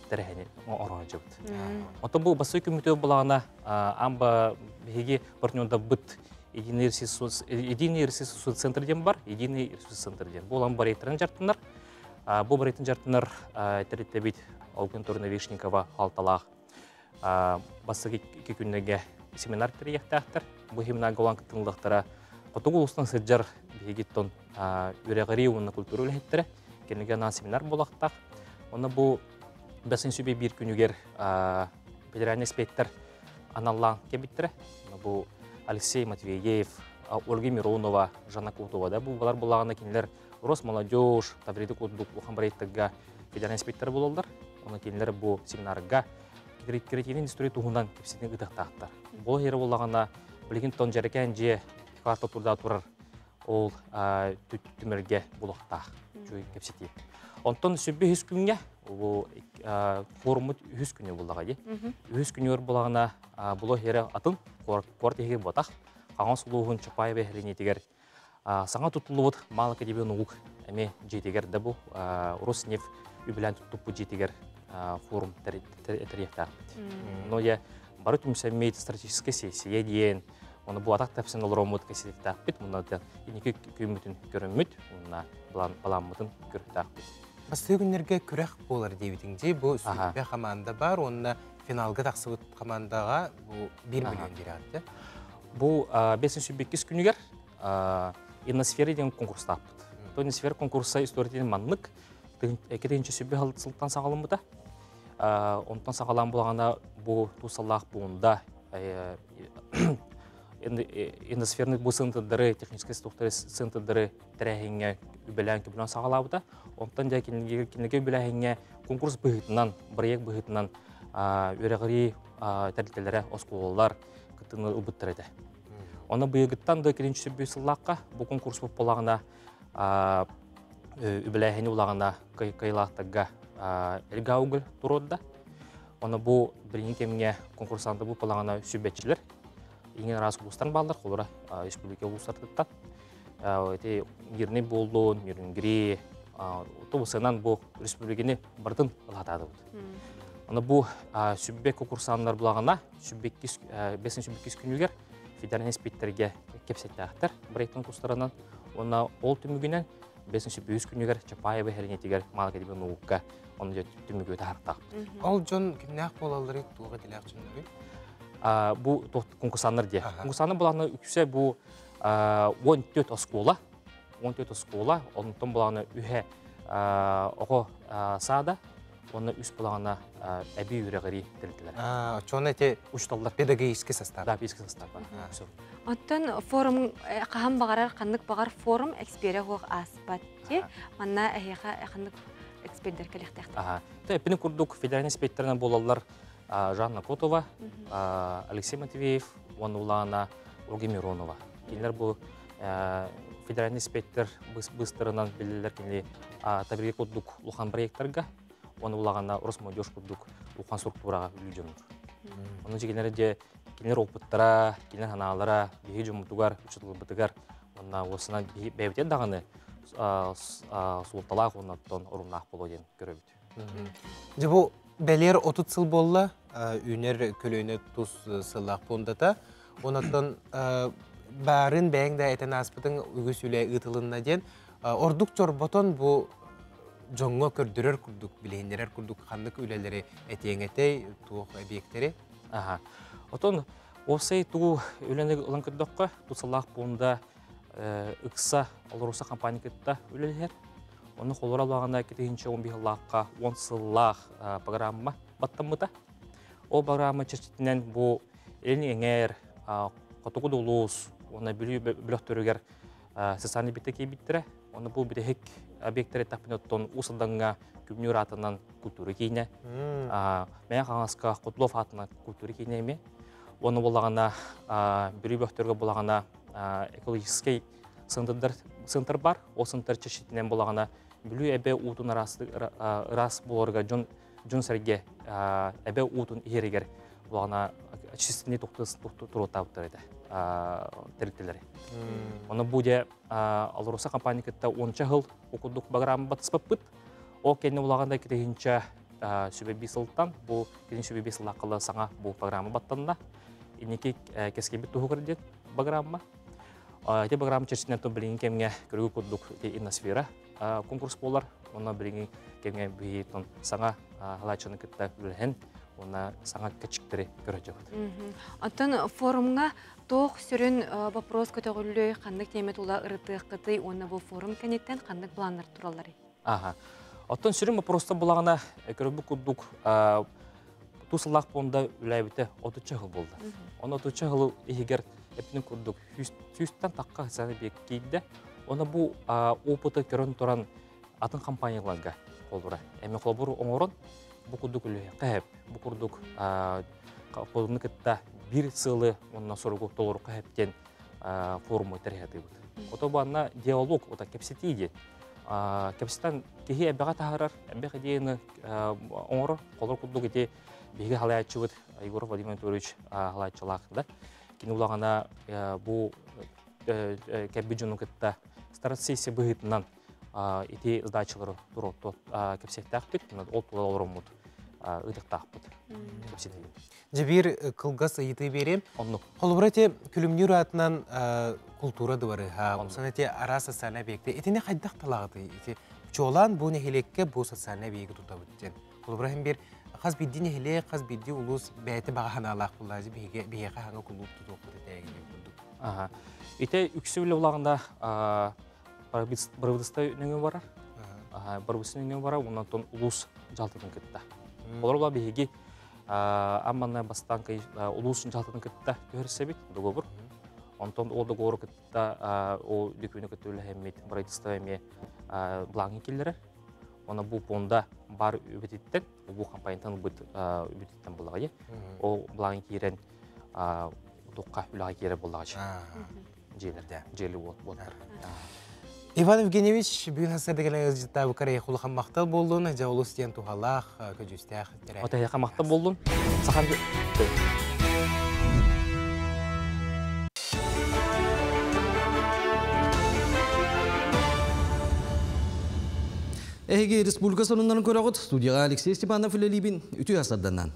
тэрэһини оҥоро сылдьыбыт. Оттон бу бассыы күммүтүгэр булаҕына амба биһиги партнердарбыт единый ресурс центр диэн бар, единый ресурс центр диэн. Бу улам барыйтарын жартынар. Бу барыйтын жартынар тэрилтэбит Олгин Турна Вишникова алталаах бастакы икки күннэргэ семинар тэрийиэхтээхтэр. Бу семинарга улаан кыттыылаахтара хотугу улуустан сылдьар биһигиттон үрэҕирии уонна культура үлэһиттэрэ кинигэ анаан семинар буолуохтаах. Онно бу бэсин сүбэ биир күнүгэр федеральный инспектор аналлаан кэбиттэрэ. Бу Алексей Матвеев, Ольга Миронова, Жанна Кутова да бу балар буллаҕына кинилэр Росмолодежь, Таврида курдук улахан проекттарга федеральный инспектор буолаллар. Оны кинилэр бу семинарга креативный индустрия туһунан кэпсэтин ытыктаахтар. Бұл хері боллағына билигин тон жаракан же карта турда турар ол түмерге булуктаах чуй кэпсети. Онтон сүббе үс күнгө бу форумут үс күнү буллаға ди. Үс күнүөр булагына було хері атын куорат иһиги ботах Хаҥас улууһун Чапаева нэһилиэнньэтигэр саҥа тутуллубут Мал академия наук эми дьиэтигэр да бу Роснефть үбүлээн туттуппут дьиэтигэр форум тэрийиэхтээхпит. Но я бары түмсэммит стратегическай сессия диэн, оны бу атах тэпсэн олороммут кэсиэхтээхпит, мунна инники күммүтүн көрөммүт, уонна былааммытын көрүөхтээхпит. Бастакы күннэргэ күрэх буолар диэбитиҥ дии, бу сүүрбэ хамаанда бар, уонна финалга тахсыбыт хамаандаҕа бу 1 миллион биэрээт. Бу 502 күнүгэр Инносфера диэн конкурстаахпыт. То Инносфера конкурса история маннык 2000 сылтан саҕаламмыта. Онтон саҕалаан булаҕана бу тусаллаах пуунда инносферный бу центрдары, технический структуры центрдары тэрээһиҥҥэ үбэлээн көбүлээн саҕалаабыта. Онтон дьэ кинилэргэ үбэлээһиҥҥэ конкурс быһыытынан, проект быһыытынан үөрэҕирии тэрилтэлэрэ, оскуолалар кыттыыны ылбыттар этэ. Онно быйыгыттан да киринчи сүбүй сыллаахха бу конкурс буоллаҕына үбэлээһини улаҕына кыайылаахтарга элгаугл туруорда. Онно бу билиҥҥи кэмҥэ конкурсанты бу палаҕына сүбэччилэр иҥин араас улуустан бааллар, холура республика улуустарыттан. Ити Мирный буоллун, Нюрнгри, тобусынан бу республиканы барытын ылатаадыбыт. Аны бу сүббек конкурсаннар булагына сүббеккис бесин сүббеккис күнүгэр федеральный инспекторге кепсеттээхтер проект конкурстарынан. Онна ол түмүгүнэн бесин сүббүс күнүгэр Чапаева херинетигер Мал академия наука оны түмүгү тахартаахпыт. Ол дьон кимнээх буолаллары туох этилээх дьоннору? Бу конкурсаннар дии. Конкурсаннар буланы үксэ бу 14 оскуола, 14 оскуола, онтон буланы үһэ оҕо саада, онно үс булаҕына эби үрэҕири тэрилтэлэр. Оччоҕуна ити учууталлар педагогический состав. Да, педагогический состав. Оттон форум хаһан баҕарар ханнык баҕар форум эксперэ хуох ааспат ти. Манна эһиэхэ ханнык экспердер кэлиэхтээхтэр? Эппини курдук федеральный инспекторынан буолаллар Жанна Котова, Алексей Матвеев уонна улаана Ольга Миронова. Кинилэр бу федеральный инспектор быстарынан билэллэр кинили табиги курдук улахан проекттарга, уонна улаҕана Росмолодежь курдук улахан структураҕа үлүү дьоннор. Ону кинилэр де кинилэр опыттара, кинилэр ханаалара биһиги дьоммутугар, учууталбытыгар уонна уосынан бэйэбитин даҕаны суолталаах уонна оттон оруннаах буолуо диэн көрөбүт. Дьэ бу бэлиэр 30 сыл буолла үүнэр көлүөнэ тус сыллаах пуондата. Онон баарын бэйэҥ да этэн ааспытыҥ үгүс үлэ ыытылынна диэн ордук чорботон бу дьоҥҥо көрдөрөр курдук, билиһиннэрэр курдук ханнык үлэлэри этиэҥ этэй, туох объектэри? Аха. Отон уопсай тугу үлэни ылан көрдөххө, тусалаах пуонда ыкса Алроса компания кытта үлэлэһэр. Онно холоро алаҕына 2011 сыллаахха 10 сыллаах программа баттаммыта. Ол программа чэрчитинэн бу Илин Эҥээр, Хотугу улуус уонна Бүлүү бөлөхтөрүгэр социальный биттэ киирбиттэрэ. Онно бу бүтэһик объекттэр эттэхпинэ оттон Уус Алдаҥҥа Күбүнүүр аатынан культура киинэ, Мэҥэ Хаҥаласка Кутлов аатынан культура киинэ эмиэ. Уонна буоллаҕына Бүлүү бөлөхтөргө буоллаҕына экологическай центрдар центр бар. Ол центр чэрчитинэн буоллаҕына Бүлүү эбэ уутун ыраас буоларыгар дьон дьон сэргэ эбэ уутун иһэригэр буоллаҕына очистительный туруоттаабыттар этэ тэрилтэлэри. Онно бу дьэ Алроса компания кытта уонча сыл курдук программа батыспаппыт. Ол кэннэ улаҕанда китиһинчэ сүбэ биир сылтан бу кини сүбэ биир сыллааххала саҥа бу программа баттанна. Инники кэскилбит туһугар диэн программа. Ити программа чэрчитинэн тон билиҥҥи кэмҥэ көрүгү курдук ити инносфера конкурс буолар. Онно билиҥҥи кэмҥэ биһи тон саҥа халааччыны кытта үлэһэн уонна саҥа кэчиктэри көрөтөбүт. Оттон форумҥа туох сүрүн вопрос көтөҕүллүөй, ханнык тиэмэ тула ырытыаххытый уонна бу форум кэнниттэн ханнык планнар туралларый? Аха. Оттон сүрүн вопростар булаҕына көрбүт курдук Тусыллаах пуонда үлээбитэ 30 жыл болды. Оны 30 жыл иһигэр эппитин курдук 100-тан тахха социальный объект киирдэ. Оны бу опыты көрөн туран атын компанияларга холбура. Эми холбур оҥорон бу курдук үлэһиэххэ бу курдук форумну кытта бир сылы онно соругу толорука хэптен форуму тэрһэтибит. Ото банна диалог, ота кэпсэтии диэн. Кэпсэтэн киһи эбэҕэ таһарар, эбэх идеяны оҥорор, холор курдук ити биһиги халаяччыбыт Егоров Владимир Анатольевич халаяччылаах да. Кини улаҕана бу кэбби дьону кытта старт сессия быһыытынан ити сдачалары туруотту кэпсиэхтээхпит, ол тула олороммут ыытыктаахпыт кэпсэтии. Дьэ биир кылгас ыйытыы биэриэм. Оннук. Холобура ити Күлүмнүүр аатынан култуура дыбарыһа, онсон ити араас социальнай объекты. Итини хайдах талаҕытый? Ити чуолаан бу нэһилиэккэ бу социальнай объеги тутабыт диэн. Холобура иһин биир хас биирдии нэһилиэк, хас биирдии улуус бэйэтэ баҕа санаалаах буоллаҕа биһиги биһиэхэ хаҥа кулууп тутуохпут этэ курдук. Ага. Ити үксү үлэ улаҕында правительство нөҥүө барар. Правительство нөҥүө барар, онон улуус дьаһалтатын кытта. Олор биһиги амманна бастаан улуус дьаһалтатын кытта түһэрсэбит договор. Онтон ол договору кытта ол дүкүнү кытта үлэһэммит правительство эмиэ блаңы киллэрэр. Она бу пуонда бар үбүтиттен, бу компаниятан ылбыт үбүтиттен булаҕы. Ол блаңы киирэн туққа үлэҕэ киирэр буоллаҕы. Дьиэлер, дьиэли уоттар. Иван Евгеньевич, бүгүн хасырдыгылан ызжыттаабы карай хулахан мактал боллун, жа олус диэн тухалаах, көдьүүстээх тэрэ. Отайаха мактал боллун. Сахан Эһиги республика сонуннарын көрөҕүт, студияға Алексей Степанов үлэлиибин үтүө асарданан.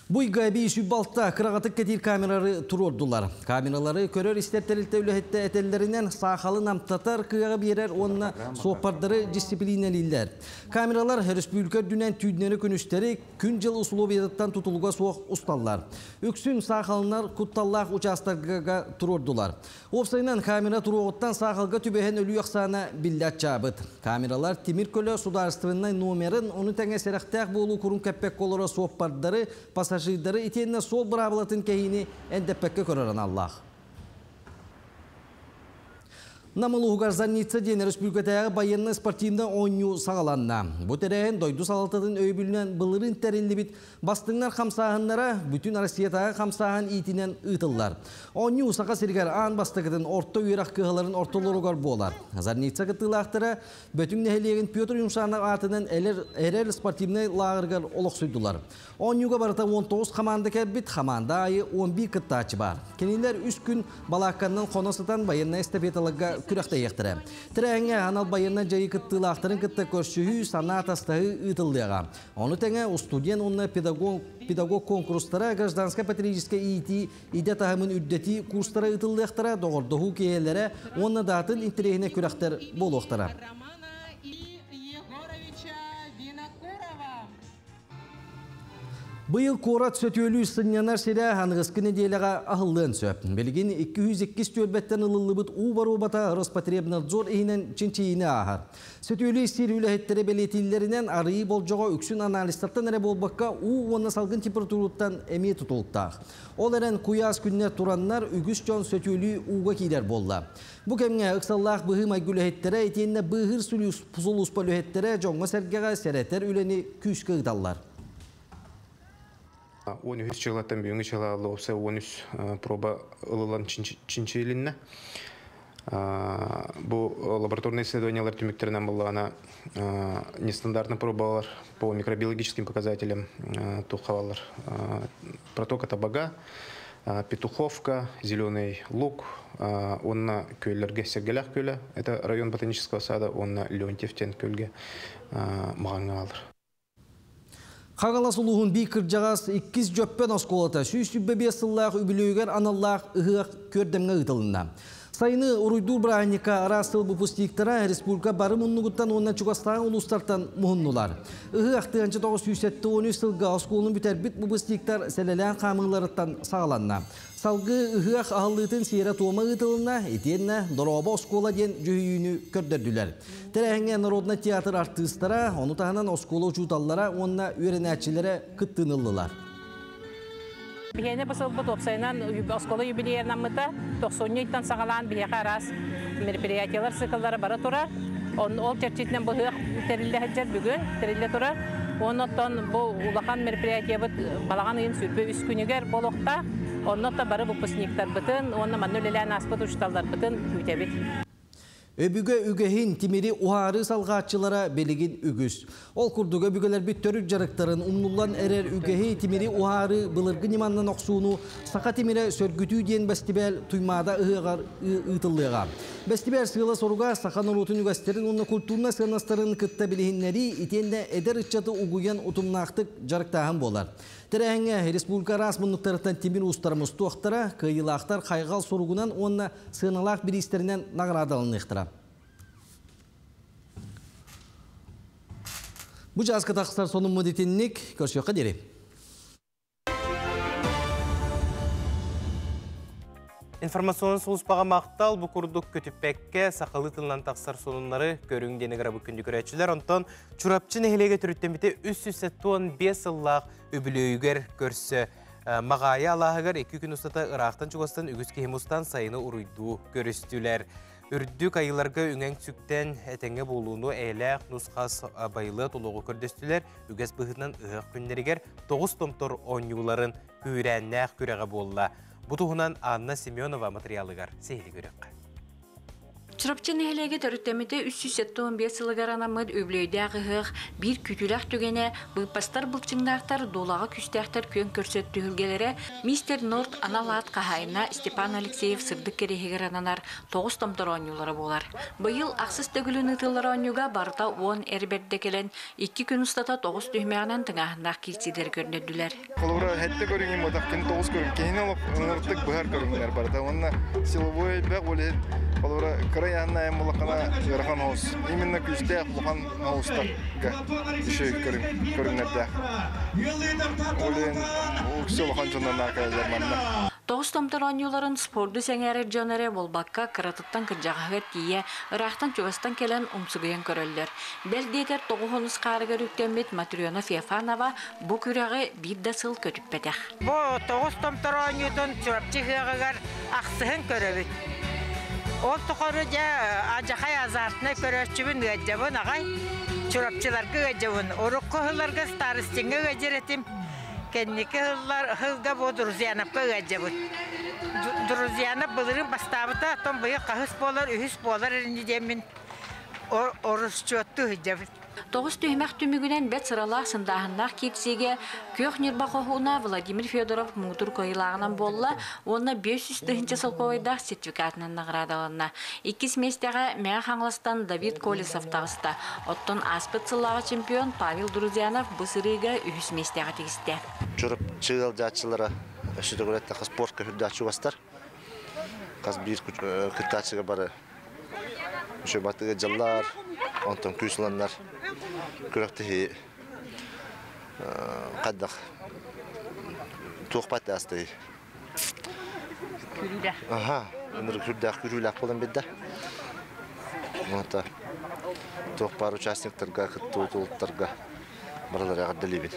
Буйга би балта кырағатык кетир камерары турордулар. Камералары көрөр истер тәрілті үләхетті әтеллерінен сақалы намтатар кыяғы берер онна соқпардары дисциплиналилер. Камералар республика дүнен түйдінері күнүстері күн жыл условияттан tutulуға соқ ұсталар. Үксүн сақалынар кутталлақ участокка турордулар. Опсайынан камера туруғыттан сақалға түбәһен өлü яқсана билләт чабыт. Камералар темир көлі сударственный номерін, оны тәңе сәрәқтәқ болу курун кәппек колора соқпардары, пассажирдары итенне сол бұрабылатын кәйіні әндәппәкке көрірін Аллах. Намылуғар Зарница ден республикатағы байынны спортивны ойну сағаланна. Бұ тәрәйін дойду салатадын өйбілінен бұлырын тәрілі бит бастыңнар қамсағынлара бүтін Россиятағы қамсағын итінен ұтылар. Ойну сақа сергер аң бастығыдын орто үйрақ кығыларын ортолоругар болар. Зарница кытылақтыра бүтін нәхелеген Петр Юмшанов атынан әрел спортивны лағыргар олық сүйділар. Ойнуға барыта 19 команда кәбіт, команда айы 11 кыттачы бар. Кенелер 3 күн балаққаннан қонасытан байынна эстафеталыға күрәхтә яқтыра. Тірәңе анал байынна жайы кыттылақтарын кытта көршіхі сана тастағы ұтылдыға. Оны тәңе студент онна педагог конкурстара гражданска патриотическая ИТ иде тахымын үддети курстара ұтылдықтара доғырдығу кейелері онна датын интерехіне күрәхтер болуқтара. Быйыл корат сөтөлі сынянар сирә ханғысқы неделяға ахыллын сөп. Белгін 202 төлбәттен ылылыбыт у барубата Роспотребнадзор ихинен чинчиіне ахар. Сөтөлі сир үләхеттері белетиллерінен арыйы болжоға үксін анализтарттан әрі болбаққа у оны салгын температуруттан әме тұтылықтақ. Ол әрін куяз күнне тураннар үгіс жон сөтөлі уға кейдер болды. Бұ кәмге ықсаллақ бұғы майгүләхеттері етеніне бұғыр сұлуспа үләхеттері жоңға сәргеға сәрәтер үлені күшкі ұдалар. 13 жылаттан бүгінгі жыла лоуса 13 проба ылылан чинчилинне. Бу лабораторные исследованиялар түмүктеринен боллаана нестандартный пробалар по микробиологическим показателям тухалар. Протока табага, Петуховка, Зеленый луг, онна көллерге Сергелях көлі, это район ботанического сада, онна Леонтьевтен көлге мағанға алыр. Қағалас ұлығын бей кіржағас 2 жөппен осколата сүй сүббе сыллақ үбілөйгер аналлақ ұғық көрдемге ұтылына. Сайыны уруйдуур бырааһынньыкка араас сыл выпускниктара республика бары муннугуттан уонна чугастааҕы улуустартан муһуннулар. Ыһыах 1973 сылга оскуоланы бүтэрбит выпускниктар сэлэлээн хаамыыларыттан саҕаланна. Салгыы ыһыах аһыллыытын сиэрэ-туома ыытылынна, итиэннэ Дорообо оскуола диэн дьүһүйүүнү көрдөрдүлэр. Тэрээһиҥҥэ народнай театр артыыстара, ону таһынан оскуола учууталлара уонна үөрэнээччилэрэ кыттыыны ыллылар. Биһиэнэ бу сылбыт уопсайынан оскуола юбилейанаммыта. Тохсунньу ыйтан саҕалаан биһиэхэ араас мероприятиелар цикллара бара турар. Ол чэрчитинэн быһыах тэриллэ сылдьар бүгүн тэриллэ турар. Уонна оттон бу улахан мероприятиебыт балаҕан ыйын 23 күнүгэр буолуохтаах. Онно бары выпускниктарбытын уонна манна үлэлээн ааспыт учууталларбытын күүтэбит. Өбүгэ үгэһин тимири уһаарыы салҕааччылара билигин үгүс. Ол курдук өбүгэлэрбит төрүт дьарыктарын умнуллан эрэр үгэһи тимири уһаарыы былыргы ньыманнан охсууну Саха тимирэ сөргүтүү диэн бэстибээл Туймаада ыһыаҕар ыытыллыаҕа. Бэстибээл сыала-соруга саха норуотун үгэстэрин уонна культурнай сыаннастарын кытта билиһиннэрии итиэннэ эдэр ыччаты угуйан утумнаахтык дьарыктааһын буолар. Тэрээһиҥҥэ республика араас муннуктарыттан тимир уустара мустуохтара, кыайыылаахтар хайҕал суругунан уонна сыаналаах бириистэринэн наҕараадаланыахтара. Бу чааска тахсар сонуммут итинник. Көрсүөххэ диэри. Информационный сулуспаҕа махтал бу курдук көтүппэккэ сахалыы тылынан тахсар сонуннары көрүҥ диэн ыгырабыт күндү көрөөччүлэр. Онтон Чурапчы нэһилиэгэ төрүттэммитэ 375 сыллаах үбүлүөйүгэр көрсө Маҕаайы алааһыгар икки күн устата ыраахтан-чугастан үгүс киһи мустан сайыны уруйдуу көрүстүлэр. Үрдүк айыыларга үҥэн-сүктэн этэҥҥэ буолууну эйэлээх нус-хас байылыат олоҕу көрдөстүлэр. Үгэс быһыытынан ыһыах күннэригэр тоҕус томтор оонньууларын күүрээннээх күрэҕэ буолла. Бу туһунан Анна Семенова матырыйаалыгар сиһилии көрүөххэ. Чурапчы нэһилиэгэ төрүттэммитэ 375 сылыгар анаммыт үбүлүөйдээх ыһыах биир күүтүүлээх түгэнэ быыппастар былчыҥнаахтар дуулаҕа күүстээхтэр күөн көрсөр түһүлгэлэрэ Мистер Норд анал аат хаһаайына Степан Алексеев сырдык кэриэһигэр ананар тоҕус томтор оонньуулара буолар. Быйыл ахсыс төгүлүн ыытыллар оонньууга барыта уон эр бэрдэ кэлэн икки күн устата тоҕус түһүмэҕинэн тыҥааһыннаах киирсиилэри көрдөрдүлэр. Холобура, сэттэ көрүҥүн буотах, кини тоҕус көрүҥ. Киһини олох ынырыктык быһар көрүҥнэр барыта. Уонна силовой элбэх, ол иһин холобура, кыра ыйааһыннаайым буллаххына ыарахан оҕус. Именно күүстээх улахан оҕустарга үчүгэй көрүҥ, көрүҥнэрдээх. Ол иһин үксэ улахан дьоннор наакайаллар манна. Тоҕус томтор оонньууларын спорду сэҥээрэр дьон эрэ буолбакка, кыратыттан кырдьаҕаһыгар тиийэ, ыраахтан-чугастан кэлэн умсугуйан көрөллөр. Бэл диэтэр тоҕус онус хаарыгар үктэммит Матрена Феофанова Бу күрэҕи биир да сыл көтүппэтэх. Бу тоҕус томтор оонньуутун Чурапчы ыһыаҕыгар ахсыһын көрөбүт. Ол тухары дьэ алдьахай азартнай көрөөччүбүн ыаддьабын аҕай. Чурапчыларга ыаддьабын. Урукку сылларга Старостиҥҥа ыаддьар этим. Кэнники сыллар сылга бу Друзьяновка ыаддьабыт. Друзьянов былырыын бастаабыта, оттон быйыл хаһыс буолар, үһүс буолар ини диэммин орусчуоттуу сылдьабыт. Тоҕус түһүмэх түмүгүнэн бэрт сыралаах сындааһыннаах киирсиигэ Күөх Ньурба хоһууна Владимир Федоров муҥутуур кыайыылааҕынан буолла уонна 500 тыһыынча солкуобайдаах сертификатынан наҕараадаланна. Иккис миэстэҕэ Мэҥэ Хаҥаластан Давид Колесов таҕыста. Оттон ааспыт сыллааҕы чемпион Павел Друзьянов бу сырыыга үһүс миэстэҕэ тигистэ. Чурапчы ыалдьааччылара өссө төгүл эттэххэ спортка үрдээх чугастар. Хас биир кыттааччыга бары Үчүгэй дьаллар, онтон күүс ыланнар күрэхтэһии хайдах туохпат аастай. Күрүүлээх. Аха, ынырык сүрдээх күрүүлээх буолан биэрдэ. Онто туох баар участниктарга, кыттыы барылары эҕэрдэлиибин.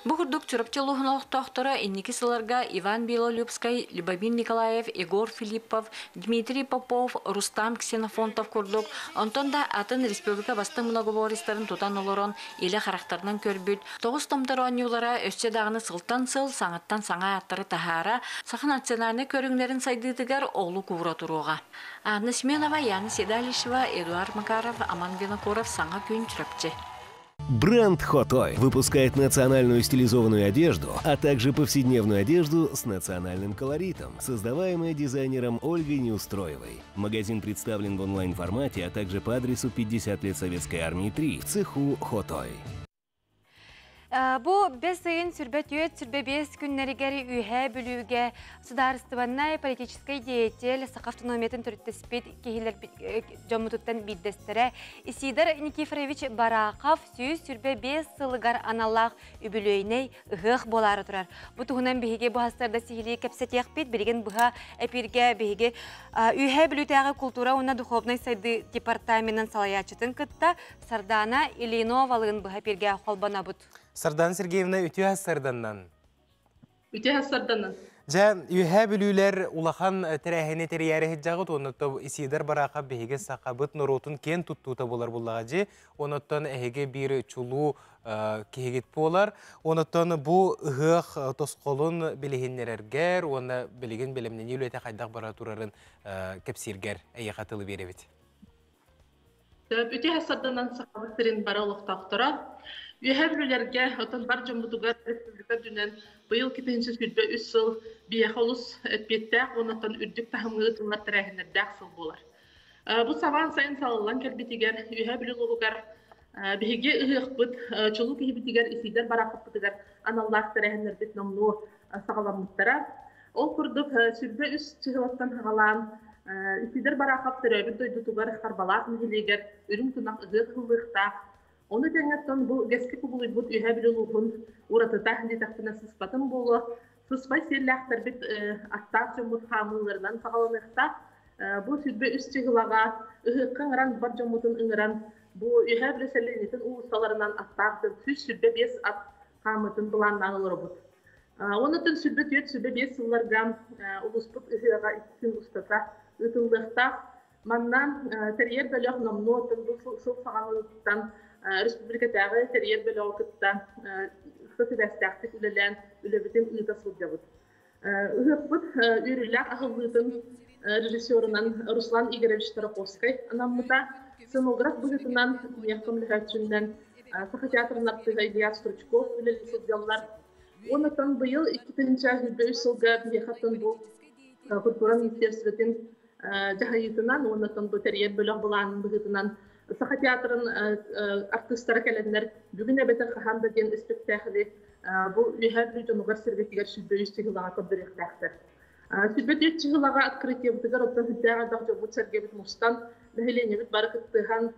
Бу курдук Чурапчы улууһун олохтоохторо инники сылларга Иван Белолюбскай, Любомир Николаев, Егор Филиппов, Дмитрий Попов, Рустам Ксенофонтов курдук, онтон да атын республика бастыҥ многоборецтарын тутан олорон илэ харахтарынан көрбүт тоҕус томтор оонньуулара өссө даҕаны сылтан сыл саҥаттан саҥа ааттары таһаара, саха национальнай көрүҥнэрин сайдыытыгар олук уура туруоҕа. Анна Семенова, Яна Седалищева, Эдуард Макаров, Аман Винокуров, Саҥа күн, Чурапчы. Бренд Хотой выпускает национальную стилизованную одежду, а также повседневную одежду с национальным колоритом, создаваемая дизайнером Ольгой Неустроевой. Магазин представлен в онлайн-формате, а также по адресу 50 лет Советской Армии 3 в цеху Хотой. Бу бэс ыйын сүрбэ 4, сүрбэ 5 күннэригэр Үөһээ Бүлүүгэ судаарыстыбаннай политическай деятель, Саха автономиятын төрүттэспит киһилэр дьоммутуттан биирдэстэрэ Исидор Никифорович Барахов 125 сылыгар аналлаах үбүлүөйнэй ыһыах буолаары турар. Бу туһунан биһиги бу хастарда сиһилии кэпсэтиэхпит. Билигин быһа эпиргэ биһиги Үөһээ Бүлүүтээҕи култуура уонна духовнай сайдыы департаменын салайааччытын кытта Сардана Ильиновалыын быһа эпиргэ холбонобут. Сардана Сергеевна, үтүө сарданнан. Үтүө сарданнан. Дьэ, Үөһээ Бүлүүлэр улахан тэрээһини тэрийээри сылдьаҕыт, оннуттан Исидор Барахов биһиги сахабыт норуотун киэн туттуута буолар буллаҕа дьи, онуттан эһиги биир чулуу киһигит буолар. Онуттан бу ыһыах тосхолун билиһиннэрэргэр уонна билигин бэлэмнэнии үлэтэ хайдах бара турарын кэпсииргэр эйиэхэ тылы биэрэбит. Үтүө сарданан Сахабыт сирин бары олохтоохторо. Үөһээ Бүлүүлэргэ, оттон бар дьоммутугар республика үрдүнэн быйыл 2023 сыл биһиэхэ олус эппиэттээх уонна үрдүк таһымҥа ыытыллар тэрээһиннэрдээх сыл буолар. Бу сабаан сайын салаллан кэлбитигэр Үөһээ Бүлүү улууһугар биһиги ыһыахпыт чулуу киһибитигэр Исидор Бараховпытыгар аналлаах тэрээһиннэрбит номнуо саҕаламмыттара. Ол курдук, 23 чыһылаттан саҕалаан Исидор Барахов төрөөбүт дойдутугар Харбалаах нэһилиэгэр үрүҥ тунах ыһыах ыһыллыахтаах. Ону тэҥэ бу үгэскэ кубулуйбут Үөһээ Бүлүү улууһун уратыта диэтэхпинэ сыспатым буолуо. Сыспай сиэллээхтэрбит аттаах дьоммут хаамыыларынан саҕаланыахтаах. Бу 23 чыһылаҕа ыһыахха ыҥыран бар дьоммутун ыҥыран бу Үөһээ Бүлүү сэлиэнньэтин уулуссаларынан аттаах дьон 125 ат хаамыытын былааннаан олоробут. Оннуттан 24, 25 сылларга улууспут ыһыаҕа икки күн устата ыытыллыахтаах. Манна тэрийэр бөлөх номнуо бу сыл саҕаланыыттан республикатааҕы тэрийэр бөлөҕү кытта ыкса сибээстээхтик үлэлээн үлэбитин ыыта сылдьабыт. Ыһыахпыт үөрүүлээх аһыллыытын режиссерунан Руслан Игоревич Тараковскай анаммыта. Сценограф быһыытынан киниэхэ көмөлөһөөччүнэн Саха театрын артыыһа Илья Стручков үлэлии сылдьаллар. Онтон быйыл 2023 сылга биһиэхэттэн бу культура министерствотын дьаһайыытынан уонна бу тэрийэр бөлөх былаанын быһыытынан Саха театрын артыыстара кэлэннэр бүгүн эбэтэр хаһан да диэн испэктээхили бу Үөһээ Бүлүү дьонугар сэргэтигэр 103 чыһылаҕа көрдөрүөхтээхтэр. 103 чыһылаҕа открытиебытыгар оттон сүрдээх элбэх дьоммут сэргэбит мустан, нэһилиэнньэбит бары кыттыһан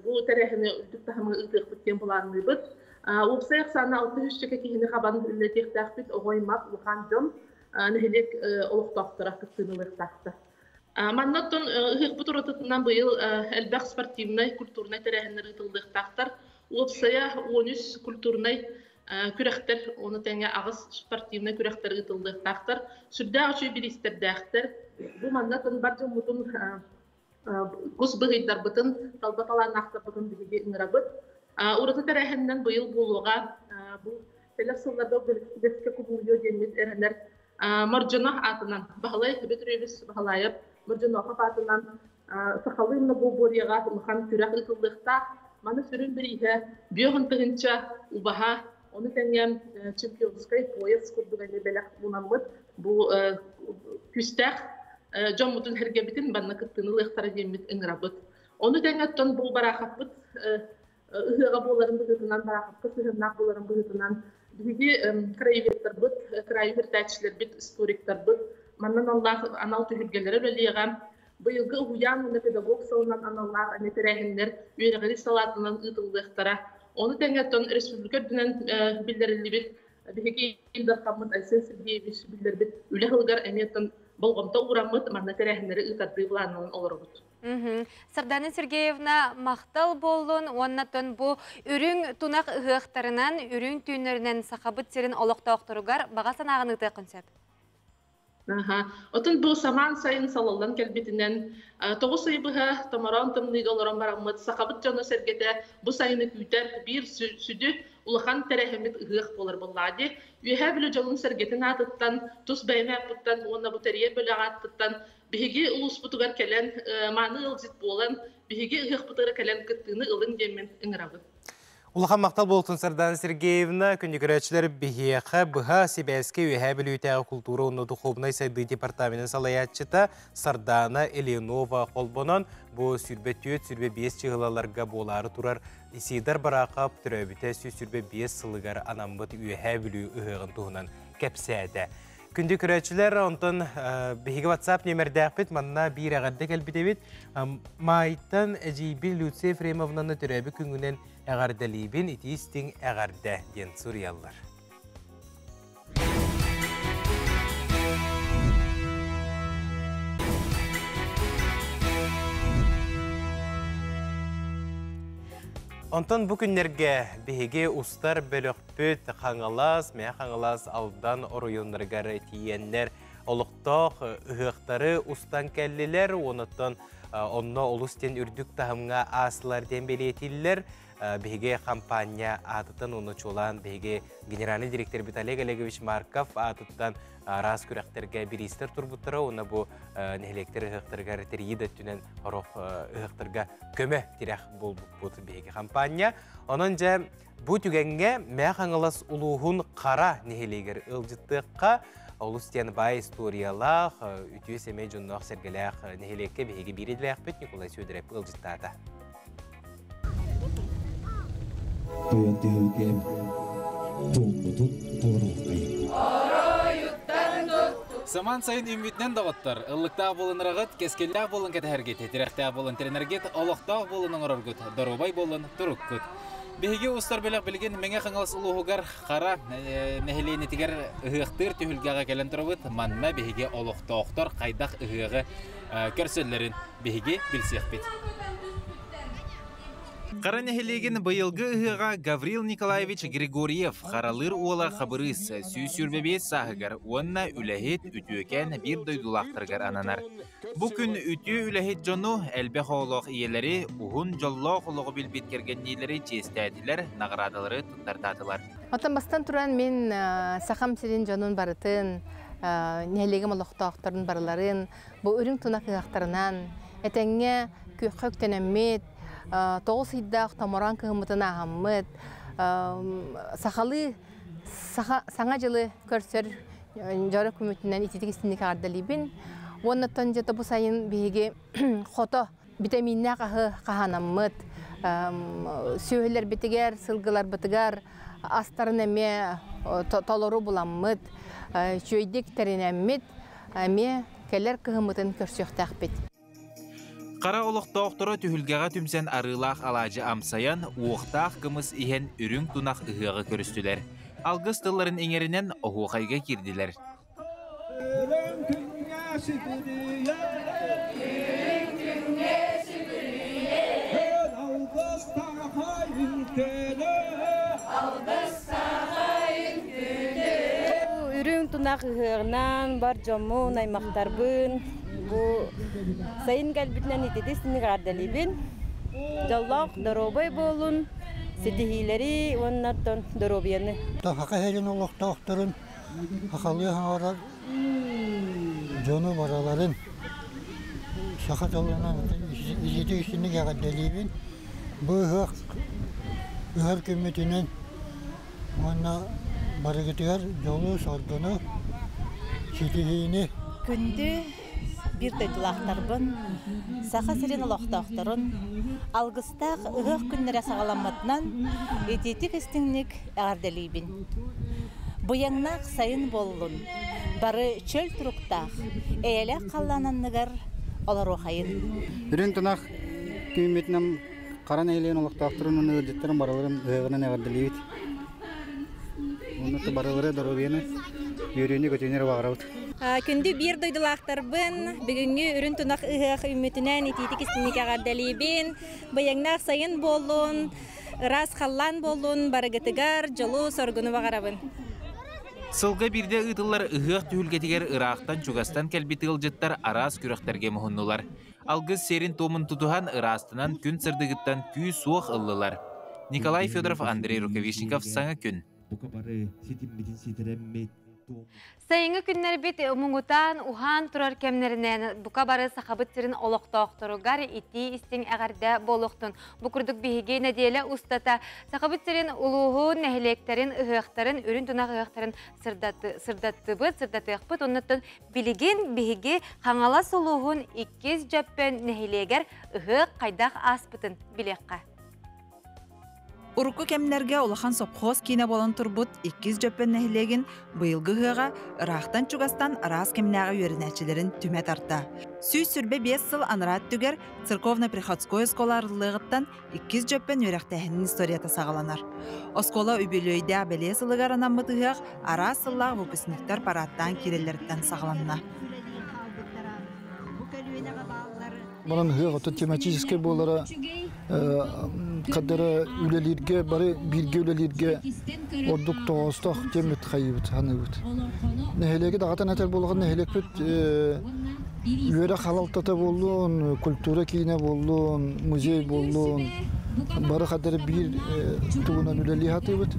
бу тэрээһини үрдүк таһымҥа ыытыахпыт диэн былаанныыбыт. Уопсай ахсаана 600 киһини хабан үлэлэтиэхтээхпит, оҕо аймах, улахан дьон, нэһилиэк олохтоохторо кыттыыны ылыахтаахтар. Манна оттон ыһыахпыт уратытынан быйыл элбэх спортивнай, культурнай тэрээһиннэр ыытыллыахтаахтар. Уопсайа 13 культурнай күрэхтэр, ону тэҥэ аҕыс спортивнай күрэхтэр ыытыллыахтаахтар. Сүрдээх үчүгэй бириистэрдээхтэр. Бу манна бар дьоммутун кус быһыйдарбытын, талба талааннаахтарбытын биһиги ыҥырабыт. Ураты тэрээһининэн быйыл буолуоҕа бу кэлэр сылларга үгэскэ кубулуйуо диэммит эрэнэр Мордьоно аатынан Баһылай Петрович Баһылаев Мордьонохов аатынан сахалыы многоборьеҕа улахан күрэх ыытыллыахтаах. Маны сүрүн бирииһэ бүөҕүн тыһыынча убаһа, ону тэҥэ чемпионскай пояс курдук эмиэ бэлэх уунаммыт. Бу күүстээх дьоммутун сэргэбитин манна кыттыыны ылыахтара диэммит ыҥырабыт. Ону тэҥэ оттон бу Бараховпыт ыһыаҕа буоларын быһыытынан, Бараховка сыһыаннаах буоларын быһыытынан биһиги краеведтарбыт, кыраайы үөрэтээччилэрбит, историктарбыт манна аналлаах анал түһүлгэлэри үлэлиэҕэ. Быйылгы уһуйаан уонна педагог сылынан аналлаах эмиэ тэрээһиннэр үөрэҕирии салаатынан ыытыллыахтара. Ону тэҥэ оттон республика үрдүнэн биллэриллибит биһиги Ил Дархаммыт Айсен Сергеевич биллэрбит үлэ сылыгар эмиэ оттон болҕомто уураммыт манна тэрээһиннэри ыытардыы былааннанан олоробут. Сардана Сергеевна, махтал буоллун уонна бу үрүҥ тунах ыһыахтарынан, үрүҥ түүннэринэн Сахабыт сирин олохтоохторугар баҕа санааҕын ыытыаххын сөп. Отон бу самаан сайын салаллан кэлбитинэн тоҕус ый быһа томороон тымныыга олорон бараммыт сахабыт дьоно-сэргэтэ бу сайыны күүтэр биир сүдү улахан тэрээһиммит ыһыах буолар буоллаҕа дии. Үөһээ Бүлүү дьонун-сэргэтин аатыттан, тус бэйэм ааппыттан уонна бу тэрийэр бөлөх ааттыттан биһиги улууспутугар кэлэн мааны ыалдьыт буолан биһиги ыһыахпытыгар кэлэн кыттыыны ылыҥ диэммин ыҥырабын. Улахан махтал буолтун Сардана Сергеевна, күндү көрөөччүлэр биһиэхэ быһа сибээскэ Үөһээ Бүлүүтээҕи култуура уонна духуобунай сайдыы департаменын салайааччыта Сардана Ильинова холбонон бу 24-25 чыһылаларга буолаары турар Исидор Бараахап төрөөбүтэ 125 сылыгар анаммыт Үөһээ Бүлүү ыһыаҕын туһунан кэпсээтэ. Күндү көрөөччүлэр, онтон биһиги WhatsApp нүөмэрдээхпит, манна биир эҕэрдэ кэлбит эбит. Маайтан эдьиийбин Люция Ефремовнаны төрөөбүт күҥүнэн эҕэрдэлиибин, итии истиҥ эҕэрдэ диэн суруйаллар. Онтон бу күннэргэ биһиги устар бөлөхпүт Хаҥалас, Мэҥэ Хаҥалас, Алдан оройуоннарыгар тиийэннэр олохтоох ыһыахтары устан кэллилэр. Онуттан онно олус диэн үрдүк таһымҥа аастылар диэн бэлиэтииллэр. Биһиги хампаанньа аатыттан уонна чуолаан биһиги генеральный директорбит Олег Олегович Марков аатыттан араас күрэхтэргэ бириистэр турбуттара уонна бу нэһилиэктэр ыһыахтарыгар тэрийии да өттүнэн орох ыһыахтарга көмө тирэх буолбуппут биһиги хампаанньа. Онон дьэ бу түгэҥҥэ Мэҥэ Хаҥалас улууһун Хара нэһилиэгэр ыалдьыттыахха олус диэн баай историялаах, үтүө сэмэй дьонноох-сэргэлээх нэһилиэккэ биһиги биир идэлээхпит Николай Сүөдэрэп ыалдьыттаата. Тойон түһүлгэм туоммутун толоруоххайын. Самаан сайын үүммүтүнэн доҕоттор, ыллыктаах буолан ыраҕыт, кэскиллээх буолан кэтэһэргит, тирэхтээх буолан тирэнэргит, олохтоох буолан оҥороргут, доруобай буолан туруккут. Биһиги устар бөлөх билигин Мэҥэ Хаҥалас улууһугар Хара нэһилиэнньэтигэр ыһыахтыыр түһүлгэҕэ кэлэн турабыт. Манна биһиги олохтоохтор хайдах ыһыаҕы көрсөллөрүн биһиги билсиэхпит. Хара нэһилиэгин быйылгы ыһыаҕа Гаврил Николаевич Григорьев Харалыыр уола Хабырыыс 125 сааһыгар уонна үлэһит үтүөкэн биир дойдулаахтарыгар ананар. Бу күн үтүө үлэһит дьону, элбэх оҕолоох ийэлэри, уһун дьоллоох олоҕу билбит кэргэнниилэри чиэстээтилэр, наҕараадалары туттартаатылар. Оттон бастан туран мин Сахам сирин дьонун барытын, нэһилиэгим олохтоохторун барыларын бу үрүҥ тунах ыһыахтарынан этэҥҥэ күөххэ үктэнэммит, тоҕус ыйдаах томороон кыһыммытын ааһаммыт, сахалыы саҥа дьылы көрсөр дьоро күммүтүнэн ититик истинник эҕэрдэлиибин. Уонна оттон дьэ бу сайын биһиги хото витаминнээх аһы хаһаанаммыт, сүөһүлэрбитигэр, сылгыларбытыгар астарын эмиэ толору буламмыт, үчүгэйдик тэринэммит, эмиэ кэлэр кыһыммытын көрсүөхтээхпит. Хара олохтоохторо түһүлгэҕэ түмсэн арыылаах алаадьы амсайан, уохтаах кымыс иһэн үрүҥ тунах ыһыаҕы көрүстүлэр. Алгыс тылларын иҥэринэн оһуохайга киирдилэр. Үрүҥ тунах ыһыаҕынан бар дьоммун, аймахтарбын бу сайын кэлбитинэн итити синик эҕэрдэлиибин. Дьоллоох доруобай буолун, ситиһиилэри уонна оттон доруобуйаны. Саха сирин олохтоохторун сахалыы саҥарар дьону барыларын саха тылынан итити истиҥник эҕэрдэлиибин. Бу ыһыах ыһар күммүтүнэн уонна барыгытыгар дьолу-соргуну, ситиһиини. Күндү биир дойдулаахтарбын, Саха сирин олохтоохторун алгыстаах ыһыах күннэрэ саҕаламмытынан итиитик истиҥник эҕэрдэлиибин. Быйаҥнаах сайын буоллун, бары чөл туруктаах, эйэлээх халлаан анныгар олоруохайын. Үрүҥ тунах түүммүтүнэн Хара нэһилиэгин олохтоохторун уонна ыалдьыттарын барыларын ыһыаҕынан эҕэрдэлиибит. Уонна барылары доруобуйаны, үөрүүнү-көтүүнү эрэ баҕарабыт. Күндү биир дойдулаахтарбын, бүгүҥҥү үрүн тунах ыһыах үүммүтүнэн итиитик истиҥник эҕэрдэлиибин. Быйаҥнаах сайын буоллун, ыраас халлаан буоллун, барыгытыгар дьолу-соргуну баҕарабын. Сылга биирдэ ыытыллар ыһыах түһүлгэтигэр ыраахтан-чугастан кэлбит ыалдьыттар араас күрэхтэргэ муһуннулар. Алгыс сиэрин-туомун тутуһан, ыраастанан күн сырдыгыттан күүс-уох ыллылар. Николай Федоров, Андрей Рукавишников, Саҥа күн. Бука бары ситиммитин ситэрэммит. Сайыҥҥы күннэрбит муҥутаан уһаан турар кэмнэринэн бука бары Сахабыт сирин олохтоохторугар итии-истиҥ эҕэрдэ буолуохтун. Бу курдук биһиги нэдиэлэ устата Сахабыт сирин улууһун, нэһилиэктэрин, ыһыахтарын, үрүн тунах ыһыахтарын сырдаттыбыт, сырдатыахпыт. Оннуттан билигин биһиги Хаҥалас улууһун иккис Дьөппөн нэһилиэгэр ыһыах хайдах ааспытын билиэххэ. Урукку кэмнэргэ улахан сопхуос киинэ буолан турбут иккис Дьөппөн нэһилиэгин быйылгы ыһыаҕа ыраахтан-чугастан араас кэмнээҕи үөрэнээччилэрин түмэ тарта. 125 сыл анараа өттүгэр церковно-приходской оскуола арыллыаҕыттан иккис Дьөппөн үөрэхтээһинин историята саҕаланар. Оскуола үбүлүөйдээх бэлиэ сылыгар анаммыт ыһыах араас сыллаах выпускниктар параадтаан киирэллэриттэн саҕаланна. Манан ыһыах ото тематическай буолара хаддара үлэлииргэ бары бииргэ үлэлииргэ ордук тоҕоостоох диэммит хайыыбыт саныыбыт. Нэһилиэги даҕатан этэр буоллаҕына нэһилиэкпит үөрэх халалтата буоллун, культура киинэ буоллун, музей буоллун бары хаддара биир тугунан үлэлии сатыыбыт.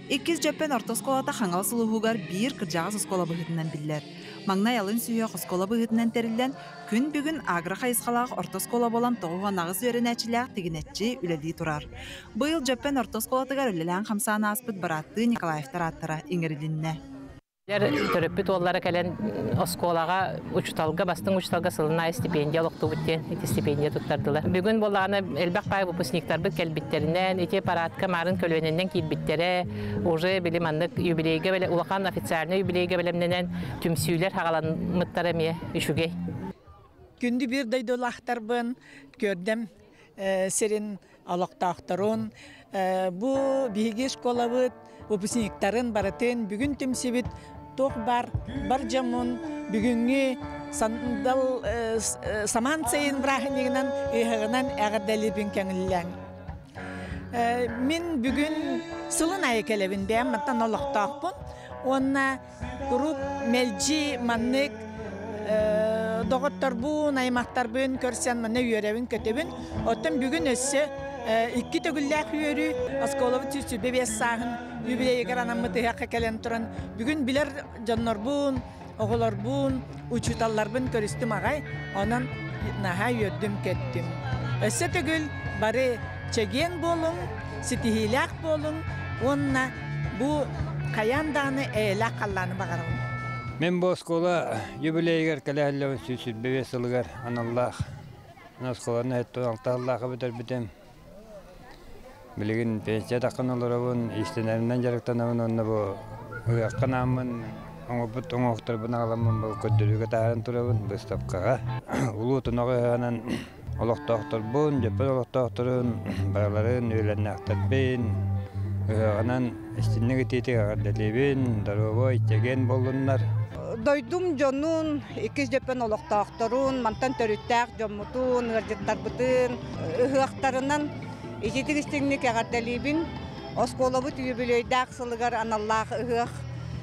Иккис Дьөппөн орто оскуолата Хаҥалас улууһугар биир кырдьаҕас оскуола быһыытынан биллэр. Маҥнай алын сүһүөх оскуола быһыытынан тэриллэн, күн бүгүн агро хайысхалаах орто оскуола буолан 98 үөрэнээччилээх тигинэччи үлэлии турар. Быйыл Дьөппөн орто оскуолатыгар үлэлээн-хамсаан ааспыт бырааттыы Николаевтар ааттара иҥэрилиннэ. Төрөппүт уоллара кэлэн оскуолаҕа учууталга, бастыҥ учууталга сылын аайы стипендия олохтуубут диэн ити стипендия туттардылар. Бүгүн буоллаҕына элбэх баай выпускниктарбыт кэлбиттэринэн, ити парадка маарын көлүөнэннэн киирбиттэрэ, уже били маннык юбилейга улахан официальный юбилейга бэлэмнэнэн түмсүүлэр хаҕаламмыттара эмиэ үчүгэй. Күндү биир дойдулаахтарбын көрдөм сирин олохтоохторун бу биһиги школабыт выпускниктарын барытын бүгүн түмсүбүт туох бар бар дьоммун бүгүҥҥү сандал самаан сайын бырааһынньыгынан ыһыаҕынан эҕэрдэлиибин көҥүллээҥ. Мин бүгүн сылын аайы кэлэбин бэйэм мантан олохтоохпун уонна куруук мэлдьи маннык доҕотторбун, аймахтарбын көрсөн манна үөрэбин-көтөбүн. Оттон бүгүн өссө икки төгүллээх үөрүү оскуолабыт 125 сааһын юбилейыгар анаммыт ыһыахха кэлэн туран бүгүн билэр дьоннорбун, оҕолорбун, учууталларбын көрүстүм аҕай. Онон наһаа үөрдүм-көттүм. Өссө төгүл бары чэгиэн буолуҥ, ситиһиилээх буолуҥ уонна бу хайаан даҕаны эйэлээх халлааны баҕарабын. Мин бу оскуола юбилейыгар кэлэ 125 сылыгар аналлаах оскуоланы 76 сыллаахы бүтэрбитим. Билигин пенсия таххан олоробун, иистэнэринэн дьарыктанабын уонна бу ыһыахха анааммын оҥорбут оҥоһуктарбын аҕаламмын бу көрдөрүүгэ таһааран турабын быыстапкаҕа. Улуу Тунаҕы ыһыаҕынан олохтоохторбун, Дьөппөн олохтоохторун барыларын үөлэннээхтэрбин ыһыаҕынан истинник итиитик эҕэрдэлиибин, доруобай, чэгиэн буоллуннар. Дойдум дьонун, иккис Дьөппөн олохтоохторун, мантан төрүттээх дьоммутун, ыалдьыттарбытын ыһыахтарынан ититик истиҥник эҕэрдэлиибин. Оскуолабыт үбүлүөйдээх сылыгар аналлаах ыһыах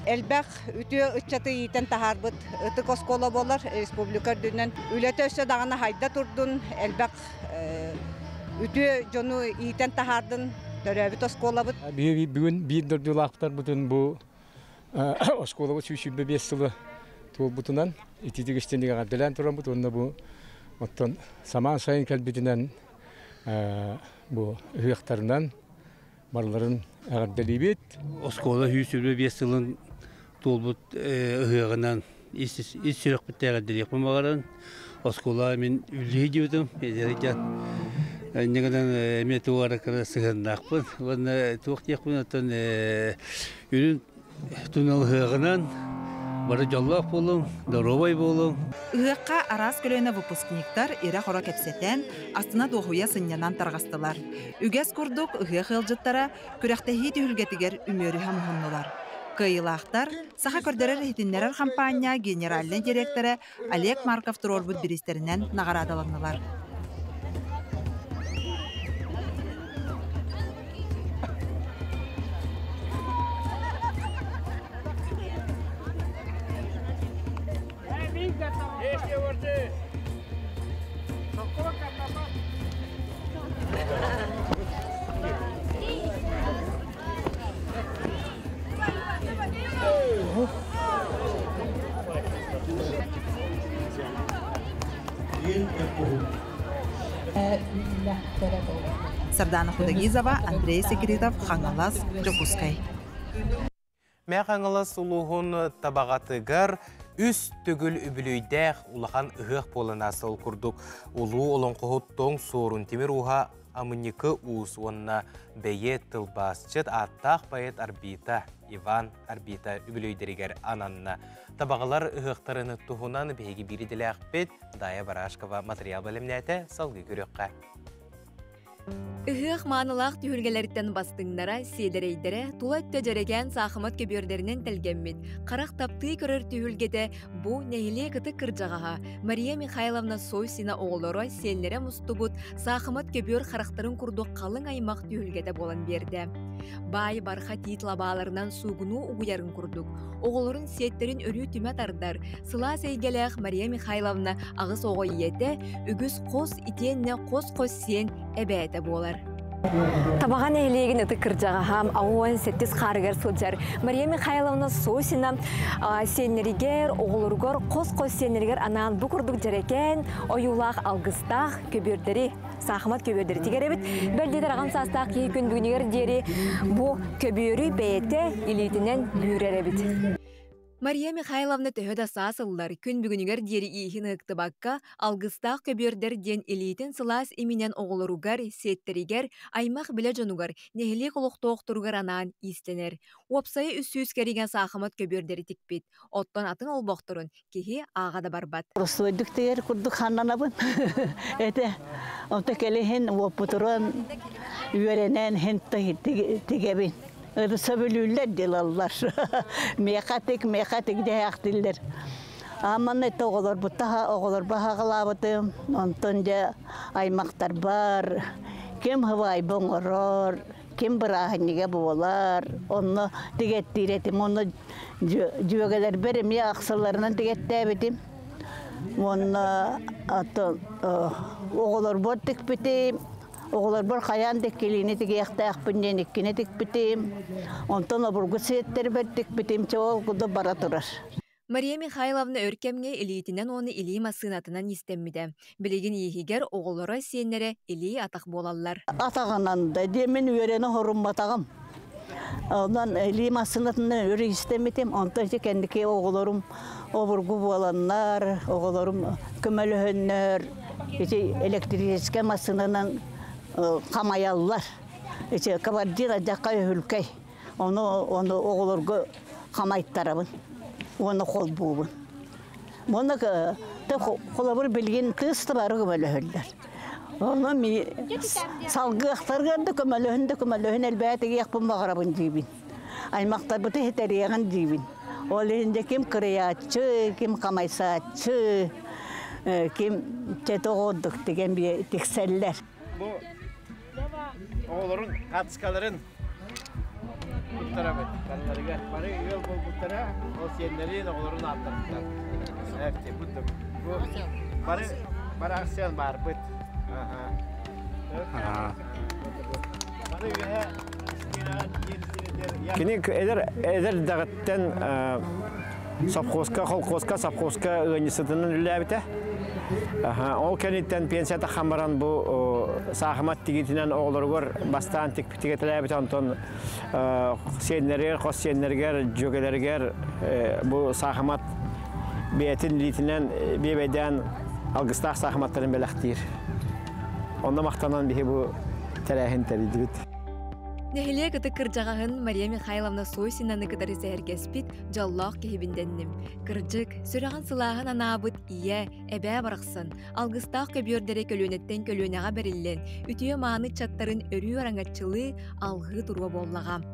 элбэх үтүө ыччаты иитэн таһаарбыт ытык оскуола буолар. Республика үрдүнэн үлэтэ өссө даҕаны хайда турдун, элбэх үтүө дьону иитэн таһаардын төрөөбүт оскуолабыт. Бүгүн биир дойдулаахтарбытын бу оскуолабыт 125 сылы туолбутунан ититик истиник эҕэрдэлээн тураммыт уонна бу оттон самаан сайын кэлбитинэн бу ыһыахтарынан барыларын эҕэрдэлиибит. Оскуола 125 сылын туолбут ыһыаҕынан ис сүрэхпиттэн эҕэрдэлиэхпин баҕаран оскуола мин үллүһүй диэбитим эдэрдэн инньэ гынан эмиэ туох эрэ кыра сыһыаннаахпын уонна туох диэхпин оттон үрүн тунал ыһыаҕынан бары дьоллоох буолуҥ, доруобай буолуҥ. Ыһыахха араас көлүөнэ выпускниктар ирэ-хоро кэпсэтэн, астына-дуоһуйа сынньанан тарҕастылар. Үгэс курдук ыһыах ыалдьыттара күрэхтэһии түһүлгэтигэр үмүөрүһэ муһуннулар. Кыайыылаахтар Саха көрдөрөр-иһитиннэрэр хампаанньа генеральнай дириэктэрэ Олег Марков туруорбут бириистэринэн наҕараадаланнылар. Сардана Худагизова, Андрей Секретов, Хаҥалас, Дьокуускай. Мэҥэ Хаҥалас улууһун Табаҕатыгар үс төгүл үбүлүөйдээх улахан ыһыах буолан ааста. Ол курдук улуу олоҥхоһут Тоҥ Суорун Тимир ууһа Амынньыкы Уус уонна бэйиэт тылбаасчыт ааттаах поэт Арбита Иван Арбита үбүлүөйдэригэр ананна. Табаҕалар ыһыахтарын туһунан биһиги биир идэлээхпит Дая Барашкова материал бэлэмнээтэ, салгыы көрүөххэ. Ыһыах маанылаах түһүлгэлэриттэн бастыҥнара, сиэдэрэйдэрэ, тула өттө дьэрэкээн саахымат көбүөрдэринэн тэлгэммит, харах таптыы көрөр түһүлгэтэ бу нэһилиэк ытык кырдьаҕаһа Мария Михайловна Сосина оҕолоро, сиэннэрэ мустубут саахымат көбүөр харахтарын курдук халыҥ аймах түһүлгэтэ буолан биэрдэ. Баай барха тиит лабааларынан суугунуу угуйарын курдук, оҕолорун сиэттэрин өрүү түмэ тардар, сылаас эйгэлээх Мария Михайловна аҕыс оҕо ийэтэ, үгүс хос итиэннэ хос-хос сиэн эбээтэ буолар. Табаҕа нэһилиэгин ытык кырдьаҕаһа ауан сэттис хаарыгар сылдьар Мария Михайловна Сосина сиэннэригэр, оҕолоругар хос-хос сиэннэригэр анаан бу курдук дьэрэкээн, ойуулаах алгыстаах көбүөрдэри, саахымат көбүөрдэри тигэр эбит. Бэл диэтэр аҕам саастаах киһи күн бүгүнүгэр диэри бу көбүөрү бэйэтэ илиитинэн үүрэр эбит. Мария Михайловна төһө да саас ыллар, күн бүгүнүгэр диэри ииһин ыһыктыбакка, алгыстаах көбүөрдэр диэн илиитин сылаас иминэн оҕолоругар, сиэттэригэр, аймах-билэ дьонугар, нэһилиэк олохтоохторугар анаан иистэнэр. Уопсайа 300 кэриҥэ саахымат көбүөрдэри тикпит. Оттон атын олбохторун киһи ааҕа да барбат. Простойдук тигэр курдук ханнанабын. Этэ, онто кэлиһин уоппутуран үөрэнэн хин тигэбин. Сөбүлүүллэр дилаллар. Миэхэ тик, миэхэ тик дэһээхтиллэр. Аман это оҕолорбуттаха оҕолорбо хаҕалаабытым. Онтон дьэ аймактарбар ким хывайбы оҥорор, ким бырааһынньыга буолар, онно тигэттиир этим. Онно дьүөгэлэрбэр эмиэ ахсаларынан тигэттээбитим. Уонна оҕолорбор тикпитим, Оҕолорбор хайаан да иккилиини тигиэхтээхпин диэн иккини тикпитим. Онтон обургу сиэттэрбэр тикпитим, чэ ол курдук бара турар. Мария Михайловна өр кэмҥэ илиитинэн уонна илии массыынатынан иистэммитэ. Билигин ииһигэр оҕолоро, сиэннэрэ илии-атах буолаллар. Атаҕынан да диэммин үөрэнэ хорумматаҕым. Онон илии массыынатынан өр иистэммитим. Онтон ити кэнники оҕолорум обургу буоланнар, оҕолорум көмөлөһөннөр, ити электрическэй массыынанан хамайаллар. Ити кабардин адьакка өһүлкэй. Ону, ону оҕолорго хамайтарабын уонна холбуубун. Уонна холобур билигин кыыс да бары көмөлөһөллөр. Онон салгыахтарыгар да көмөлөһүн да көмөлөһүн элбээтигиэхпин баҕарабын диибин. Аймахтарбыты иһитэриэҕин диибин. Ол иһин дьэ ким кырыйааччы, ким хамайсааччы, ким чэ тоҕордук деген тиксэллэр. Бу оҕолорун хатыскаларын туттарабыт барыларыгар. Бары ыал буолбуттара, ол сиэннэрин, оҕолорун ааттарыттан. Бу бары бары ахсыан баарбыт. Бары үөһэ Кини эдэр эдэр даҕыттан совхозка, холкуоска, совхозка ыанньысытынан үлэлээбитэ. Ол кэнниттэн пенсия таххан баран бу саахымат тигитинэн оҕолоругар бастаан тикпитигэтэлээбитэ, онтон сиэннэригэр, хос сиэннэригэр, дьүөгэлэригэр бу саахымат бэйэтин илиитинэн биэбэйдээн алгыстаах саахыматтарын бэлэхтиир. Онно махтанан биһи бу тэрээһин тэрийдибит. Нэһилиэк ытык кырдьаҕаһын Мария Михайловна Сосинаны кытары сэһэргэспит дьоллоох киһибин дэнним. Кырдьык, сүрэҕин сылааһын анаабыт ийэ, эбээ барахсан, алгыстаах көбүөрдэрэ көлүөнэттэн көлүөнэҕэ бэриллэн, үтүө-мааны ыччаттарын өрүү араҥаччылыы, алҕыы туруо буоллаҕа.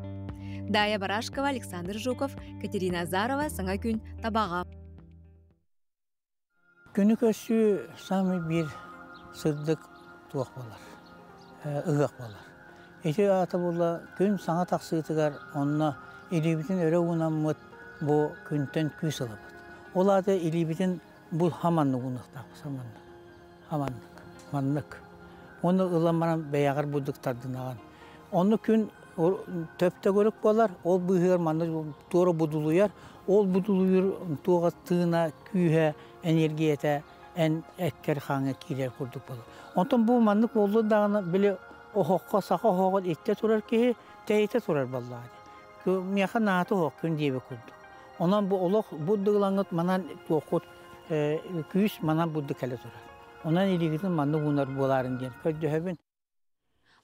Дая Барашкова, Александр Жуков, Катерина Азарова, Саҥа күн, Табаҕа. Күнү көрсүү саамай биир сырдык туох буолар, ыһыах буолар. Ити аата буолла күн саҥа тахсыытыгар онно илиибитин өрө уунаммыт бу күнтэн күүс ылабыт. Ол аата илиибитин бу хаманнык уунуохтаахпыт, саманнык, хаманнык, маннык. Уонна ылан баран бэйэҕэр бурдук тардынаҕын. Онно күн төп-төгүрүк буолар, ол быыһыгар манна туора будулуйар, ол будулуйар туоҕа тыына, күүһэ, энергията эн эккэр хааҥҥа киирэр курдук буолар. Онтон бу маннык буоллун даҕаны били оһоххо саха оһоҕор иттэ турар киһи тэйитэ турар буоллаҕа дии. Миэхэ наата оһох күн диэбит курдук. Онон бу олох бу дыгылаҥҥыт манан туоххут күүс манан бурдук кэлэ турар. Онон илиигитин маннык уунар буоларын диэн көрдөһөбүн.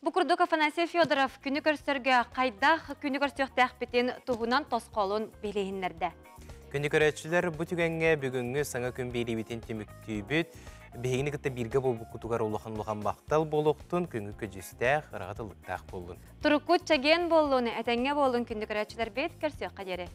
Бу курдук Афанасий Федоров күнү көрсөргө хайдах күнү көрсүөхтээхпитин туһунан тосхолун билиһиннэрдэ. Күндү көрөөччүлэр, бу түгэҥҥэ бүгүҥҥү саҥа күн биэриибитин түмүктүүбүт. Биһигини кытта бииргэ буолбуккутугар улахан-улахан махтал буолуохтун, күҥҥү көдьүүстээх, ыраҕа тыллыктаах буоллун. Туруккут чэгиэн буоллун, этэҥҥэ буоллун күндү көрөөччүлэрбит, көрсүөххэ диэри.